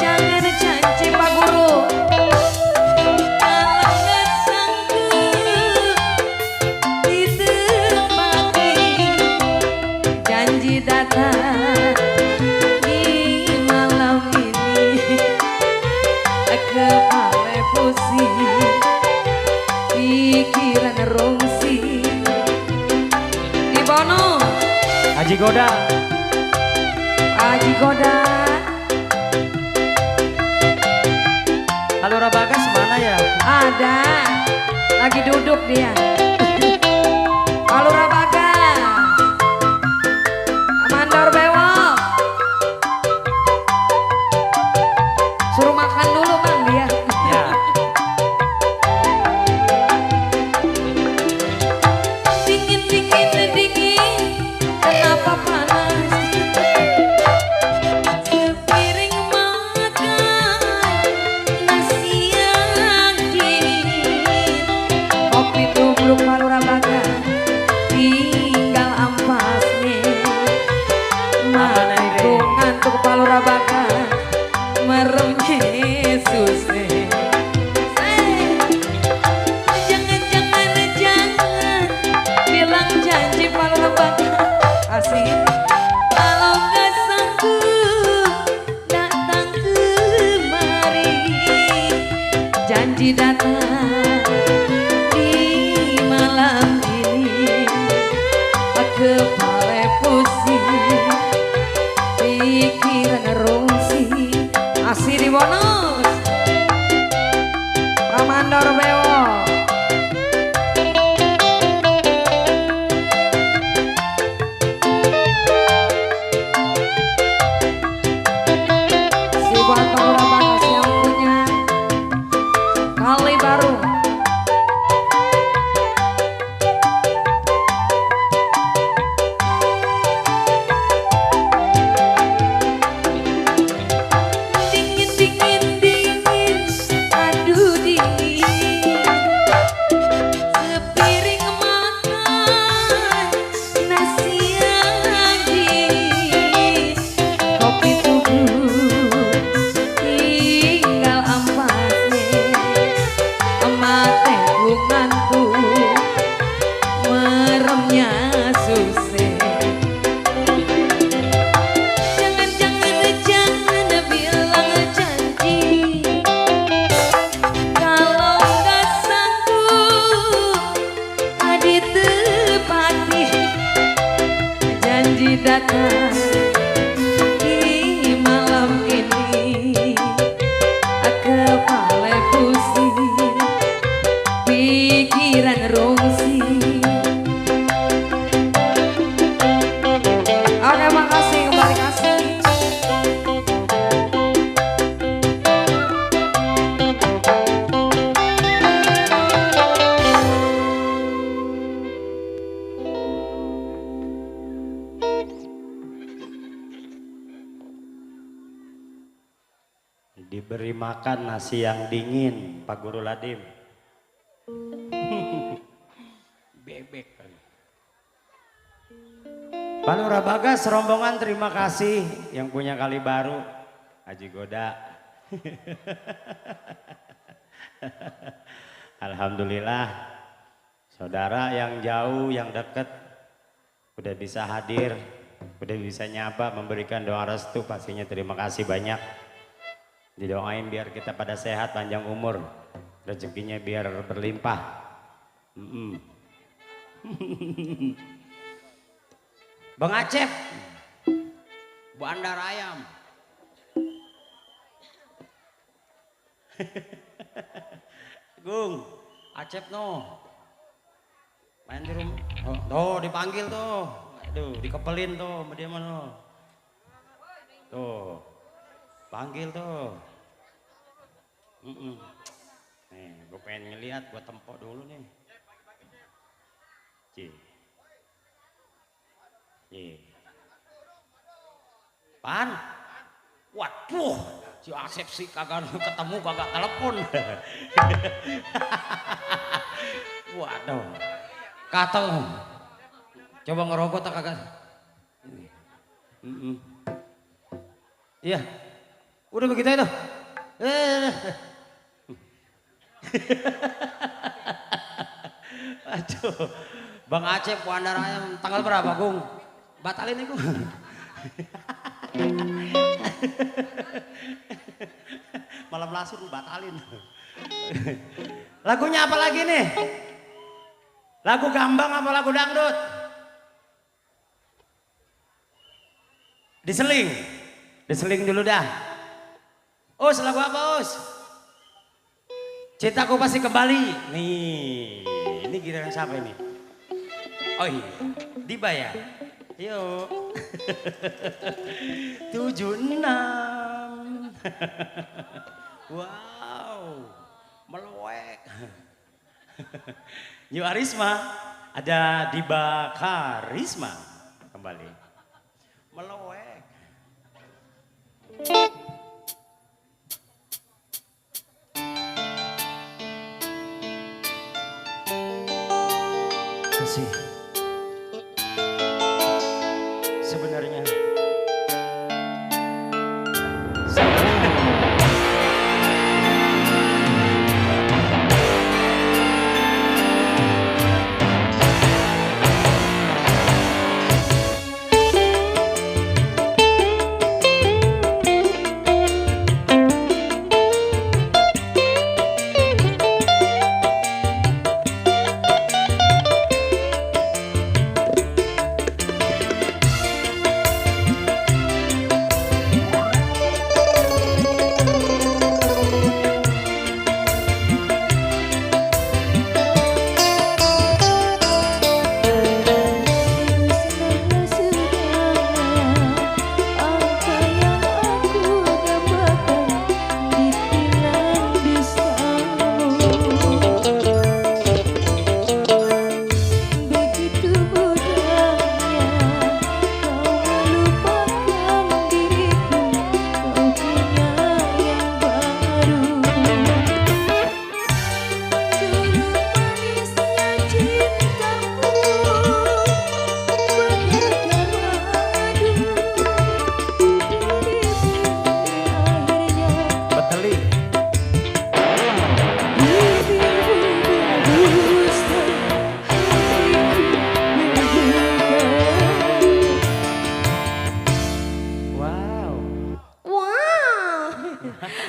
[SPEAKER 2] Jangan janji Pak Guru. Kalau nggak sanggup ditepati janji datang di malam ini. Kepala pusing, pikiran rungsi. Di Bono,
[SPEAKER 6] Haji Goda.
[SPEAKER 2] Haji Goda.
[SPEAKER 6] Halo Rabagas mana ya?
[SPEAKER 2] Ada, lagi duduk dia. Palura Bagas, Mandor Bewok. Suruh makan dulu Bang dia.
[SPEAKER 6] Ya.
[SPEAKER 2] Dingin, kenapa panas? Sepiring makan nasi yang dingin. Kopi tubruk Palura Bagas, tinggal ampasnya. Ngantuk Palura Bagas, meremnya susah. Jangan bilang janji Palura Bagas. Asik. Kalau nggak sanggup datang kemari, janji datang di malam ini. Kepala pusing, pikiran rungsi. Asih di bonus Pamandor Bewok. Si buat Palura Bagas yang punya Kali Baru. Dingin, aduh dingin. Sepiring makan nasi yang dingin. Kopi tubruk tinggal ampasnya. Mate ngantuk, meremnya susah. Jangan bilang janji. Kalau nggak sanggup ditepati janji datang di malam ini. Kepala pusing, pikiran rungsi. Oke, makasih, kembali kasih.
[SPEAKER 6] Diberi makan nasi yang dingin, Pak Guru Ladim. Bebek kali. Palura Bagas rombongan terima kasih yang punya Kali Baru, Haji Goda. Alhamdulillah, saudara yang jauh, yang dekat udah bisa hadir, udah bisa nyapa, memberikan doa restu, pastinya terima kasih banyak. Didoain biar kita pada sehat, panjang umur, rezekinya biar berlimpah. Bang Acep, Bandar Ayam. Gung, Acep no, main di rumah. Oh, tuh dipanggil tuh. Aduh, dikepelin tuh sama dia mana. Tuh. Panggil tuh. Nih, gue pengen ngeliat, gue tempok dulu nih. Pan. Waduh, si Asep sih kagak ketemu, kagak telepon. Waduh. Kata coba ngerokok tak kagak. Iya. Udah begitu itu. Aduh. Bang Aceh Puandar Ayam tanggal berapa, Gung? Batalin itu. Malam lasur batalin. Lagunya apa lagi nih? Lagu gambang apa lagu dangdut? Diseling. Diseling dulu dah. Us, lagu apa Us? Cintaku pasti kembali. Nih, ini giliran siapa ini? Oh iya, Diba ya? Yuk. 76. Wow, melewek. New Arisma, ada Diba Karisma kembali. Melewek. Kasih. Sebenarnya.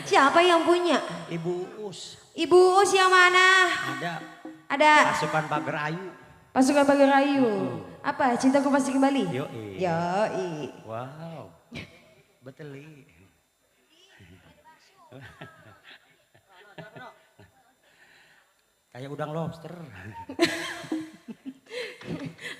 [SPEAKER 4] Siapa yang punya?
[SPEAKER 6] Ibu Us.
[SPEAKER 4] Ibu Us yang mana?
[SPEAKER 6] Ada.
[SPEAKER 4] Ada.
[SPEAKER 6] Pasukan Pagar Ayu.
[SPEAKER 4] Pasukan Pagar Ayu. Apa? Cintaku pasti kembali?
[SPEAKER 6] Yoi.
[SPEAKER 4] Yoi.
[SPEAKER 6] Wow. Betul. Kayak udang lobster.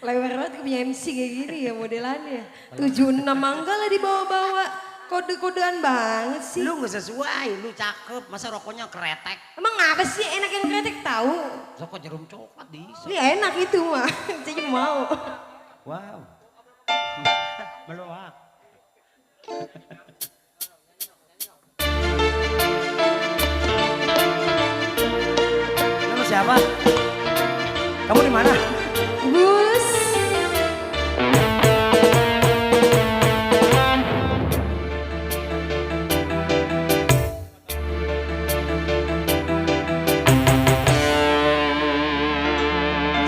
[SPEAKER 4] Lewer banget punya MC kayak gini ya modelannya. 76 mangga lah dibawa-bawa. Kode-kodean banget sih.
[SPEAKER 6] Lu gak sesuai, lu cakep. Masa rokoknya kretek?
[SPEAKER 4] Emang apa sih enak yang kretek tahu?
[SPEAKER 6] Rokok jarum coklat bisa.
[SPEAKER 4] Ya enak itu mah. Saya mau.
[SPEAKER 6] Wow. Meluak. Nama siapa? Kamu di mana?
[SPEAKER 4] Gus.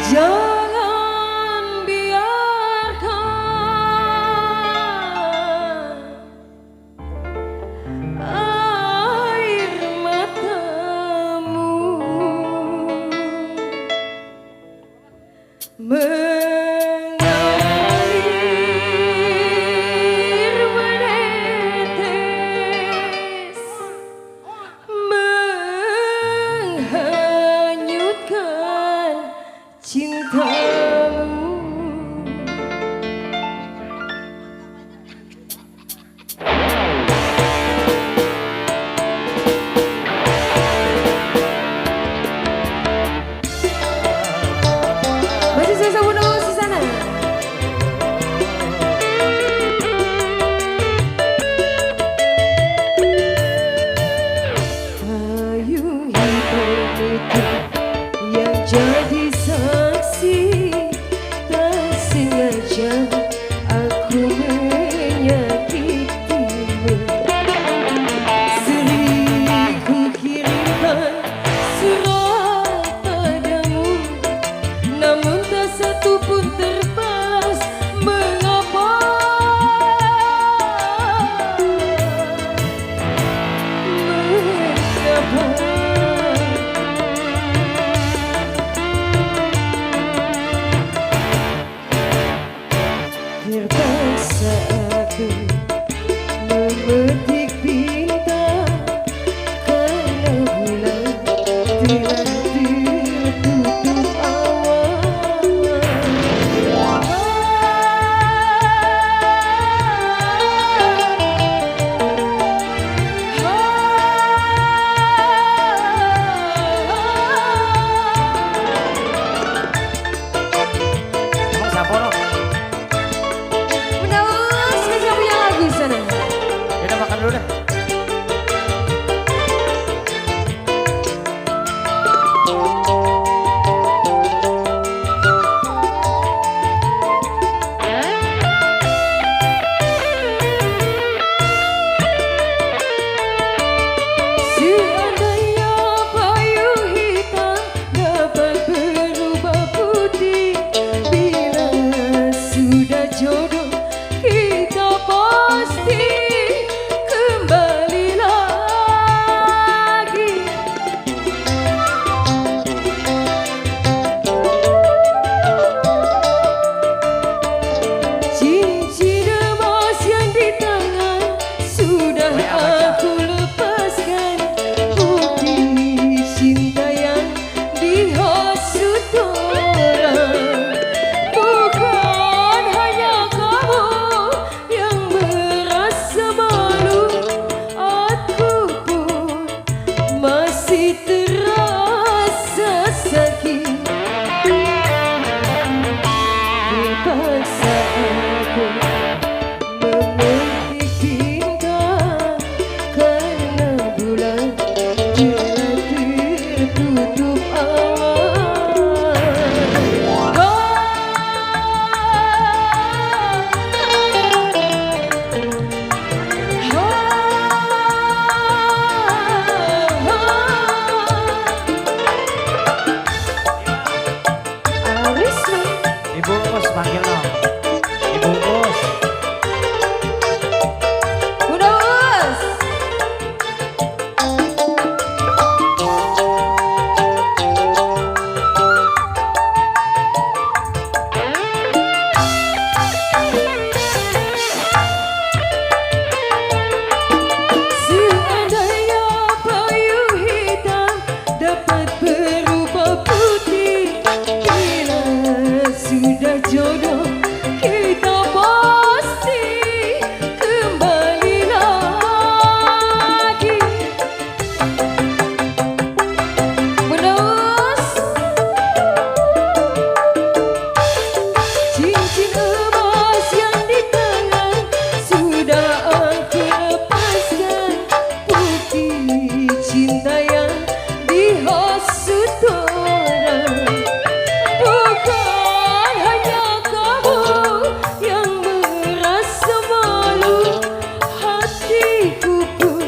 [SPEAKER 5] Jangan biarkan air matamu pasti terasa sakit. Terpaksa aku memetik bintang karena bulan telah tertutup awan.
[SPEAKER 6] Dibungkus panggil no. Dibungkus.
[SPEAKER 3] Bunda Us.
[SPEAKER 5] Seandainya payung hitam dapat berubah putih, bila sudah jodoh kita pasti kembali lagi.
[SPEAKER 3] Bunda Us.
[SPEAKER 5] Cincin emas yang di tangan sudah aku lepaskan, bukti cinta yang dihasut orang. Bukan hanya kamu yang merasa malu, hatiku pun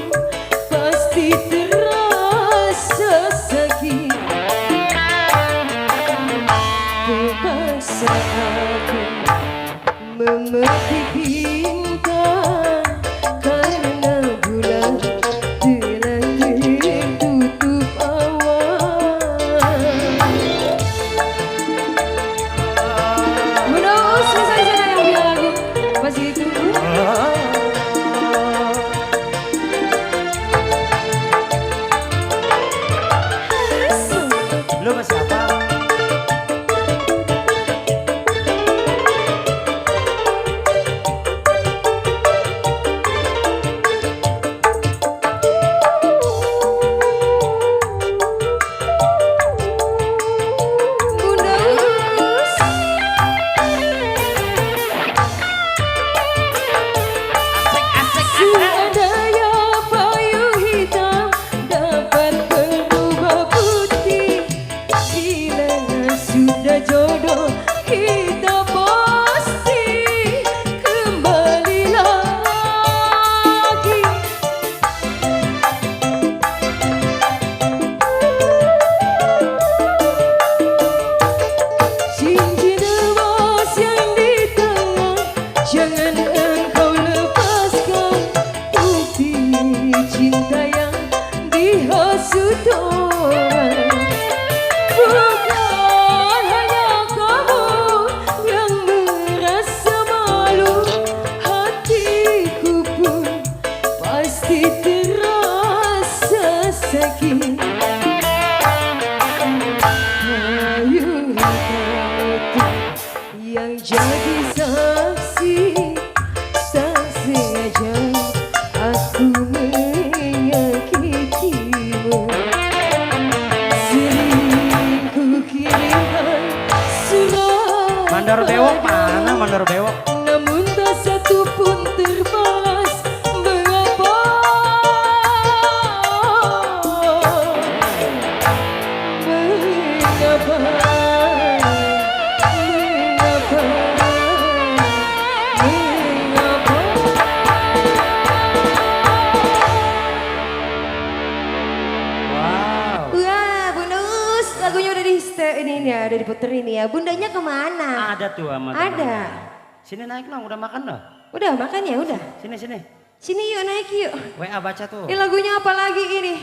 [SPEAKER 5] pasti terasa sakit. Terpaksa aku memetik bintang karena bulan telah tertutup awan.
[SPEAKER 3] Bunda Us bisa di sana yang punya lagu. Masih ditunggu.
[SPEAKER 6] Lu masih apa?
[SPEAKER 3] Bunda Us.
[SPEAKER 5] Seandainya payung hitam dapat berubah putih, bila sudah jodoh kita pasti kembali lagi. Cincin emas yang di tangan jangan engkau lepaskan, bukti cinta yang dihasut orang. Bukan hanya kamu yang merasa malu, hatiku pun pasti terasa sakit. Payung hitam yang jadi saksi, tak sengaja aku menyakitimu. Sering ku kirimkan surat
[SPEAKER 6] Mandor bewok mana mandor bewok?
[SPEAKER 5] namun tak satu pun terbalas. Mengapa? Mengapa? Mengapa? Mengapa?
[SPEAKER 6] Wow.
[SPEAKER 4] Wah, Bunda Us, lagunya udah ini ya, udah diputerin ya. Bundanya kemana?
[SPEAKER 6] Ada tuh sama
[SPEAKER 4] Ada.
[SPEAKER 6] temennya. Sini naik dong, udah makan loh.
[SPEAKER 4] Udah makan ya, udah.
[SPEAKER 6] Sini sini.
[SPEAKER 4] Sini yuk, naik yuk.
[SPEAKER 6] WA baca tuh.
[SPEAKER 3] Ini lagunya apa lagi ini?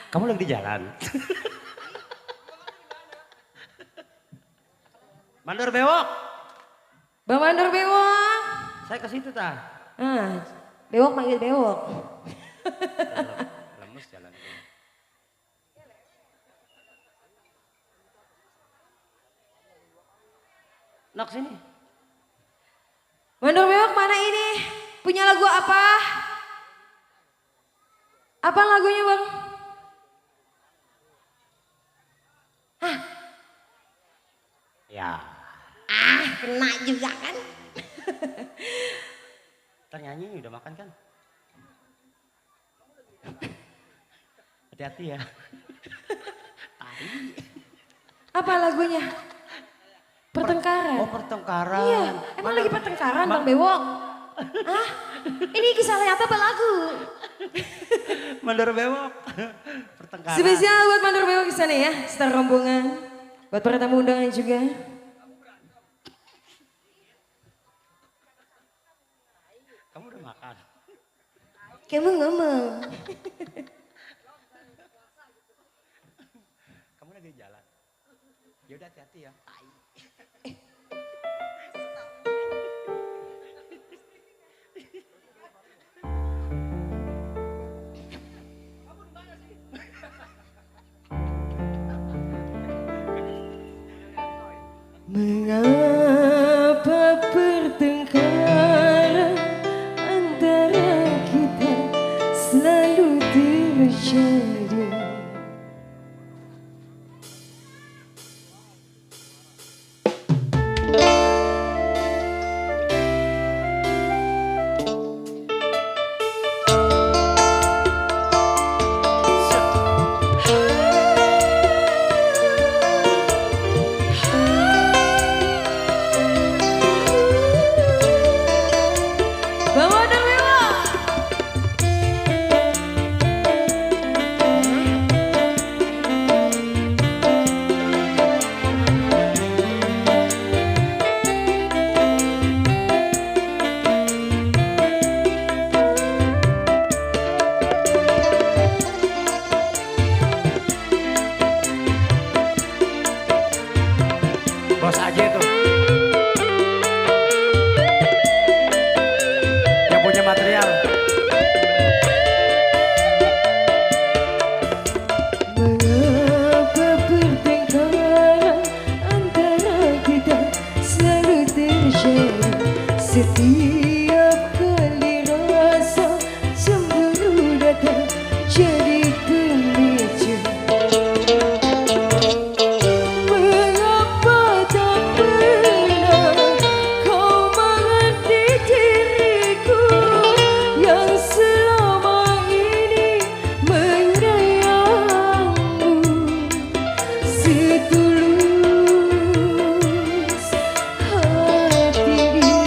[SPEAKER 6] Kamu lagi di jalan. Mandor bewok.
[SPEAKER 3] Bang Mandor Bewok.
[SPEAKER 6] Saya ke situ tah.
[SPEAKER 4] Ah, bewok manggil bewok.
[SPEAKER 6] Lemes jalan. Nok sini.
[SPEAKER 3] Mandor Bewok mana ini? Punya lagu apa?
[SPEAKER 2] Apa lagunya bang?
[SPEAKER 6] Ya,
[SPEAKER 4] Kena juga kan?
[SPEAKER 6] ternyanyi udah makan kan? Hati-hati ya.
[SPEAKER 2] Apa lagunya? Pertengkaran.
[SPEAKER 6] Oh, pertengkaran.
[SPEAKER 2] Iya, emang lagi pertengkaran bang Bewok? Hah? Ini kisah lihat apa lagu?
[SPEAKER 6] Mandor bewok. Pertengkaran.
[SPEAKER 2] Spesial buat Mandor Bewok di sana ya, setar rombongan. Buat para tamu undangan juga.
[SPEAKER 6] Kamu udah makan?
[SPEAKER 2] Kamu ngomong.
[SPEAKER 6] Kamu lagi jalan? Ya udah hati-hati ya. Tai.
[SPEAKER 5] Mengapa pertengkaran antara kita selalu terjadi?
[SPEAKER 2] Bang Mandor Bewok.
[SPEAKER 6] Bos aja tuh. Yang punya material.
[SPEAKER 5] Mengapa pertengkaran antara kita selalu terjadi? Setiap kali rasa cemburu datang jadi pemicu. Mengapa tak pernah kau mengerti diriku yang selama ini menyayangmu setulus hati ini?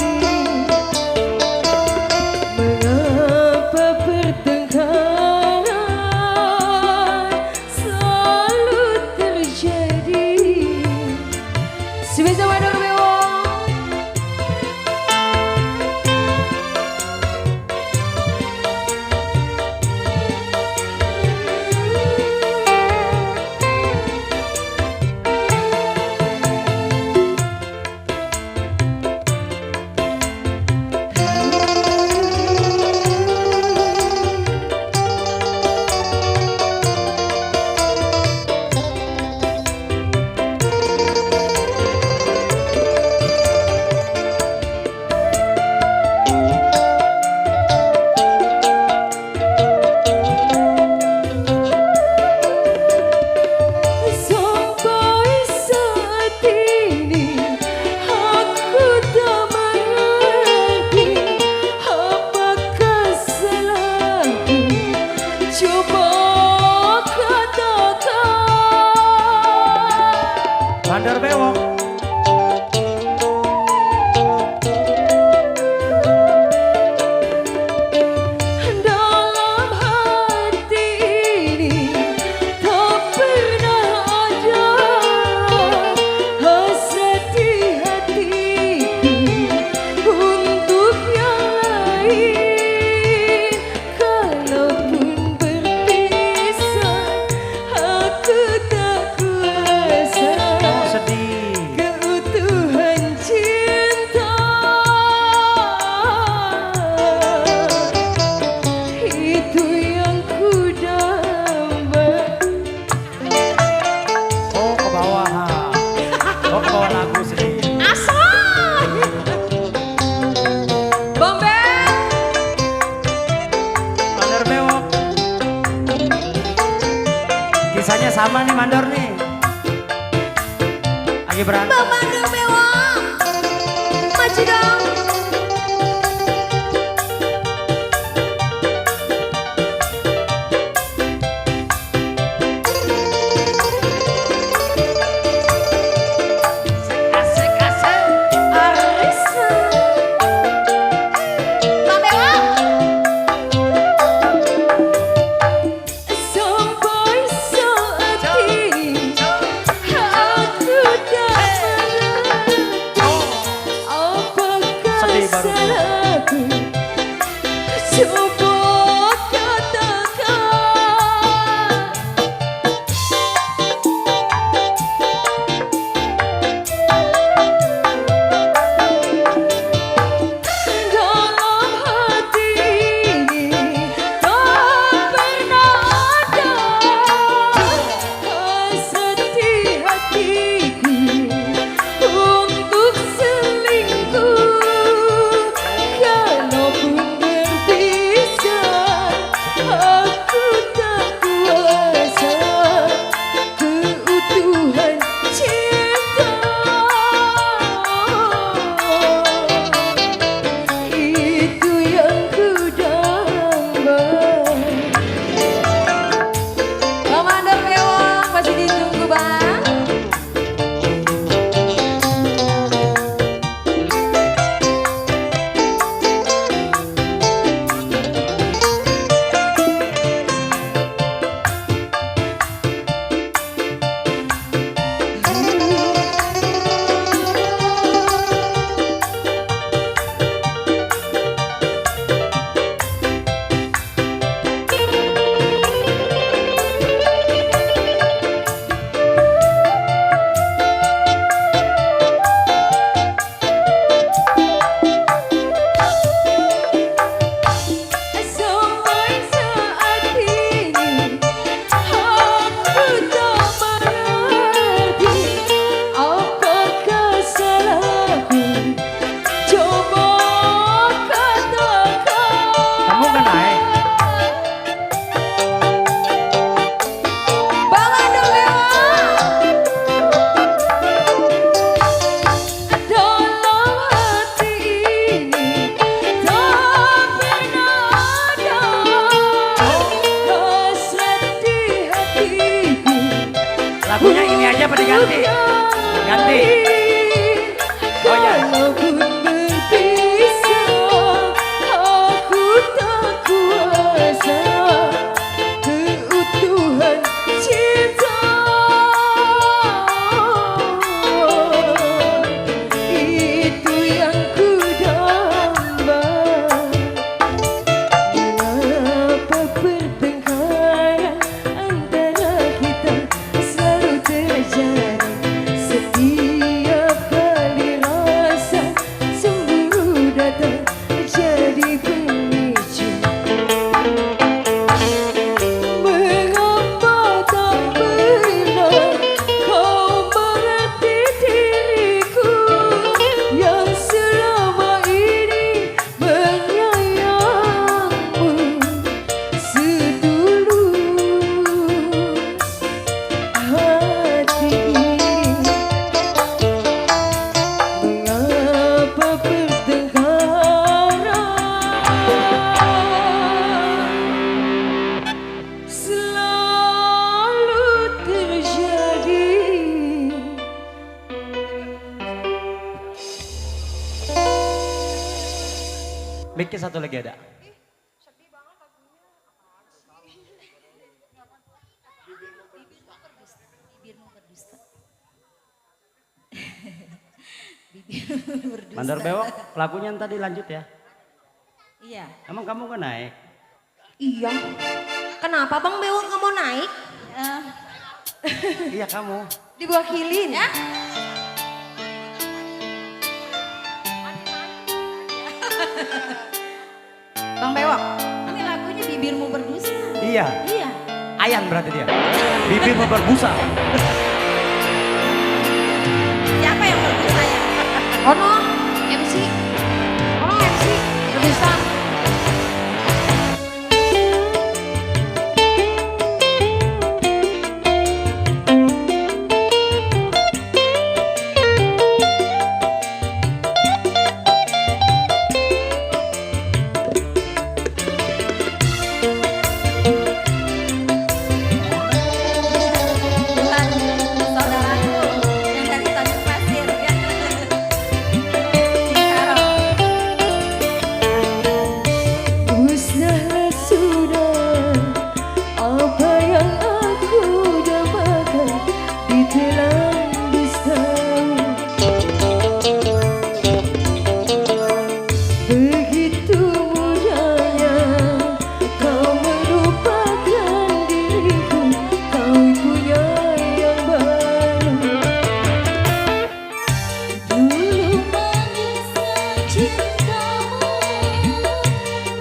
[SPEAKER 5] Mengapa pertengkaran selalu terjadi? Spesial Mandor Bewok. Sampai saat ini aku tak mengerti apakah salahku. Coba katakan.
[SPEAKER 6] Mandor bewok.
[SPEAKER 5] Dalam hati ini tak pernah ada hasrat di hatiku untuk yang lain. Kalaupun berpisah
[SPEAKER 6] sama nih mandor nih. Lagi berantem.
[SPEAKER 4] Bang Mandor Bewok. Maju dong.
[SPEAKER 6] Asik asik.
[SPEAKER 4] Bang Bewok.
[SPEAKER 5] Sampai saat ini aku tak apakah
[SPEAKER 6] Sedih baru dulu.
[SPEAKER 5] salahku. Coba katakan. Dalam hati ini tak pernah ada hasrat di hatiku untuk selingkuh. Kalaupun berpisah, aku tak kuasa keutuhan cinta. Itu yang ku damba.
[SPEAKER 3] Bang Mandor Bewok masih ditunggu bang.
[SPEAKER 5] Sampai saat ini aku tak mengerti apakah salahku. Coba katakan.
[SPEAKER 6] Kamu kan naik.
[SPEAKER 3] Bang Mandor Bewok.
[SPEAKER 5] Dalam hati ini tak pernah ada hasrat di hatiku.
[SPEAKER 6] Lagunya ini aja apa diganti? Ganti. Oh ya.
[SPEAKER 5] Kalaupun berpisah, aku tak kuasa keutuhan cinta. Itu yang ku damba. Mengapa pertengkaran antara kita selalu terjadi? Setiap kali rasa cemburu datang jadi pemicu. Mengapa tak pernah kau mengerti diriku yang selama ini menyayangmu setulus hati ini? Mengapa pertengkaran selalu terjadi?
[SPEAKER 6] Mic-nya satu lagi ada. Mandor Bewok, lagunya tadi lanjut ya.
[SPEAKER 4] Iya.
[SPEAKER 6] Emang kamu kan naik?
[SPEAKER 4] Iya. Kenapa Bang Bewok nggak mau naik?
[SPEAKER 6] Iya kamu.
[SPEAKER 3] Diwakilin ya.
[SPEAKER 4] Bang Bewok, ini lagunya bibirmu berdusta.
[SPEAKER 6] Iya.
[SPEAKER 4] Iya.
[SPEAKER 6] Ayan berarti dia. Bibirmu berbusa.
[SPEAKER 4] Siapa yang berdusta ya?
[SPEAKER 3] Ono MC. Ono MC. Berdusta.
[SPEAKER 5] apa yang aku dambakan ditelan bersama. Begitu mudahnya kau melupakan diriku, kau punya yang baru. Dulu manisnya cintamu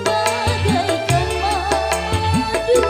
[SPEAKER 5] bagaikan madu,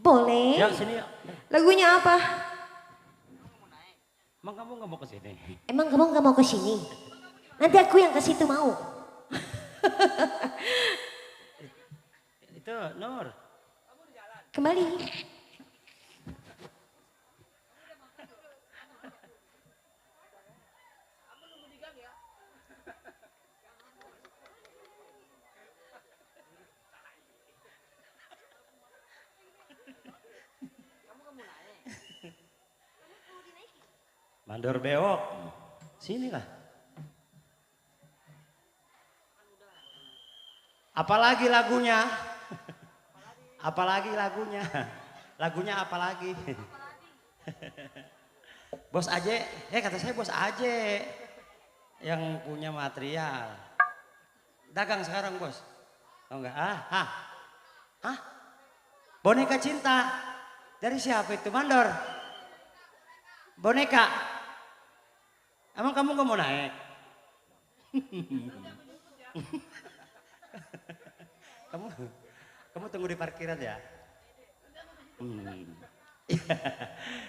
[SPEAKER 4] Boleh.
[SPEAKER 6] Ya sini ya.
[SPEAKER 4] Lagunya apa?
[SPEAKER 6] Emang kamu nggak mau ke sini?
[SPEAKER 4] Emang kamu nggak mau ke sini? Nanti aku yang ke situ mau.
[SPEAKER 6] Itu Nur.
[SPEAKER 4] Kembali.
[SPEAKER 6] Mandor bewok. Sini lah. Apalagi lagunya? Apalagi lagunya? Lagunya apalagi? Bos Aje, kata saya Bos Aje yang punya material. Dagang sekarang bos. Tahu nggak? Hah? Boneka cinta. Dari siapa itu Mandor? Boneka. Emang kamu nggak mau naik? kamu tunggu di parkiran ya?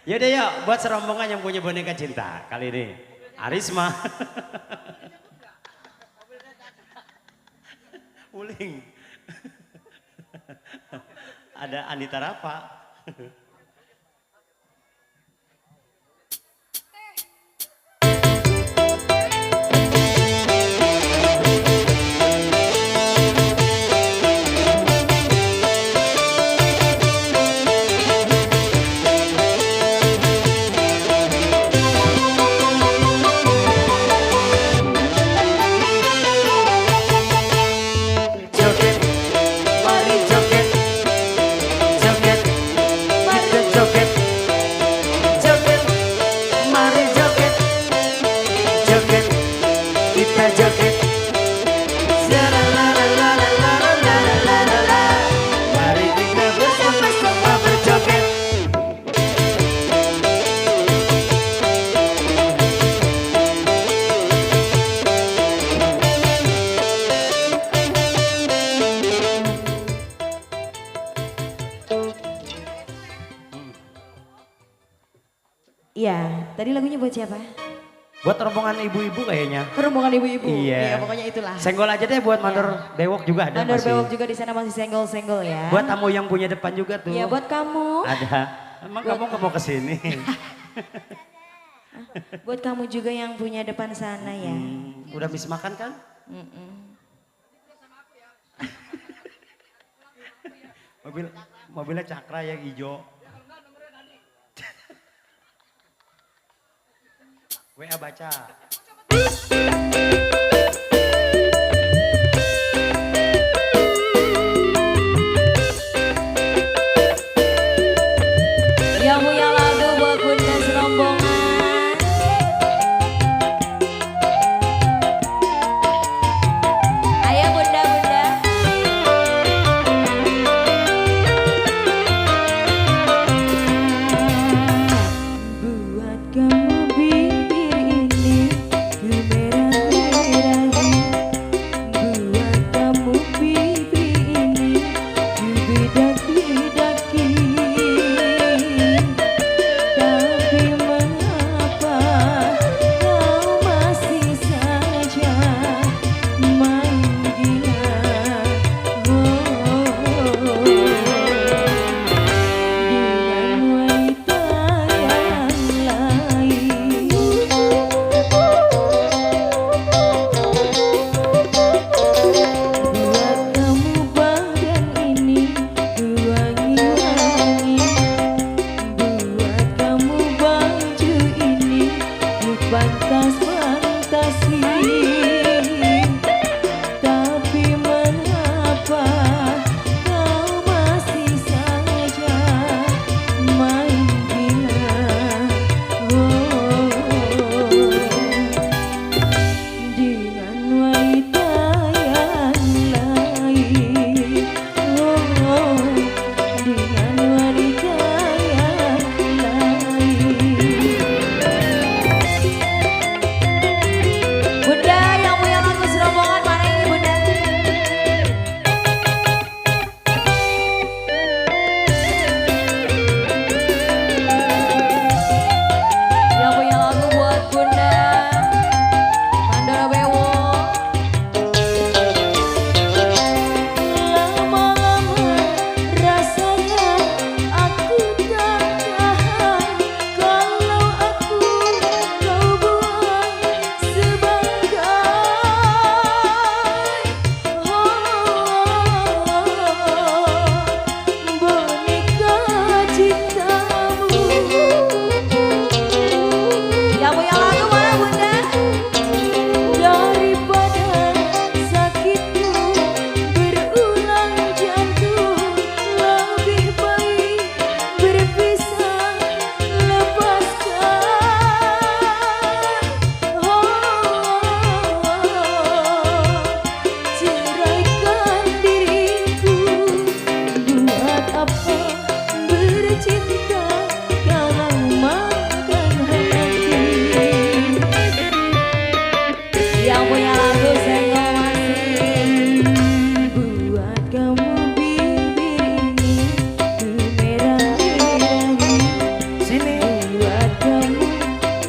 [SPEAKER 6] Yaudah yuk, buat serombongan yang punya boneka cinta kali ini. Arisma. Uling. Ada Anita Rafa. Joget, mari joget, joget, kita joget, joget, mari joget, joget, kita joget, la. Mari kita bersama-sama berjoget.
[SPEAKER 4] Iya, tadi lagunya buat siapa?
[SPEAKER 6] Buat rombongan ibu-ibu kayaknya.
[SPEAKER 4] Rombongan ibu-ibu.
[SPEAKER 6] Iya.
[SPEAKER 4] Pokoknya itulah.
[SPEAKER 6] Senggol aja deh buat mandor bewok juga ada
[SPEAKER 4] Mandor
[SPEAKER 6] masih.
[SPEAKER 4] bewok juga di sana masih senggol-senggol ya.
[SPEAKER 6] Buat tamu yang punya depan juga tuh.
[SPEAKER 4] Iya, buat kamu.
[SPEAKER 6] Ada. Emang kamu nggak mau kesini?
[SPEAKER 4] Buat kamu juga yang punya depan sana ya.
[SPEAKER 6] Udah habis makan kan? Mobilnya Cakra yang hijau. WA baca.
[SPEAKER 4] Yang punya lagu buat bunda serombongan. Ayo bunda-bunda. Buat kamu bibir ini ku merah.
[SPEAKER 5] apa bercinta kalau makan hati.
[SPEAKER 4] Yang punya lagu Senggol Masih.
[SPEAKER 5] Buat kamu bibir ini merah-merahi. Buat kamu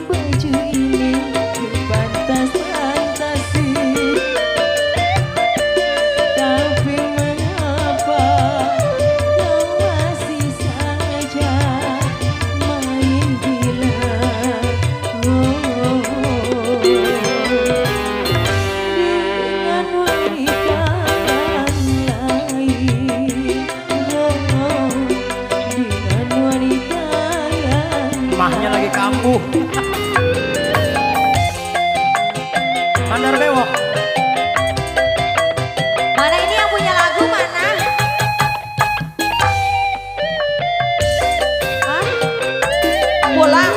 [SPEAKER 5] baju ini pantas-pantasi. Tapi mengapa kau masih saja main gila? Dengan wanita yang lain. Dengan wanita yang
[SPEAKER 6] Mahnya lagi kambuh. Mandor bewok.
[SPEAKER 4] Mana ini yang punya lagu mana? Hah? Pulang?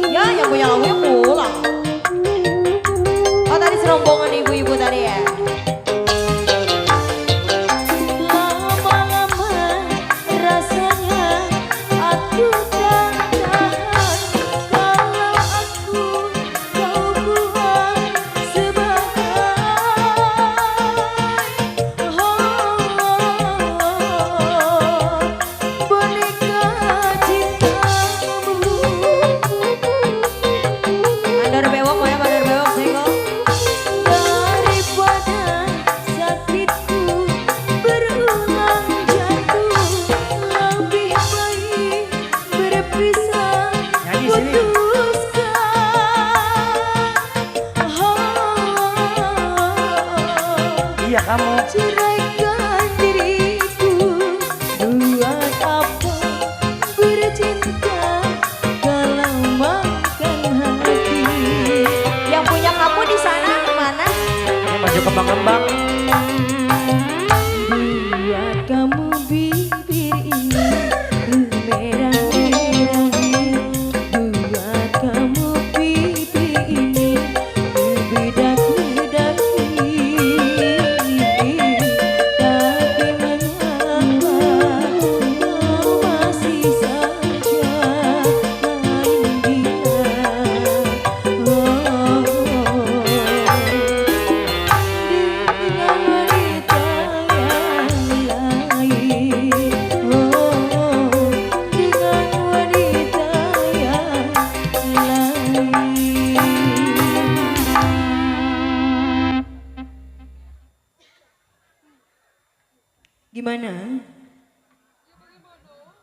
[SPEAKER 4] Ya yang punya lagunya pulang. Oh tadi serombongan ibu-ibu tadi ya?
[SPEAKER 5] lama-lama rasanya aku tak tahan kalau aku kau buang sebagai boneka cintamu.
[SPEAKER 4] Mandor bewok mana mandor bewok Senggol?
[SPEAKER 5] Daripada sakitku berulang jatuh, lebih baik berpisah.
[SPEAKER 6] Nyanyi sini. Iya kamu.
[SPEAKER 5] Ceraikan diriku. Buat apa bercinta kalau makan hati.
[SPEAKER 4] Yang punya kamu di sana mana?
[SPEAKER 6] Pakai baju kembang-kembang.
[SPEAKER 5] Buat kamu bibir ini merah-merahi. Buat kamu bibir ini bedak-bedaki. Tapi mengapa kau masih saja main gila? Dengan wanita yang lain. Dengan wanita yang lain. Gimana?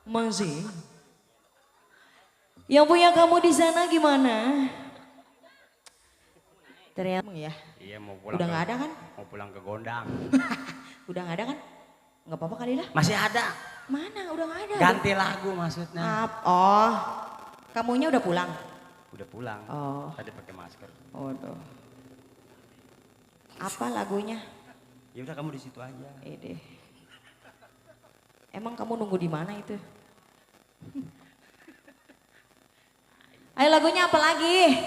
[SPEAKER 5] Masih? Yang punya kamu di sana gimana?
[SPEAKER 4] Teriak ya?
[SPEAKER 6] Iya mau pulang.
[SPEAKER 4] Udah nggak ada kan?
[SPEAKER 6] Mau pulang ke Gondang.
[SPEAKER 4] Udah nggak ada kan? Nggak apa-apa kali lah.
[SPEAKER 6] Masih ada.
[SPEAKER 4] Mana? Udah nggak ada.
[SPEAKER 6] Ganti lagu maksudnya.
[SPEAKER 4] Oh, kamunya udah pulang?
[SPEAKER 6] Udah pulang.
[SPEAKER 4] Oh.
[SPEAKER 6] Tadi pakai masker.
[SPEAKER 4] Waduh. Apa lagunya?
[SPEAKER 6] Ya udah kamu di situ aja.
[SPEAKER 4] Deh. Emang kamu nunggu di mana itu? Ayo lagunya apa lagi?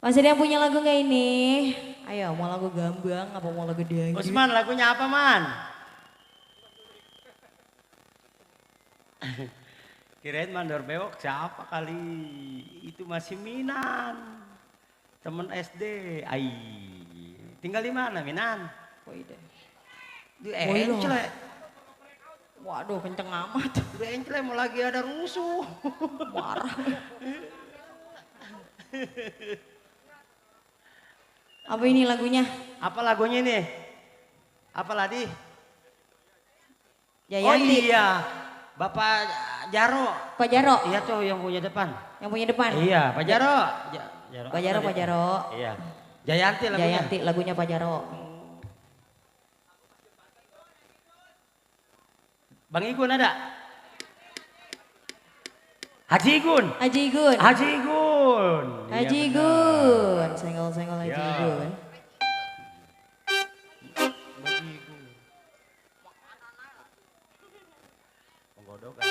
[SPEAKER 4] Masih ada yang punya lagu nggak ini? Ayo mau lagu gambang apa mau lagu dangdut?
[SPEAKER 6] Usman lagunya apa man? Kirain mandor bewok siapa kali? Itu masih Minan. Temen SD. Ai. Tinggal di mana Minan?
[SPEAKER 4] Woi deh.
[SPEAKER 6] Di
[SPEAKER 4] Woi loh.
[SPEAKER 6] Encle.
[SPEAKER 4] Waduh kenceng amat.
[SPEAKER 6] Di Encle mau lagi ada rusuh.
[SPEAKER 4] Marah. Apa ini lagunya?
[SPEAKER 6] Apa lagunya nih? Apa ladi? Oh
[SPEAKER 4] Jayanti.
[SPEAKER 6] iya. Bapak Jaro.
[SPEAKER 4] Pak Jaro.
[SPEAKER 6] Iya tuh yang punya depan.
[SPEAKER 4] Yang punya depan.
[SPEAKER 6] Iya, Pak Jaro.
[SPEAKER 4] Pak Jaro, Pak Jaro.
[SPEAKER 6] Iya. Jayanti lagunya.
[SPEAKER 4] Jayanti lagunya Pak Jaro.
[SPEAKER 6] Bang Igun ada? Haji Igun.
[SPEAKER 4] Haji Gun.
[SPEAKER 6] Haji Igun. Iya,
[SPEAKER 4] Haji
[SPEAKER 6] benar.
[SPEAKER 4] Gun. Senggol-senggol Haji
[SPEAKER 6] Ya.
[SPEAKER 4] Gun.
[SPEAKER 6] Haji Igun. Penggodokan.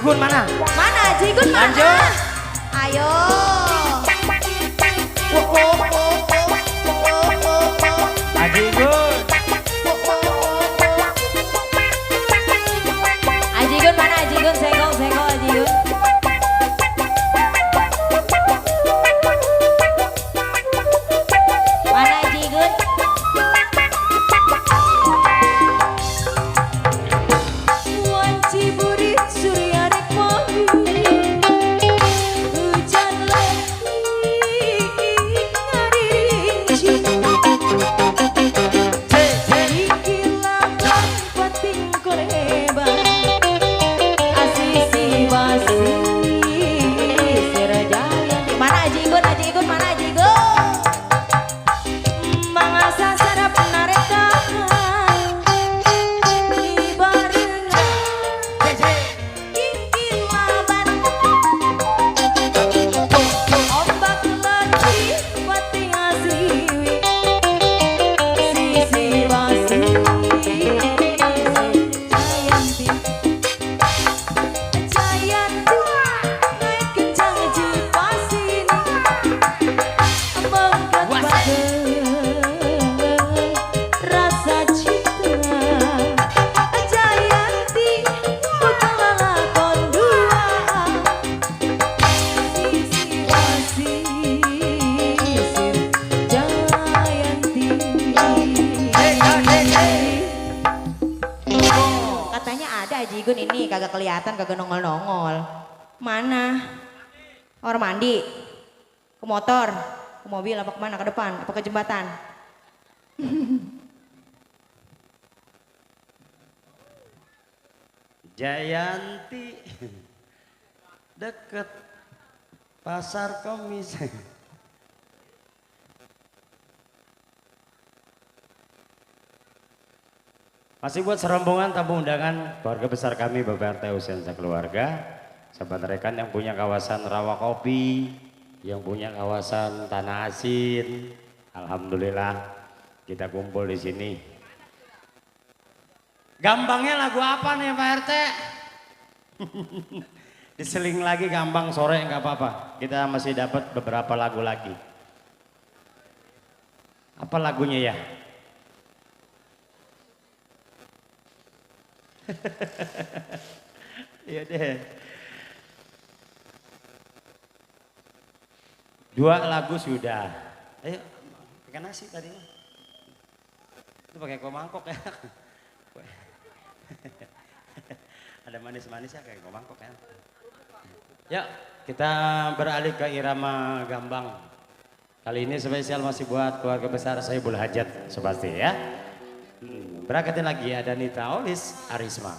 [SPEAKER 6] Gun mana?
[SPEAKER 4] Mana Aji Gun mana?
[SPEAKER 6] Lanjut.
[SPEAKER 4] Ayo.
[SPEAKER 6] Aji Gun.
[SPEAKER 4] Aji Gun mana Aji Gun? Senggol senggol Aji Gun. Mana Aji Gun?
[SPEAKER 5] Wanci burit surya rek mohi hujan lagi ngarinci ikilah pating koleba asisi basi serajaya
[SPEAKER 4] Mana Aji Gun? Aji Gun mana Aji Gun?
[SPEAKER 5] mangasa sarap nareka ibarenga
[SPEAKER 4] Kikilaban.
[SPEAKER 5] ombak lagi pating asriwi sisi basi Jayanti Jayanti naik kencang jepasini mengkat pada rasa cinta Jayanti putra lakon dua sisi basi Jayanti
[SPEAKER 4] Katanya ada Aji Gun ini kagak kelihatan, kagak nongol-nongol. Mana? Orang mandi? Ke motor? Ke mobil apa kemana? Ke depan? Apa ke jembatan?
[SPEAKER 6] Jayanti deket pasar Kemis. Masih buat serombongan tamu undangan keluarga besar kami Bapak RT Husein sekeluarga, sahabat rekan yang punya kawasan rawa kopi, yang punya kawasan tanah asin. Alhamdulillah kita kumpul di sini. Gambangnya lagu apa nih Pak RT? Diseling lagi gambang sore nggak apa-apa. Kita masih dapat beberapa lagu lagi. Apa lagunya ya? Iya deh. 2 lagu sudah. Ayo, makan nasi tadi mah. Itu pakai kue mangkok ya. Ada manis-manis ya kayak kue mangkok ya. Ya, kita beralih ke irama gambang. Kali ini spesial masih buat keluarga besar Saibul Hajat Subasti ya. Berangkatin lagi ada Nita Olis Arisma.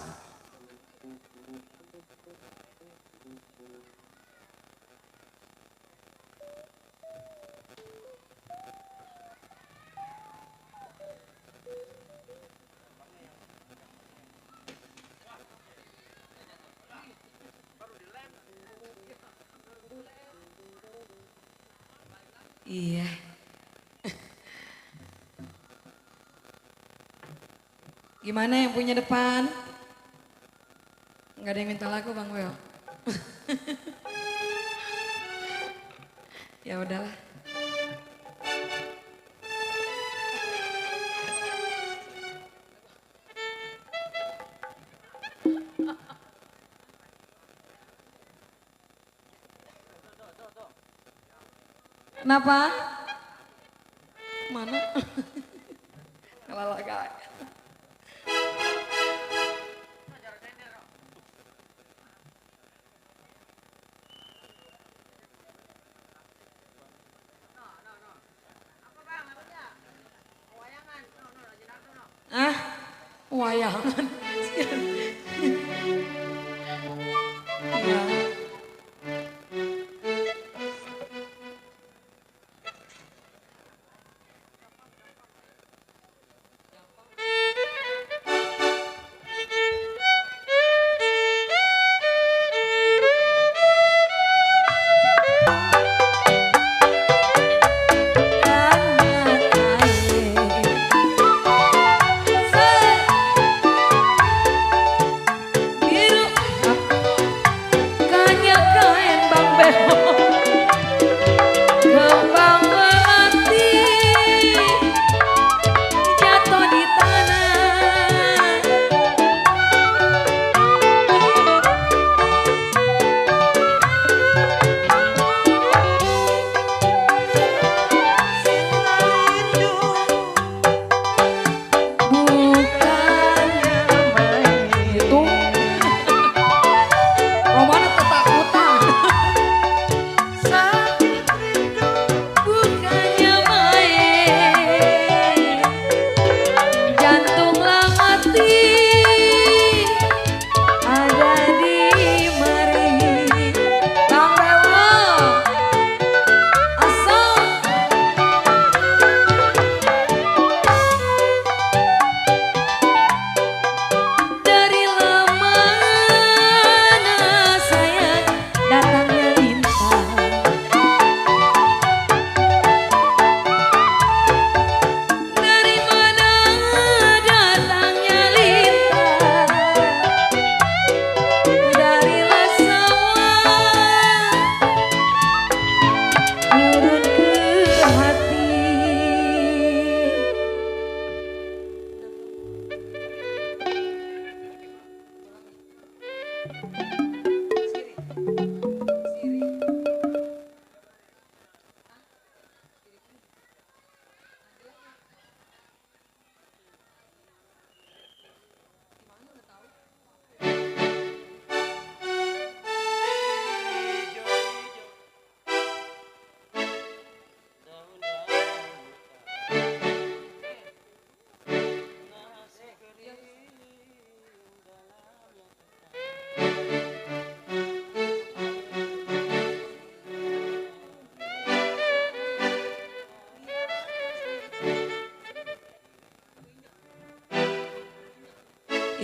[SPEAKER 2] Iya. Gimana yang punya depan? Nggak ada yang minta lagu Bang Weo. Ya udahlah. Kenapa? Mana? Kalau agak. Ah, wayangan. Ya.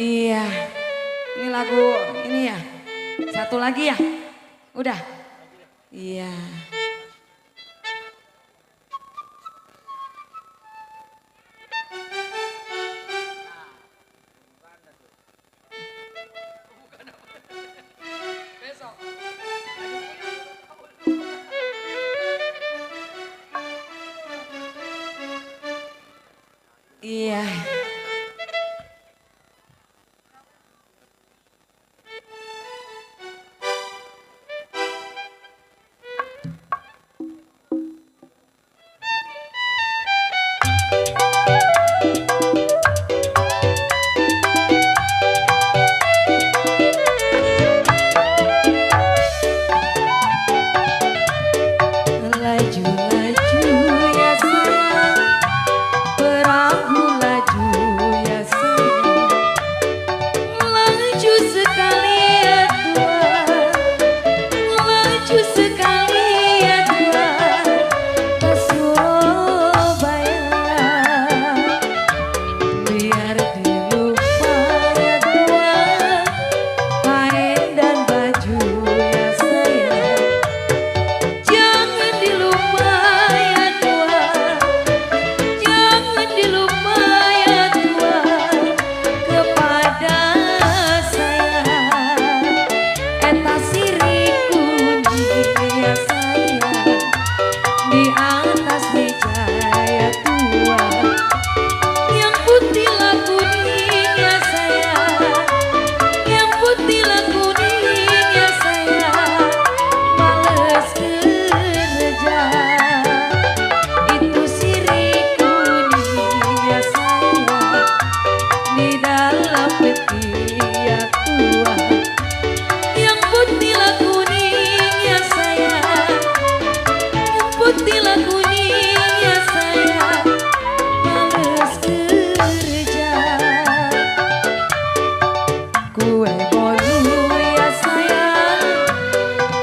[SPEAKER 2] Iya. Ini lagu ini ya. Satu lagi ya. Udah. Iya. Iya. Laju-laju ya sayang, perahu laju ya sayang, laju sekali ya Tuhan, laju sekali ya Tuhan, ke Surabaya, biar dilupa ya Tuhan, kain dan baju ya sayang. Jangan dilupa ya Tuhan, jangan dilupa ya Tuhan, kepada saya. Eta sirih kuning ya sayang, di atas meja ya Tuhan, yang putih lah kuning ya sayang, yang putih lah kuning ya sayang, males kerja. Itu sirih kuning ya sayang, di dalam peti ya Tuhan, yang putih lah kuning ya sayang, yang putih lah kuning ya sayang, males kerja. Kue bolu ya sayang,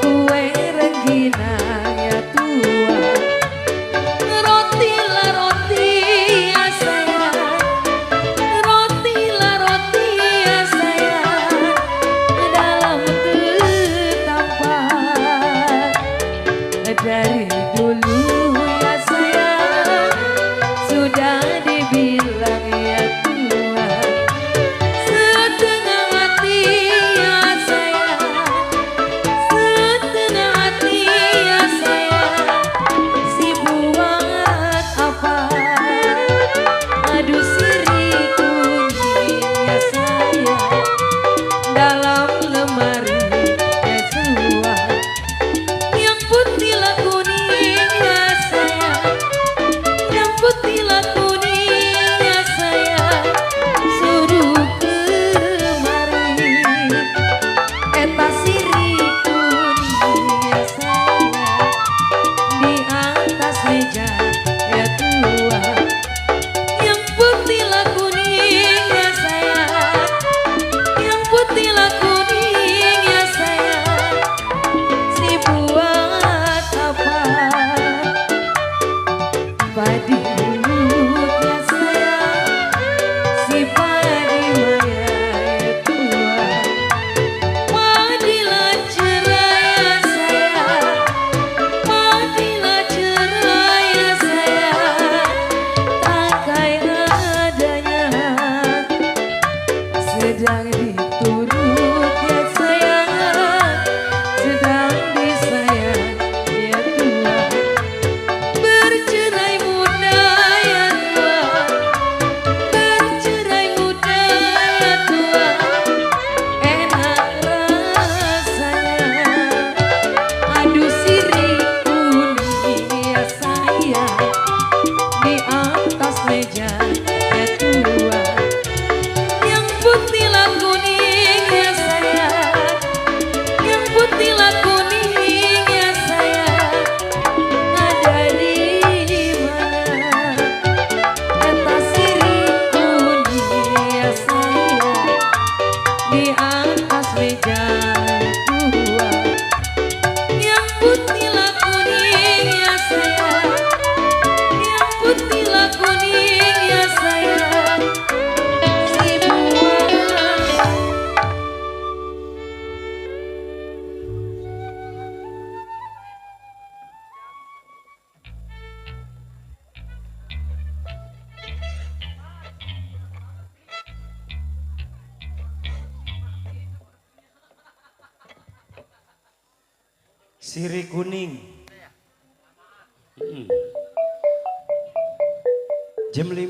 [SPEAKER 2] kue rengginang ya Tuhan, roti lah roti ya sayang, roti lah roti ya sayang, dalam tempat. Dari dulu ya sayang, sudah dibilang ya Tuhan, setengah hati ya sayang, setengah hati ya sayang, si buat apa? Aduh sirih kuning ya sayang, dalam lemari ya Tuhan, yang putih lah kuning ya sayang, yang putih lah kuning ya sayang, suruh kemari. Eta sirih kuning ya sayang, di atas meja ya Tuhan, yang putih lah kuning ya sayang, yang putih lah kuning ya sayang, si buat apa? Padi mulut ya sayang, si padi maya ya Tuhan, padilah cerai ya sayang, padilah cerai ya sayang, tangkai adanya sedang diturut ya sayang, sedang disayang ya Tuhan, bercerai muda ya Tuhan, bercerai muda ya Tuhan, enak rasanya. Aduh sirih kuning ya sayang, di atas meja ya Tuhan, yang putih lah kuning ya sayang, yang putih lah kuning ya sayang, ada di mana? Eta sirih kuning ya sayang, di atas meja ya Tuhan, yang putih lah kuning ya sayang, yang putih lah kuning
[SPEAKER 6] Sirih kuning. Jam 5.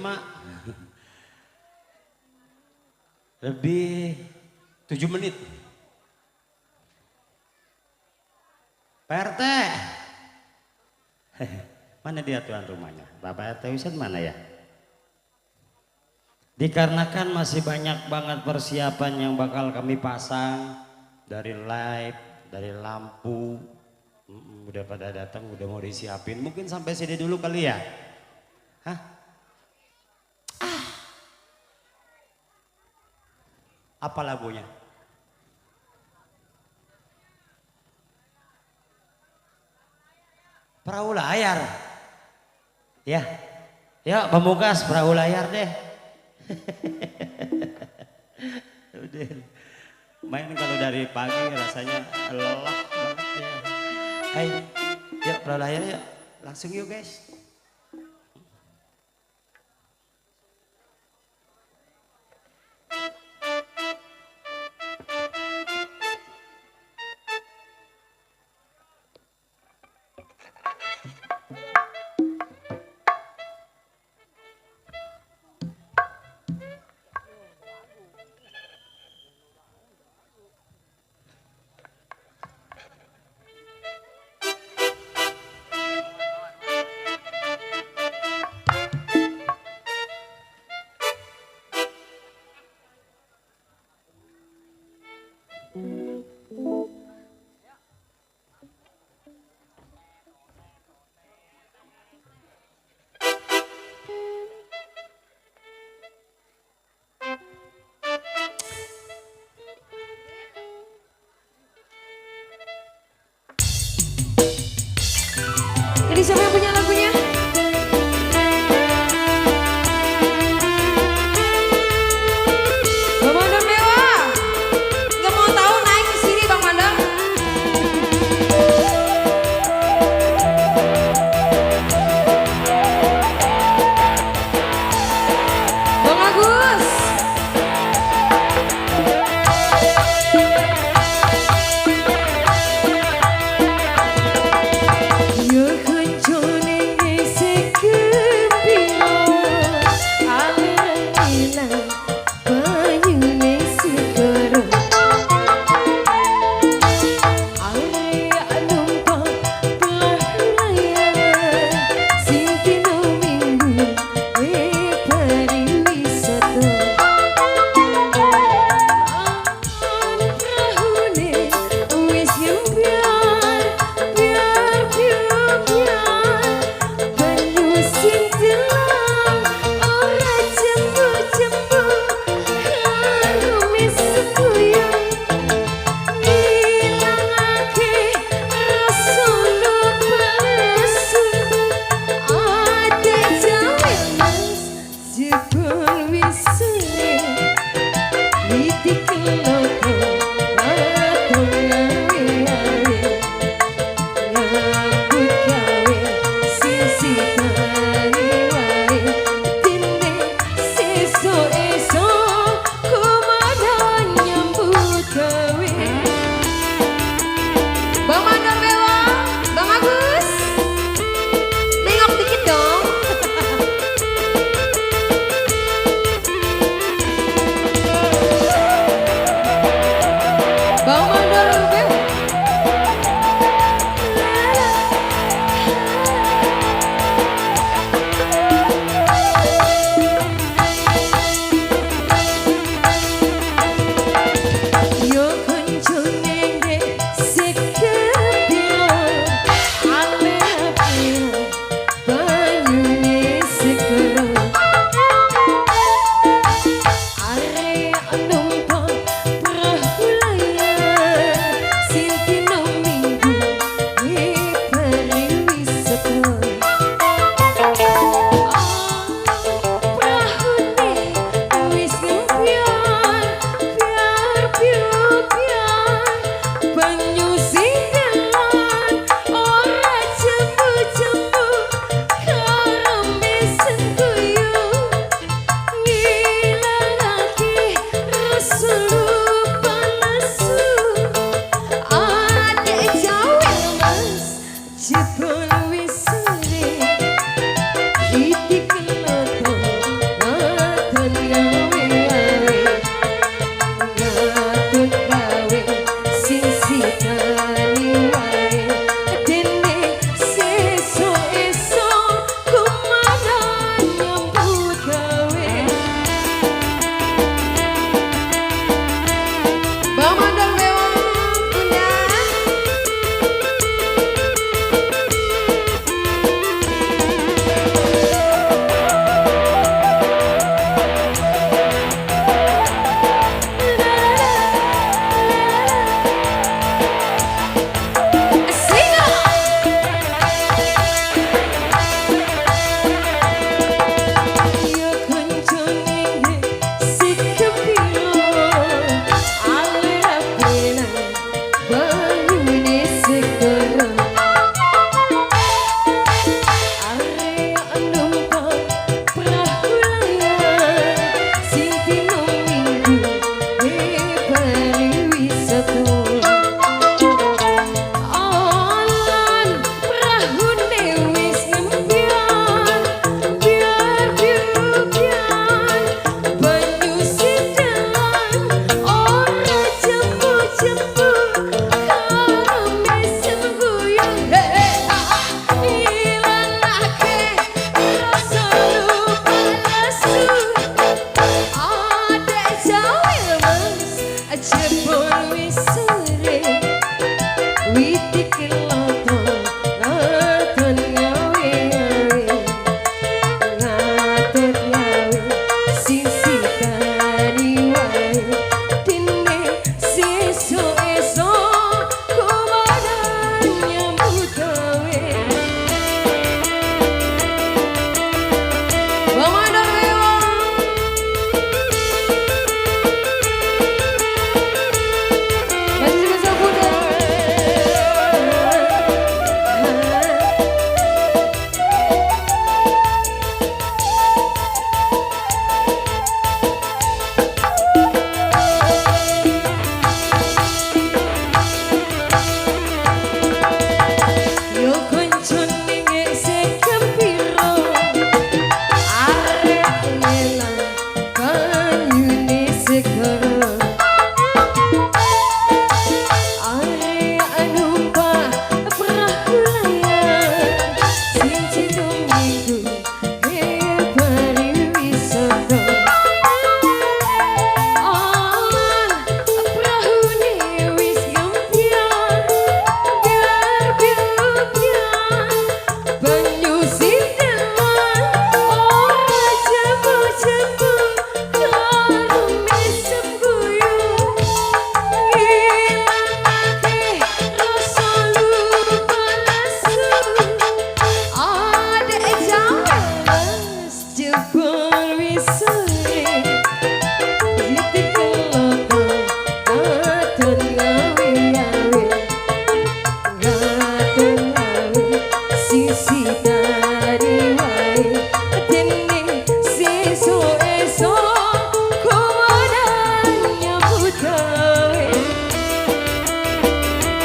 [SPEAKER 6] Lebih 7 menit. Pak RT. Mana dia tuan rumahnya? Bapak RT Husen mana ya? Dikarenakan masih banyak banget persiapan yang bakal kami pasang. Dari light, dari lampu. Udah pada datang, udah mau disiapin. Mungkin sampai sini dulu kali ya? Hah? Apa lagunya? Perahu layar. Ya. Yuk Pamungkas perahu layar deh. Udah. Main kalau dari pagi rasanya lelah banget ya. Hai. Yuk perahu layar yuk. Langsung yuk guys.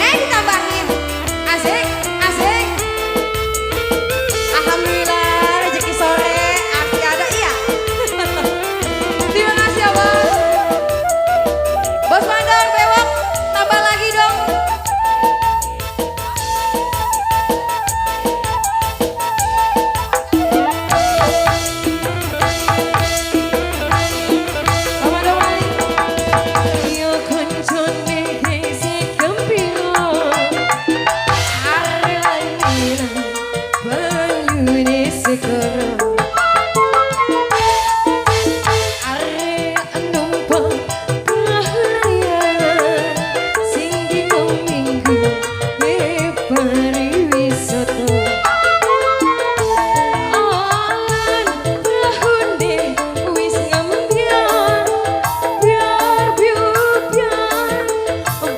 [SPEAKER 4] Ditambahin. Asik, asik. Alhamdulillah rezeki sore masih ada iya.
[SPEAKER 3] Terima kasih ya bos. Bos Mandor, bewok, tambah lagi dong. Mandor balik.
[SPEAKER 5] Yo koncone kese kempiro arelina banyune sekoro are numpang pahlaya sing dino minggu e pariwisata alan rahune wis ngambiar biar biar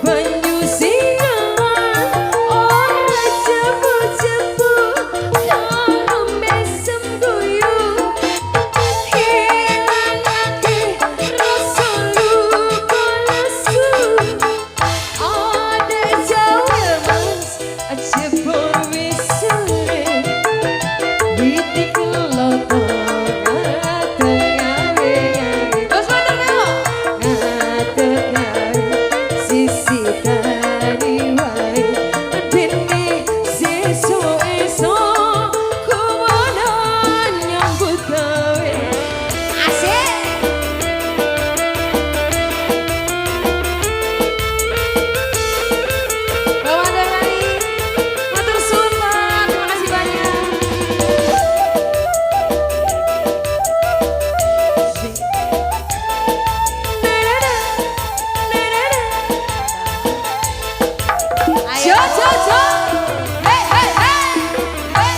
[SPEAKER 5] banyu singan ora cepu-cepu dalam mesem guyu hilangake rasa luka lesu ada jauh mas cepur wisure witik loto ngateng-ngawe
[SPEAKER 3] Bos Mandor bewok.
[SPEAKER 5] ngatekan sisi tani wae dene sesuk-esuk kumono nyambut gawe
[SPEAKER 4] Asik.
[SPEAKER 3] Bang Mandor balik. Matur suwun Pak, terima kasih banyak.
[SPEAKER 4] Ayo.
[SPEAKER 3] Jo, hey, hey, hey, hey,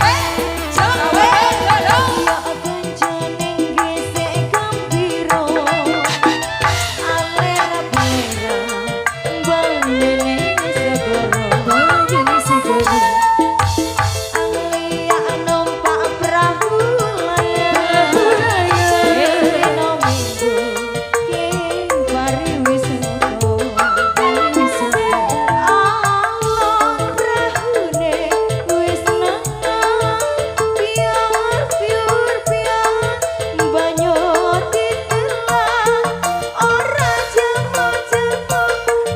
[SPEAKER 3] hey, jo, hey, jo,
[SPEAKER 5] ya kancaning gesek gembira alera-bera bandene segoro Alia numpak perahu layar dino minggu ki pariwisata alon prahune wis nang piur banyu ditelan ora jemo-jemo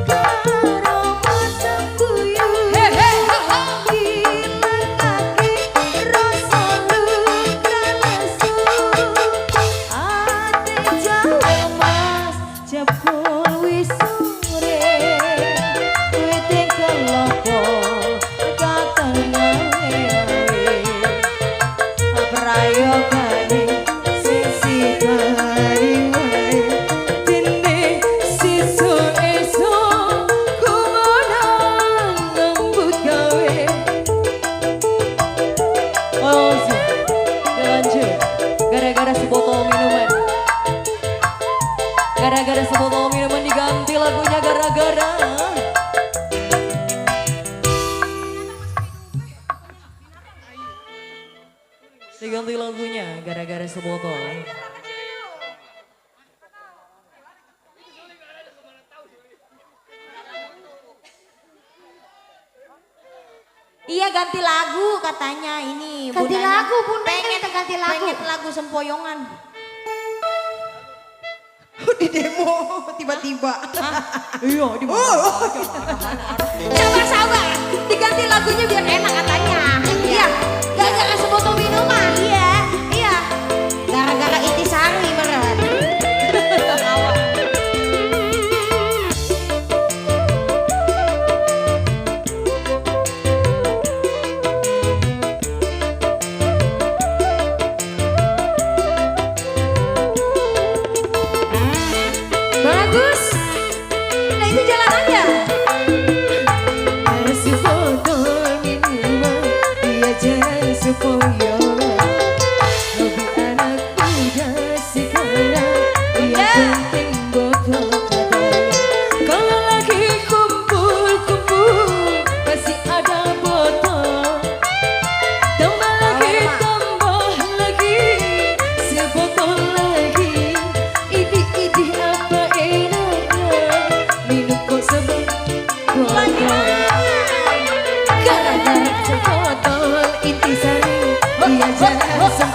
[SPEAKER 5] karo masem guyu
[SPEAKER 3] hey, hey, ha, ha.
[SPEAKER 5] hilangake rasa luka lesu ate jawa mas jebul wisure witing kelopo katon ngawe prayogane sisi kari wae dene sesuk-esuk kumono ngembut gawe oh lanjut gara-gara sebotol minuman gara-gara sebotol minuman diganti lagunya gara-gara diganti lagunya gara-gara sebotol
[SPEAKER 4] Iya ganti lagu katanya ini.
[SPEAKER 3] Ganti
[SPEAKER 4] Bundanya.
[SPEAKER 3] lagu, Bunda,
[SPEAKER 4] Pengen
[SPEAKER 3] kita ganti lagu.
[SPEAKER 4] Pengen lagu sempoyongan. Di demo tiba-tiba.
[SPEAKER 5] iya di
[SPEAKER 4] Sabar-sabar. Diganti lagunya biar enak katanya. Iya. Gara-gara sebotol minuman. Iya. Iya. Gara-gara Intisari meren.
[SPEAKER 3] Bagus. Nah itu jalanannya.
[SPEAKER 5] Sebotol minuman dia jangan supaya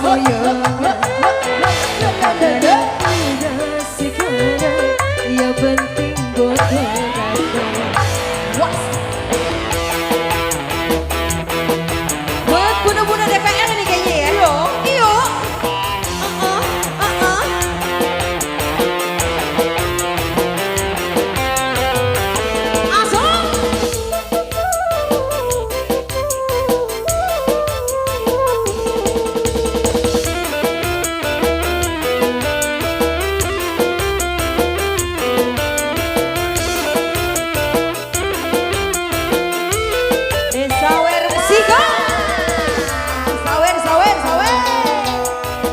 [SPEAKER 5] sempoyongan. Udah sekarang yang penting gue
[SPEAKER 4] Buat bunda-bunda DPR ini kayaknya ya. Iya. Iya. Sawer siga. Sawer, sawer, sawer.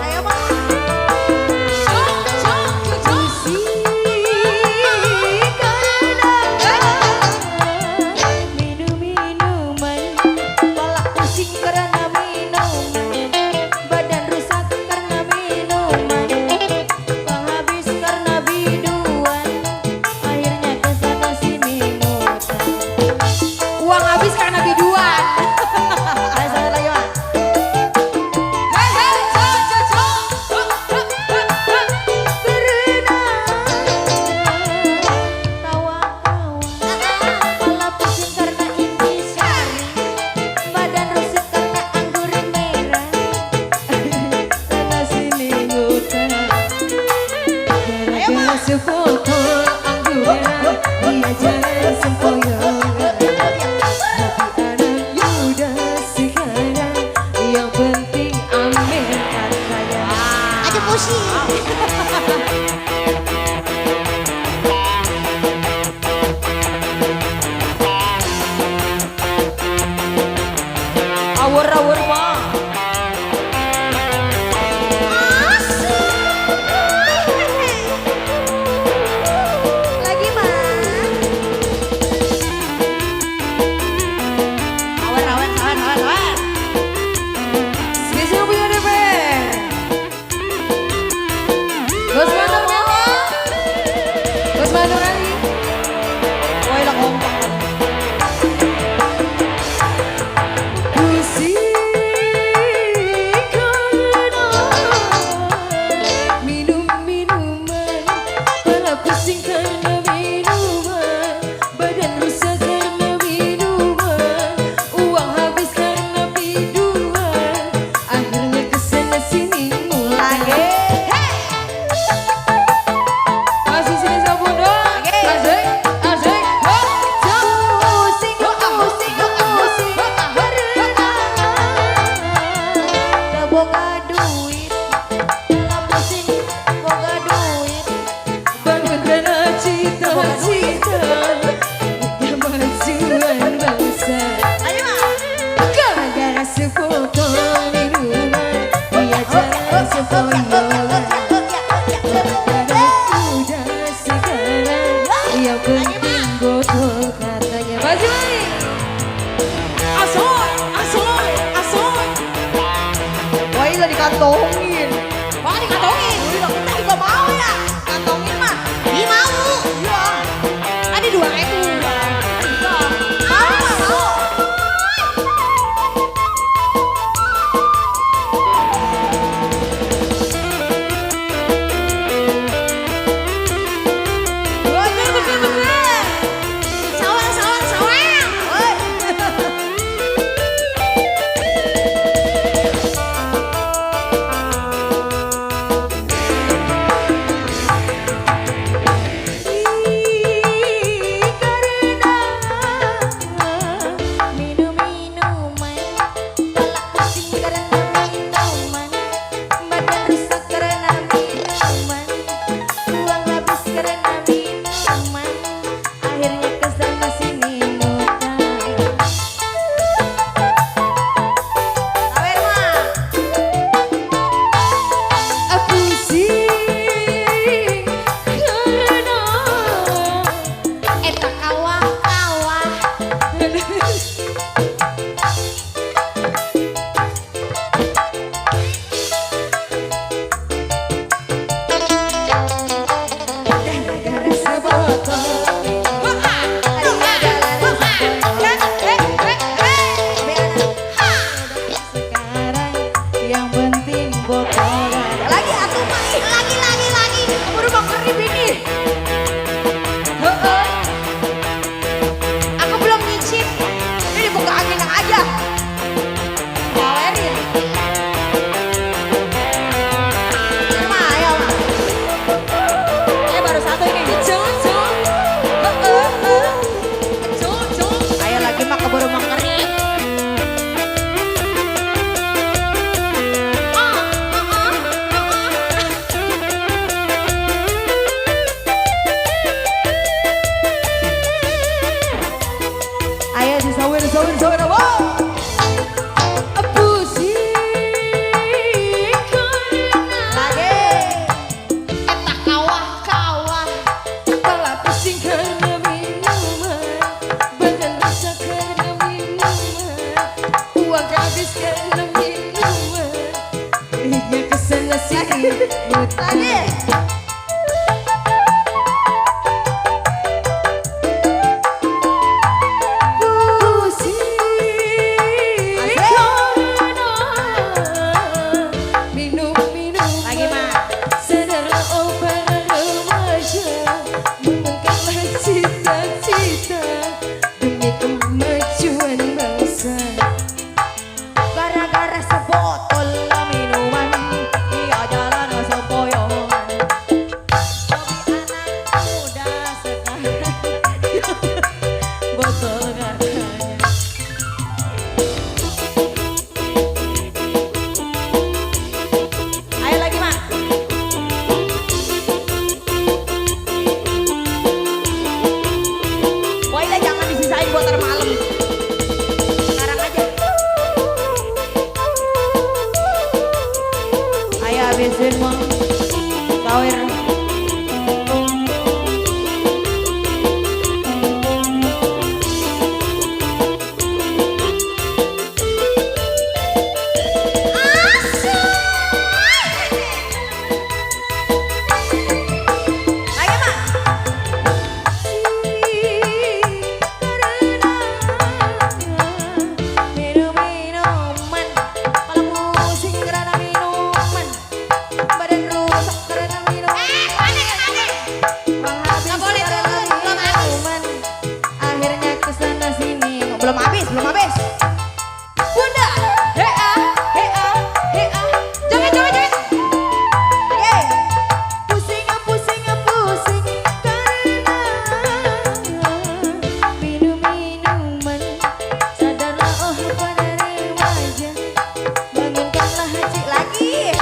[SPEAKER 4] Ayo mah.
[SPEAKER 5] minum-minuman, kepala pusing karena minuman, badan rusak karena minuman, uang habis karena biduan, akhirnya kesana sini ngutang.
[SPEAKER 4] Uang habis karena biduan.
[SPEAKER 5] Ayo satu lagi Mak. Tawa-tawa, kepala pusing karena intisari, badan rusak karena anggur merah, sana sini ngutang. Gara-gara sefoto anggur merah, dia jalan sempoyongan. Tapi anak muda sekarang yang penting amin katanya.
[SPEAKER 4] Ada pusing.
[SPEAKER 5] Awur-awur mah.
[SPEAKER 4] Lagi mah. Awan, awan, awan, awan, awan.
[SPEAKER 5] Spesial punya DPR. Bos Mandor Mewah. Bos Mandor Ali.
[SPEAKER 4] Woi lah kompak.
[SPEAKER 5] Minum-minuman, kepala pusing karena minuman, badan rusak karena minuman, uang habis karena biduan, akhirnya kesana sini mulai. Masih sini Sabunda. Asik, asik.
[SPEAKER 4] Pusing, pusing, pusing.
[SPEAKER 5] Tak boga duit, tak pusing boga duit, bangun karena cita-cita, kemajuan bangsa.
[SPEAKER 4] Ayo mah.
[SPEAKER 5] Gara-gara sefoto minuman, dia jalan sempoyongan. Anak muda sekarang yang penting bodoh katanya. Maju lagi.
[SPEAKER 4] Asoy, asoy, asoy. Woi lah dikantongin. Wah dikantongin. Udah kita juga mau ya. Kantongin mah. Ini mau. Iya. Ada 2.000. Iya. Mau. Sawang, sawang, sawang. Woi. Lagi.
[SPEAKER 5] Minum-minum
[SPEAKER 4] Lagi, Mak.
[SPEAKER 5] sadarlah oh para remaja, bangunkanlah cita-cita demi kemajuan bangsa.
[SPEAKER 4] Gara-gara sebotol minuman, iya jalan sempoyongan. Hobi anak muda sekarang.
[SPEAKER 5] Botol katanya.
[SPEAKER 4] Ayo lagi, Mak. Woi, jangan disisain buat ntar malam. Sekarang aja. Ayo habisin, Mang. Kawir. Lagi, Mak.
[SPEAKER 5] Minum-minuman, kalau pusing karena minuman, badan rusak karena minuman,
[SPEAKER 4] Nggak boleh turun, belum habis.
[SPEAKER 5] minuman, akhirnya kesana sini.
[SPEAKER 4] Belum habis, belum habis.
[SPEAKER 5] Bunda, hea, hea, hea,
[SPEAKER 4] Joget, joget, joget. Oke.
[SPEAKER 5] pusing, pusing, pusing karena minum-minuman. Sadarlah oh para remaja, bangunkanlah hati
[SPEAKER 4] Lagi.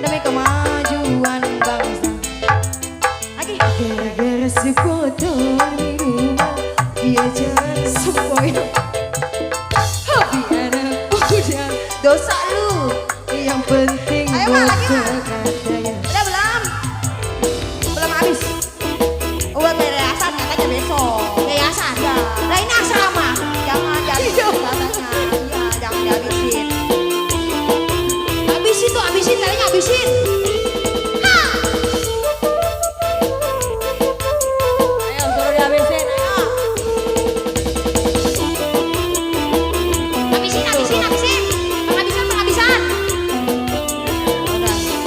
[SPEAKER 5] demi kemajuan bangsa.
[SPEAKER 4] Lagi.
[SPEAKER 5] Gara-gara sebotol minuman, dia jangan sempoyong. Hobi anak muda, dosa lu. Yang penting
[SPEAKER 4] Ayo, Mak, lagi, Mak.
[SPEAKER 5] botol katanya.
[SPEAKER 4] Udah belum? Belum habis. Buat yayasan katanya besok. Yayasan. Ya. Nah ini asrama. Jangan dihabisin katanya. Iya, jangan dihabisin. Habisin tuh, habisin katanya habisin.
[SPEAKER 5] Ayo suruh dihabisin, ayo.
[SPEAKER 4] Habisin, habisin, habisin. Penghabisan, penghabisan.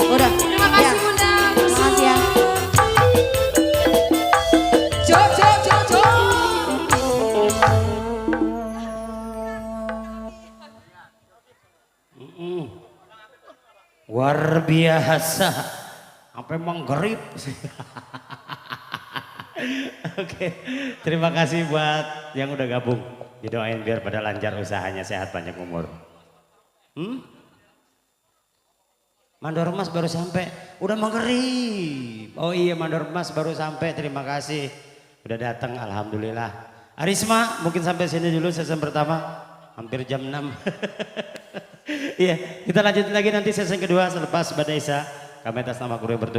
[SPEAKER 4] Udah.
[SPEAKER 5] Terima kasih
[SPEAKER 4] Ya.
[SPEAKER 5] Bunda.
[SPEAKER 4] Terima kasih ya.
[SPEAKER 5] Jok, jok, jok, jok.
[SPEAKER 1] Luar biasa. Sampai menggerip. Oke, terima kasih buat yang udah gabung. Didoain biar pada lancar usahanya, sehat, panjang umur. Mandor Mas baru sampai, udah menggerip. Oh iya, Mandor Mas baru sampai, terima kasih. Udah datang, alhamdulillah. Arisma mungkin sampai sini dulu season pertama, hampir jam 6. Iya, kita lanjut lagi nanti season kedua selepas Badai Isa. Kami atas nama kru yang bertugas.